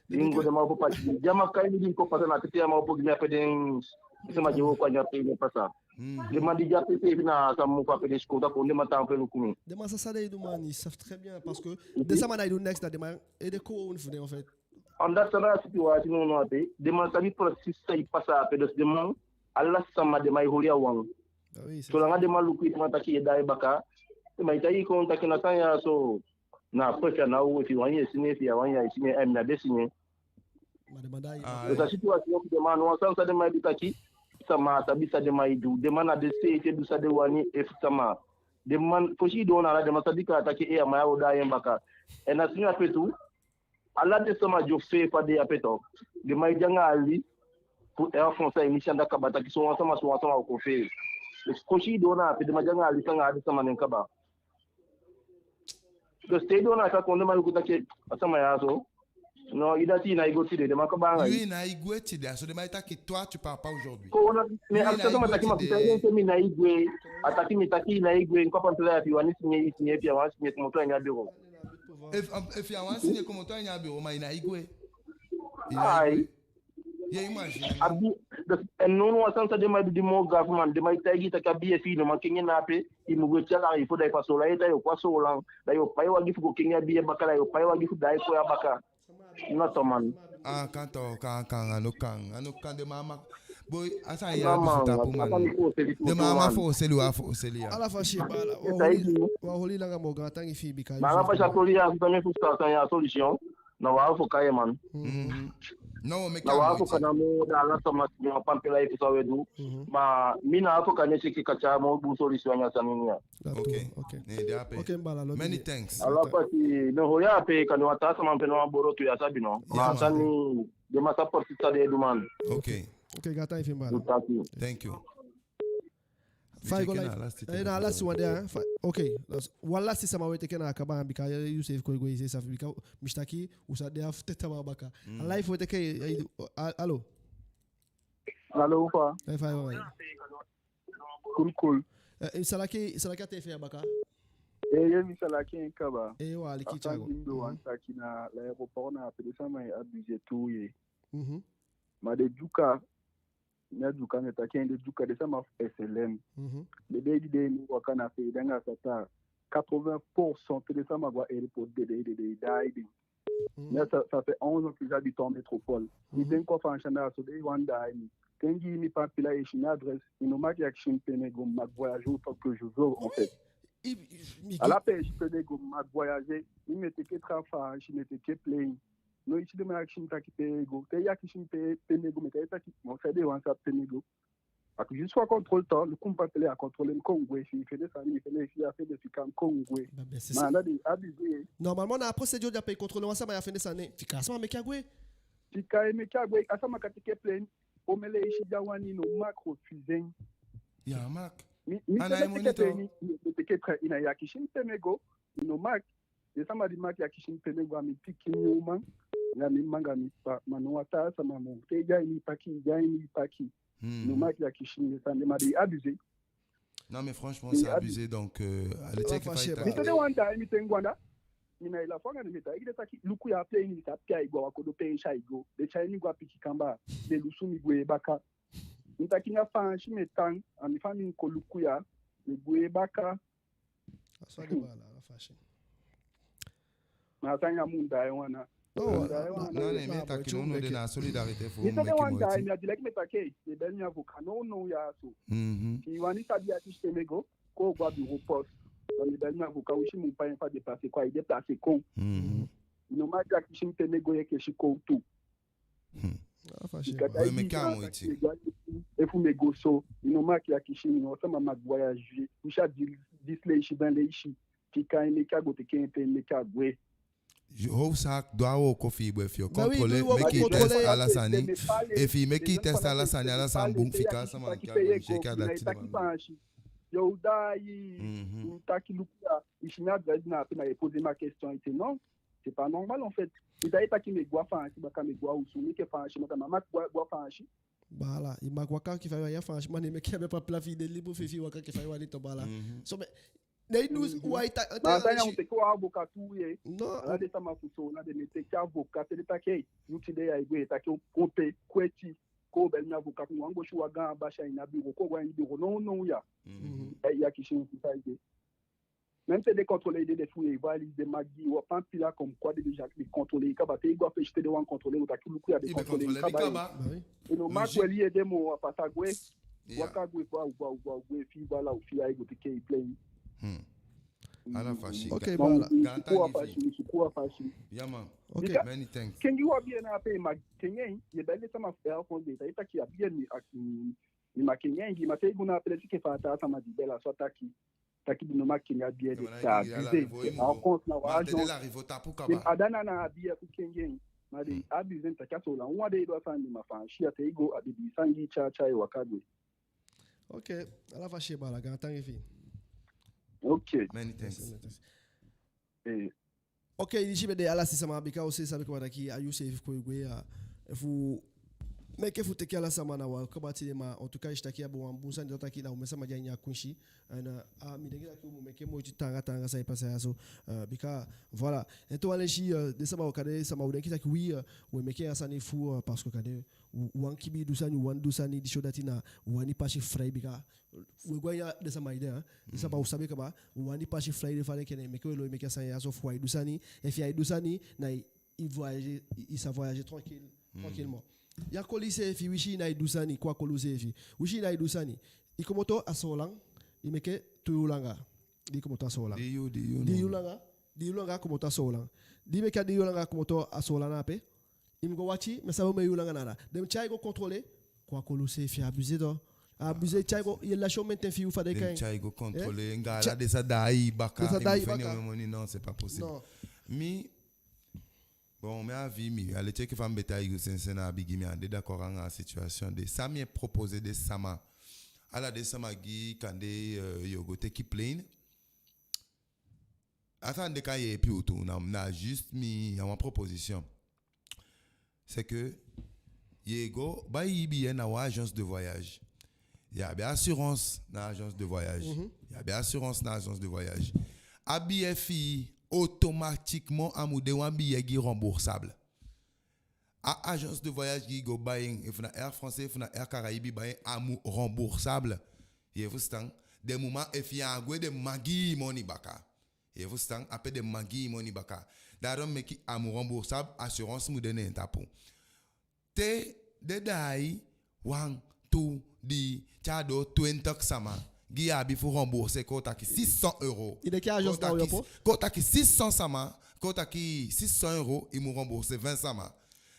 Di mi go, den man opo pasi. Di a man kai mi, di mi kon pasa, na tete a man opo gi mi ape, den sama di e wooko a ini a pe, mi pasa. Den man di de ape seefi, na san mi mu fu ape, den sikowtu kon, den man tan ape luku mi. Den man sa san den e du, man, ils savent très bien, parce que den sama na e du niks, da den man e de kon fu den, en fait. Anda san na a sitiwasi nownow ape, den man sabi precies san e pasa ape, dus den man, ala sama den man e holi a wan. Solanga den man luku i, den man taki i e daai baka, den man e taigi i kon taki na san ya so, na ape efi a ná u, efi i wani i e signer, efi i á wani i á e signer, eh, mi ná be signer. Dus a sitiwasi fu den man, no wan sani san den man e du taki sama á sabi san den man e du, den man na den seefi e du san den wani, efu sama, den man, fosi i doo na ala, den man sabi kaa taki, eh, a man ya o daai en baka. En a sani ape tu, ala den sama di o fee fu a dei ape tu, den man e de anga a lisi fu Air France a ini se anda kaba taki sowan sama, sowan sama o kon fee. Efu fosi i doo na ape, den man de anga a lisi anga a den sama nen kaba. Dus te i doo na ape a kon, den man luku taki a sama ya so, non, i dati i ná e go tide, den man kaba anga i. Yu i ná e gwe tide, a so den man e taki, toi tu pars pas aujourd'hui. Kon na, mais a sama taki, ma mi taki mi ná e gwe. A taki, mi taki i ná e gwe, mi kon a Pampila ya, efi i wani signer i signer, efi i á wani signer komoto a ini a bureau. Efi, efi i á wani signer komoto a ini a bureau, ma i ná e gwe. I ná e gwe. Ai. Ye imagine. A bi, dus, en nownow a sani san den man e du di moo grave, man, den man e taigi i taki a billet fi i no man kengi en na ape, i mu gwe tyai en a airport, da efu a Soolan i e tan, yo kon a Soolan, da yo pai wagi fu go kengi a billet baka, da yo pai wagi fu daai kon ya baka. Na to, man. Ah, kan to, kan, kan, a no kan, a no kan, den man, man. Boi, a sani ya abi fu tapu, man. Den man, man, fu seli, wan fu seli ya. Ala fasi, baala. Wan holi, wan holi langa moo, gaantangi fi i, bika... Baala, fasi a toli ya, a solution. Na wan avocat ye, man. Mhm. Non, meke a avocat namo, da ala sama si wan Pampila e fu san we du. Mhm. Ma mi na avocat ne seki kati a moo bun solution a ini a sani ya. Ok. Ok. Ne de ape. Ok, mi baala, lobi. Many thanks. Ala fasi, no, holi ape, kande wan taa sama mi fende wan bolo tu ya, sabi no. Yeah, man. Ma sani, den man sa porti san den e du, man. Ok. Ok, gaantangi fi i, mi baala. Thank you. Fa i go, live? Na a lasti wan de, hein? Fa, ok. Wan lasti sama we teke na a kaba, bika yu seefi kon go, i seefi sabi, bika mi si taki u sa de a fu tete wan baka. A live we teke, eh, eh, a-, alo? Alo, fa? Eh, fa i go, eh? Cool, cool. Eh, eh, i sa laki, i sa laki a tv a baka? Eh, ye, mi sa laki en kaba. Eh, wan aliki. A san tyai go. Di mi be wani taki na l'aéroport, na ape den sama e abusé tu ye. Mhm. Ma den Dyuka, na Dyuka mi e taki, den Dyuka, den sama fu S L M. Mhm. Den dei di den e waka na ape, den anga sata, quatre-vingts pour cent te den sama go a aéroport, den dei, den dei, daai den. Mhm. Mais ça, ça fait onze ans que j'habite en métropole. Mhm. Mi denki wan Faansi anda so, den wani daai mi. Te i gi mi pampila, i si mi adresse, i no mag akisi mi pe mi e go, mi mag voyager autant que je veux, en fait. Ala peesi pe mi e go, mi mag voyager. Mi, mi e teke tran Faansi, mi e teke plane. No, i si den man akisi mi taki pe mi e go. Te i akisi mi pe, pe mi e go, mi e kai taki, mi o fende wan sa pe mi e go. Aki juste fu a contrôle tan, luku mi pampila, a contrôler mi kon gwe, efi mi fende sani, mi fende, efi mi á fende, fika mi kon gwe. Ma anda den abusé. Normalement, na a procédure di a pe contrôler wan sama, i á fende sani, fika a sama meke a gwe. Fika en meke a gwe, a sama kan teke plane, omen leisi di a wani, i no mag refuser en. Ya mag. Mi, mi, te mi teke plane, mi teke tran, i ná e akisi mi pe mi e go, i no mag. Den sama di mag akisi mi pe mi e go, a mi pikin, mi uman, anga mi mma anga mi ppa, ma no wan taa sama moo. Te i de a ini i paki, i de a ini i paki. Hmm. No mag akisi mi, den sani de, ma den abusé. Non, mais franchement, c'est abusé, donc, euh, allez check. Mi fende wan daai mi ten go anda. Mi ná e lafu anga den, mi e taigi den taki, luku ya, a plane, i sabi pe ai go, a wan kodo peesi ai go. Den tyai mi go a pikin kamba, den lusu mi gwe baka. Mi taki na Faansi mi e tan, a mi famii kon luku ya, mi gwe baka. A so a de, baala, ala fasi. Ma a sani ya mu daai wan na. Non, non, mi e taki, non, non, den na solidarité fu... Mi taki wan daai, mi a di leki mi e taki, mi e beli mi avocat nownow ya so. Mhm. Efi i wani sabi a kisi pe mi e go, kon go a bureau poste. Dan mi e beli mi avocat, wi si mi mu pai en fu a déplacer kon, ai déplacer kon. Mhm. I no mag akisi mi pe mi e go, i e kisi kon tu. Bika da i meke a moiti. Efu mi e go so, i no maki a kisi mi, no, sama maki voyage. Wi sa di, disi leisi, ben leisi. Fika en, meke a go teke en pen, meke a gwe. Hoofdzaak, du a wooko fi i, boi, fi i o contrôler, meke i test ala sani. Efi i meke i test ala sani, ala sani bun, fika a sama, meke a go, i si enke a dati de. Yo, da i taki luku ya, i si mi a drive na ape, na i e poser mi a question ete, non? C'est pas normal, en fait. I da i taki mi e go a Faansi baka, mi e go a osu, meke Faansi, ma da ma maki go a, go a Faansi. Baala, i maki waka enke fa i wani a Faansi, ma ne meke a be papila fi i de libre fi i waka enke fa i wani to, baala. So, mais, ne i du, wai ta, ta, ma da ya si u teke wan avocat tu ye. Non. Ala den sama fu so, na den e teke avocat, te den taki, yu tide ya e gwe, taki o konte, kweti, ko beli mi avocat, mi wani go si wan gaan basi a ini a bureau, ko go a ini bureau, non, non, ya. Eh, ya kisi mi fu sa i de. Même te den contrôler i de, den fouiller i valise, den maki gi i wan pampila comme quoi den déjà, den contrôler i kaba. Te i go a fesi, te den wani contrôler i, u taki luku ya, den contrôler i kaba. I no maki weli ede moo, a pasa gwe. Waka gwe, gwe, gwe, gwe, gwe, fi i baala, fi i ai go teke i plane. Ala fasi. Ok, baala. Suku a fasi, suku a fasi. Yeah, man. Ok. Many thanks. Kengi wan biye na ape, ma kengi en, ye beli sama fu Air France, den taki a biye mi, a, mi, mi ma kengi en gi, ma te i go na ape, te i si enke fa a taa sama di beli a so a taki. Taki di no maki kengi a biye de, c'est abusé. En compte na wan agence. A dati na a biye fu kengi en. Ma den abusé, taki a so la wan de i du a sani, ma Faansi ya, te i go a de di sani gi i, tya tya, i waka gwe. Ok, ala fasi, baala, gaantangi fi i. Ok. Many thanks. Eh, Ok, i si, be de ala si sama, bika u seefi sabi kaba taki a yu seefi kon i gwe ya. Efu meke fu teke ala sama na wan kaba tide, ma en tout cas i si taki a be wan bun sani, da taki na omen sama di a ini a kwinsi. En, eh, a, mi denki taki u mu meke moiti taanga taanga san e pasa ya so. Eh, bika, voilà. En tu wan leisi, eh, den sama o kan de, sama o denki taki wi, eh, we meke a sani fu, eh, parce que kan de, u, u wani kibii du sani, u wani du sani, disi o dati, na u wani pasi fii, bika we go a ini den sama ede, hein. Den sama o sabi kaba, u wani pasi fii, fa den kan meke, we lon meke a sani ya so fu ai du sani. Efi ai du sani, na i, i voyager, i, i sa voyager tranquille, tranquillement. Ya koli seefi, wi si na i du sani, kon a koli seefi. Wi si na i du sani. I komoto a Soolan, i meke tu yuu langa. Di i komoto a Soolan. Di yuu, di yuu, di yuu langa, di yuu langa komoto a Soolan. Di i meke a di yuu langa komoto a Soolan na ape, i mu go wakiti, mi á sabi omen yuu langa na ala. Den mu tyai i go contrôler. Kon a koli seefi, abusé tu. Abusé, tyai i go, ye lasi omen ten fi i, fa den kan. Den mu tyai i go contrôler, anga ala den sa daai i baka, den sa daai i baka. Moni, non, c'est pas possible. Non. Mi, bon, mi a vi mi, a leti enke fa mi be taigi u sensi na a bigin, mi á de d'accord anga a situation de. San mi e proposer den sama, ala den sama di kande, euh, yo go teke plane. A sani de kan yeepi u tu, na, na juste mi, a wan proposition. C'est que ye go bai i billet na wan agence de voyage. Ye abi assurance na agence de voyage. Mhm. Ye abi assurance na agence de voyage. A billet fi i, automatiquement a mu de wan billet di remboursable. A agence de voyage di i go bai en, efu na Air Français, efu na Air Caraïbes i bai en, a mu remboursable. Ye fusutan? Den mu man, efi i á gwe, den mu man gi i moni baka. Ye fusutan? Ape den mu man gi i moni baka. Daarom meke a mu remboursable, assurance mu de na en tapu. Te den daai wan, tu, dii, te a doo twenti sama di i abi fu rembourser, kon taki six cents euros. I denki a agence na u opo? Kon taki six cents sama, kon taki six cents euros, i mu rembourser vingt sama.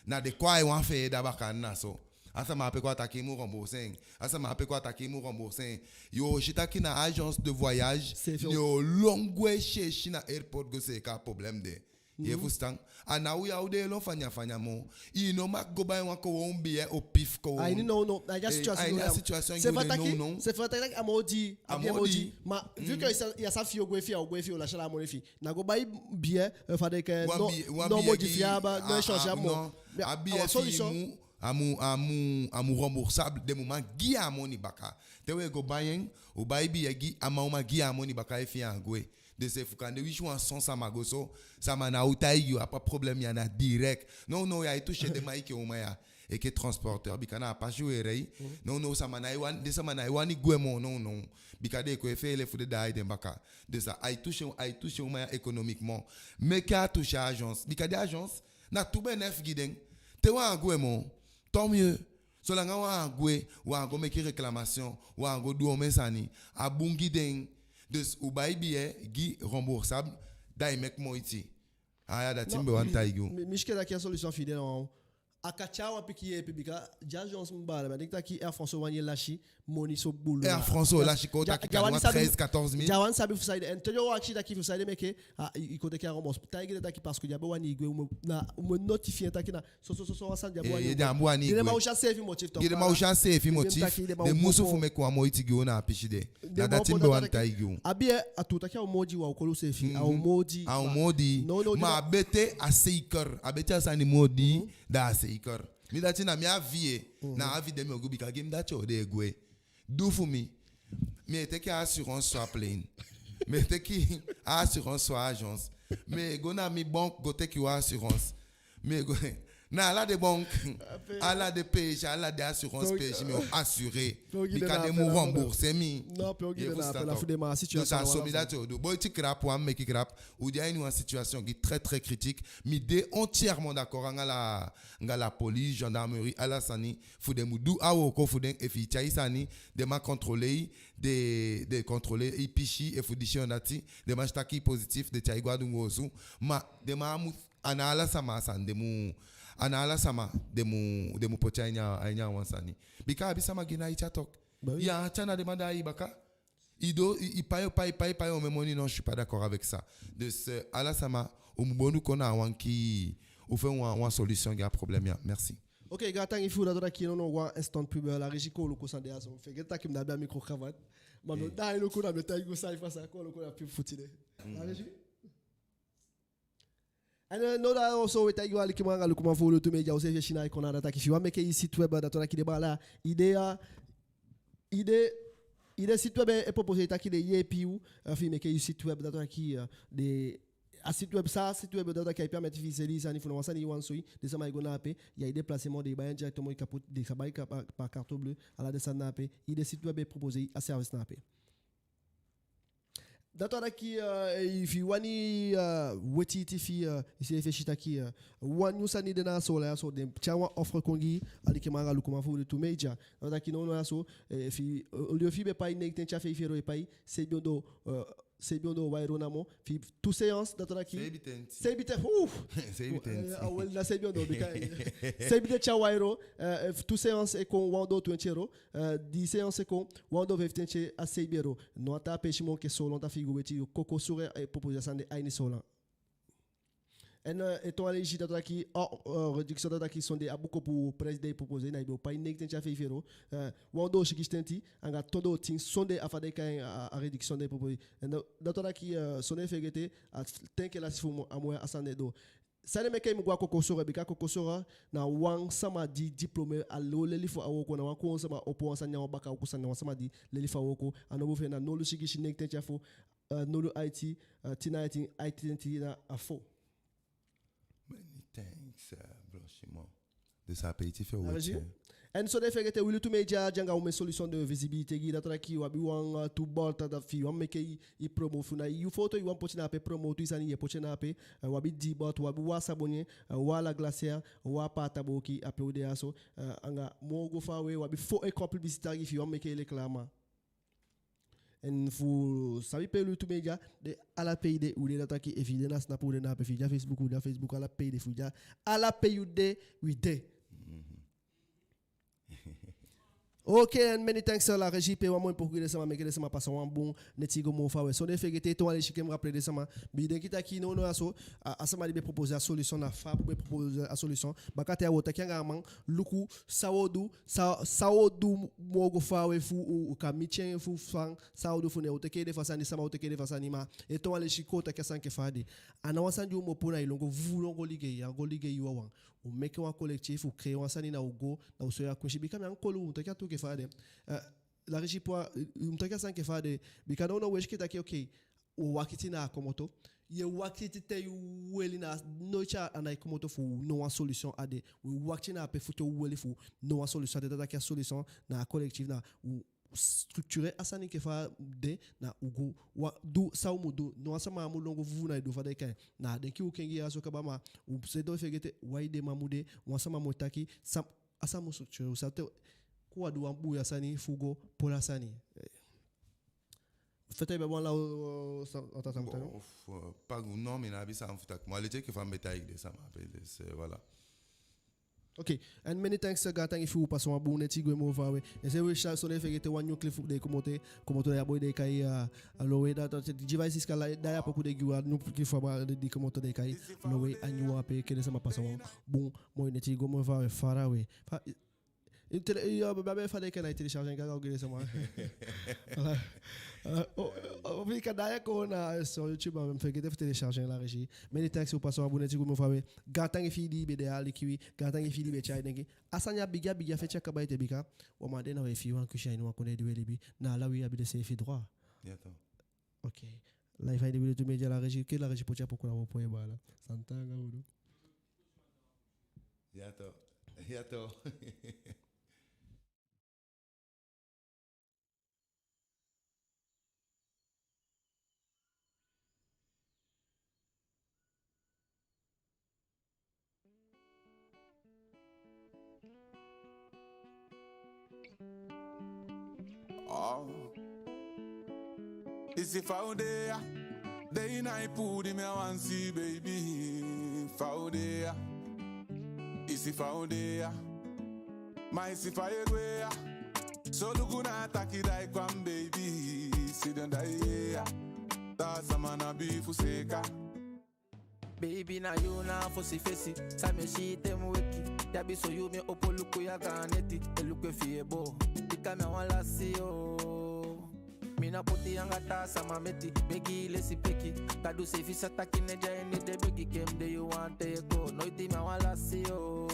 Na den kon a wan feeda baka na so. A sama ape kon a taki i mu rembourser en. A sama ape kon a taki i mu rembourser en. Yo si taki na agence de voyage, seefi, yo lon gwe si, si na airport go seeka a problème de. Ye fusutan? A ná u ya o de e lon fanya fanya moo. I no maki go bai wan kowownu billet o pif kowownu. Aini, non, non. A ini a situation di u de ya. C'est fa taki, c'est fa taki a moo dii, a moo dii. Ma vu que ya sa fii o gwe, fii a o gwe, fii o lasi ala a moni fi i. Na go bai billet, euh, fa den kan, non, modifiable, non échangeable, non. A billet fi i mu, a mu, a mu, a mu remboursable, den mu man gi i a moni baka. Te we go bai en, u bai billet gi i, a man, u man gi i a moni baka efi i á gwe. Dus efu kande wi si wan son sama go so, sama ná o taigi yu, a pa problème ya, na direct. Non, non, ya e toucher den man enke uman ya, enke transporteur, bika na a pasi we rei. Non, non, sama ná e wani, den sama ná e wani gwe moo, non, non. Bika den e kon e feele fu den daai den baka. Dus a, ai toucher, ai toucher uman ya économiquement. Meke a toucher agence. Bika den agence, na tu bénéf gi den. Te wan á gwe moo, tant mieux. Solanga wan á gwe, wan á go meke réclamation, wan á go du omen sani, a bun gi den. Dus u bai billet gi remboursable, da i meke moiti. A ya, dati mi be wani taigi u. Mi, mi si enke taki a solution fi i de na wan, A kan tyai wan pikin yeepi, bika di a agence, mi baala, mi denki taki Air France o wani e lasi moni so bulu. Air France o lasi, kon taki a wani sabi treize, quatorze mille. A wani sabi fu saide, en te den o akisi taki fu saide meke, a, i, i kon teke a remboursement. Taigi den taki parce que den á be wani i gwe, u mu, na, u mu notifier taki na so, so, so, so wan sani den á be wani i gwe. Gi den man o si a seefi motif. Gi den man o si a seefi motif. Den musu fu meke wan moiti gi u na a pisi de. Na dati mi be wani taigi u. A be, a tuu taki a o moo di wan, u koli u seefi, a o moo di. A o moo di. Ma a betee a seiker. A betee a sani moo di, da a seiker. Mi dati na mi avis, na a avis de mi o gi u, bika gi mi dati o de e gwe. Du fu mi, mi e teke a assurance soit plein. Mi e teke a assurance soit agence. Mi e go na mi banque go teke wan assurance. Mi e go na ala den banque, ala den P G, ala den assurance P G, mi o assurer. Bika den mu rembourser mi. Na pe o gi den appel fu den man. A situation na so mi dati o du. Boiti grap, wan meke grap. U de a ini wan situation di très, très critique. Mi de entièrement d'accord anga la, anga la police, gendarmerie, ala sani, fu den mu du a wooko fu den. Efi i tyai sani, den man contrôler i, den, den contrôler i pisi, efu disi on dati, den man si taki i positif, den tyai i go a dunguu osu. Ma den man mu, a ná ala sama a sani den mu, a ná ala sama den mu, den mu poti a ini a, a ini a wan sani. Bika a abi sama gi na i tyai tok. Ya, a tyai na den man da i baka. I du, i, i pai, pai, pai, pai omen moni, non, je suis pas d'accord avec ça. Dus, euh, ala sama, u mu bonu kon na wan kii, u feni wan, wan solution gi a problème ya. Merci. Ok, gaantangi fu u. Dati wani taki nownow wan instant pub, euh, la régie, kon luku san de a so. Fegete taki mi ná abi a micro-cravate. Ma mi o daai luku, na mi o taigi u san i fasa, kon luku na pub fu tide. La régie? En, euh, now da so we taigi u alikiman anga lukuman fu Lutu Media, u seefi e si na i kon na, dati wani taki efi i wani meke i site web, dati wani taki den baala, i de, euh, i de, i de site web e, e proposer taki den yeepi u, euh, fi i meke i site web, dati wani taki, euh, den, a site web, san a site web, dati wani taki a i permet fi i seli i sani, fu na wan sani i wani soi, den sama e go na ape, i ái déplacement, den e bai en directement, i kan poti, den sa bai ka-, par, par carte bleue, ala den sani na ape, i de site web e proposer a service na ape. Dati wani taki, euh, efi i wani, euh, weti iti fi i, euh, i seefi e si taki, euh, wan nyun sani de na Soolan ya so, den tyai wan offre kon gi alikiman anga lukuman fu Lutu Media. Dati wani taki nownow ya so, eh, efi, euh, au lieu fi i be pai neigitenti a feifi euro, i e pai seibi ondoo, euh, seibi ondoo wan euro namo, fi tu séance, dati wani taki seibitenti. Seibitenti, ouf! Seibitenti. Eh, a wel na seibi ondoo, bika, eh, seibitenti a wan euro, eh, eh, tu séance e kon wan ondoo twenti euro, eh, dii séance e kon wan ondoo feifitenti a seibi euro. No a taa peesi moo enke Soolan, da fi i go weti, Koko Sure e proposer a sani de a ini Soolan. En, eh, e toon a leisi, dati wani taki, oh, eh, réduction, dati wani taki sondee a bukopu prijs den e proposer, na i be o pai neigitenti a feifi euro, eh, wan ondoo sigistenti, anga tu ondoo tin, sondee a fa den e kai en, a, a réduction den e proposer. En da-, dati wani taki, eh, sondee fegete, a ten ke lasi fu mo-, a moi a sani de doo. San e meke i mu go a Koko Sure, bika Koko Sure na wan sama di diplômé, a leli fu a wooko, na wan kon sama opo wan sani a wan baka wooko sani, na wan sama di leli fu a wooko. A nombu fi en na nolu sigisi neigitenti a fo, eh, nolu aiti, eh, tin aiti, aititenti na a fo. Many thanks, eh, Blanchiment. Dus a pe i ti fi en weti. En sondee fegete, wi Lutu Media de anga omen solution de visibilité gi i, dati wani taki wi abi wan, eh, tu bord, da fi i wani meke i, i promo fu na i foto i wani poti na ape, promo tu i sani i e poti na ape, eh, wi abi dii bord, wi abi wan sabonye, eh, wan ala glacière, wan paata booki, a pe u de ya so, eh, anga moo go faawe, wi abi fo écran publicitaire gi i fi i wani meke i reklama. En fu sabi pe Lutu Media de, ala pe i de u de, dati wani taki efi i de na Snap u de na ape, efi i de a Facebook u de a Facebook, ala pe i de, efi i de a, ala pe i de wi de. Ok, en many thanks, eh, la régie, pe wan moi poku gi den sama, meke den sama pasa wan bun neti go moo faawe. Sondee fegete, e toon a leisi, ke mi rappeler den sama, mi denki taki nownow ya so, a, a sama di be proposer a solution, na Fab be proposer a solution. Bakaten a wi o taki anga a man, luku san wi o du, san, san wi o du moo go faawe fu u, u kan miti en fu san, san wi o du fu ne, u teke den fa sani, sama u teke den fa sani, ma e toon a leisi, kon taki a sani enke fa a de. A ná wan sani di u mu opo na i lon go vuvu lon go ligei, ya go ligei i wawan. U meke wan collectif, u créer wan sani, na u go, na u soi a kwinsi, bika mi á koli u, u mu taki a tuu enke fa a de. Eh, la régie, poi, u mu taki a sani enke fa a de, bika nownow we si enke taki, ok, u wakiti na a komoto. Ye wakiti te yu weli, na noiti a ná e komoto fu no wan solution a de. U wakiti na ape fu te u weli fu no wan solution a de. Dati wani taki a solution na a collectif, na u structurer a sani enke fa a de, na u go wa-, du san u mu du. No wan sama á mu lon go vuvu na i du, fa den e kai en. Na a denki u kengi ya so kaba, ma u sete, u fegete, wi de, ma mu de, wan sama mu taki san, a sani mu structurer, u sa te, kon wi du wan buya sani fu go poli a sani. Eh. Fete, i be abi wan law, eh, sa-, a ta sama taki? Bon, of, eh, pagu, non, mi ná abi san fu taki. Ma a leti enke fa mi be taigi den sama, pe, dus, eh, voilà. Ok, and many thanks, gaantangi fi u pasa wan bun neti gwe moo fawe. Ne se we sa so ne fegete wan nyun clip fu den komoto, komoto da a boi den e kai, ah, a Lowe da, da, di G Y C kala da a poku den gi u a nyun clip fu a boi di komoto den e kai Lowe, a nyun wan pe. Kele sama, pasa wan bun moi neti gwe moo fawe, farawe. Fa, i tele, i, ah, be, be, fa den e kai en, na i télécharger en, gaga gi den sama. Voilà. Ah, o, o, o, fi i kan da a kon na, eh, so YouTube, ah, mi fegete fu télécharger en, la régie. Many thanks, u pasa wan bun neti gwe moo fawe. Gaantangi fi i di i be de a aliki wi, gaantangi fi i di i be tyai denki. A sani ya bigi, a bigi, a feti á kaba ete, bika wan man de na we fi i wan kusi a ini wan kondee di we libi, na ala wi abi den seefi droit. Ya toch. Ok. Live a ini Wi Lutu Media, la régie, ke la régie poti a poku na wi poi, baala. Santa anga unu. Ya toch. Ya toch. Oh. I si fa u de ya, dei nai puu di mi á wani si, baby. Fa u de ya, i si fa u de ya. Ma i si fa ye gwe ya. Solugu na taki da i kon, baby. Sidon da i yee ya. Taa sama ná abi fu seeka. Baby, na yu na a fosi fesi san mi e si te mi weki. Di a be so yu mi e opo luku ya gaan neti. E luku efi ye bo. Bika mi á wani lasi yu. Mi ná poti anga taa sama meti, begi lesipeki. Gadu seefi sa taki ne di a ini de begi, ke mi de yu wani teke. Noiti mi á wani lasi yu.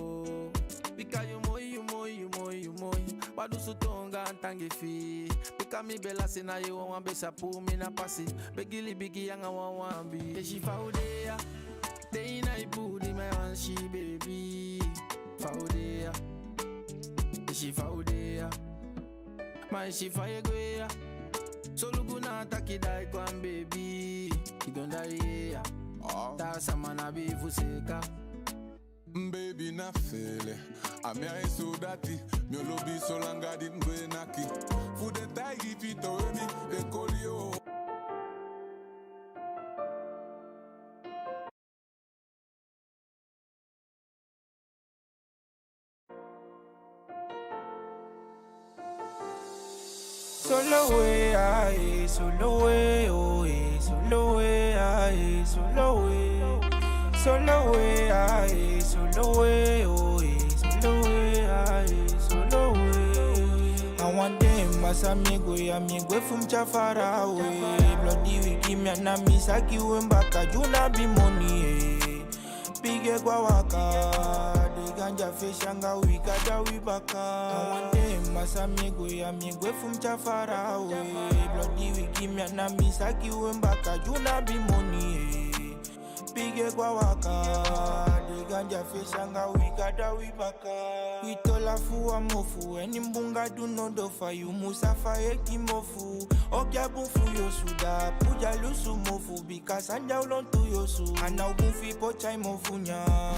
Bika yu moi, yu moi, yu moi, yu moi. Wan dunsu toon gaantangi fi i. Bika mi be lasi, na yu wawan be sa puu mi na pasi. Begi libi gi anga wawan bi. I si fa u de ya. Dei nai puu di mi á wani si, baby. Fa u de ya. I si fa u de ya. Ma i si fa ye gwe ya. Solugu na taki da i kon, baby. Sidon da i yee ya. Oh. Taa sama ná abi fu seeka. Baby, na fele. A mi a e so dati. Mi o lobi solanga di mi gwe naki. Fu den taigi fi towe mi, den koli yu. Solowe, aye, solowe, oh, eh, solowe, aye, solowe. Solowe, aye, solowe, oh, eh, solowe, aye, solowe. A wan dei masa mi e gwe, a mi e gwe fu mi tyai farawe. Blodi wiki mi ana mi saki wen baka, yu ná abi moni, eh. Pige gwa waka, de ganja fesi anga wi, gada wi baka. A wan dei masa mi e gwe, a mi e gwe fu mi tyai farawe. Blodi wiki mi ana mi saki wen baka, yu ná abi moni, eh. Pige gwa waka, de ganja fesi anga wi, gada wi baka. Wi tola fu a mofu, eni bunga du no do fa yu musa fa eki mofu. Oki a bun fu yu osu, da puu dyalusu mofu, bika sani dya o lontu yu osu. A ná o bun fi i poti a i mofu nyan.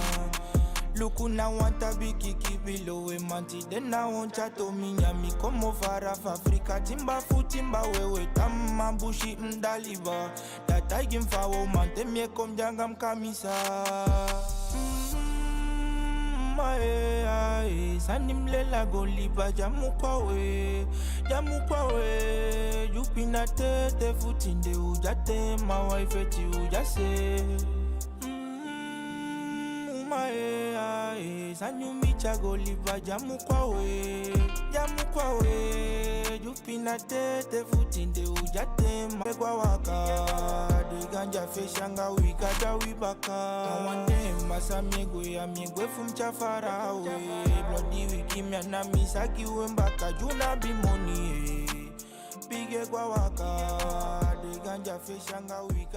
Luku na wan tabi kiki bilo we manti, den na wan tyatomi nyan. Mi komo fara fu Afrika, timba fu timba wewe, tamaa busi mi daliba. Da taigi mi fa wo man te mi e kon mi de anga mi kamisa. Mm, ma e, a e, sani mi lela go liba, dyamu kwawe, dyamu kwawe. Yu pina tete fu tinde u dya te, ma wan e feti u dya se. Mm, ma e, a e, sani u mi tya go liba, dyamu kwawe, dyamu kwawe. Yu pina tete fu tinde u dya te, ma e gwa waka, de ganja fesi anga wi, gada wi baka. A wan dei masa mi e gwe, a mi e gwe fu mi tyai farawe. Blodi wiki mi ana mi saki wen baka, yu ná abi moni, eh. Pige gwa waka, de ganja fesi anga wi, gada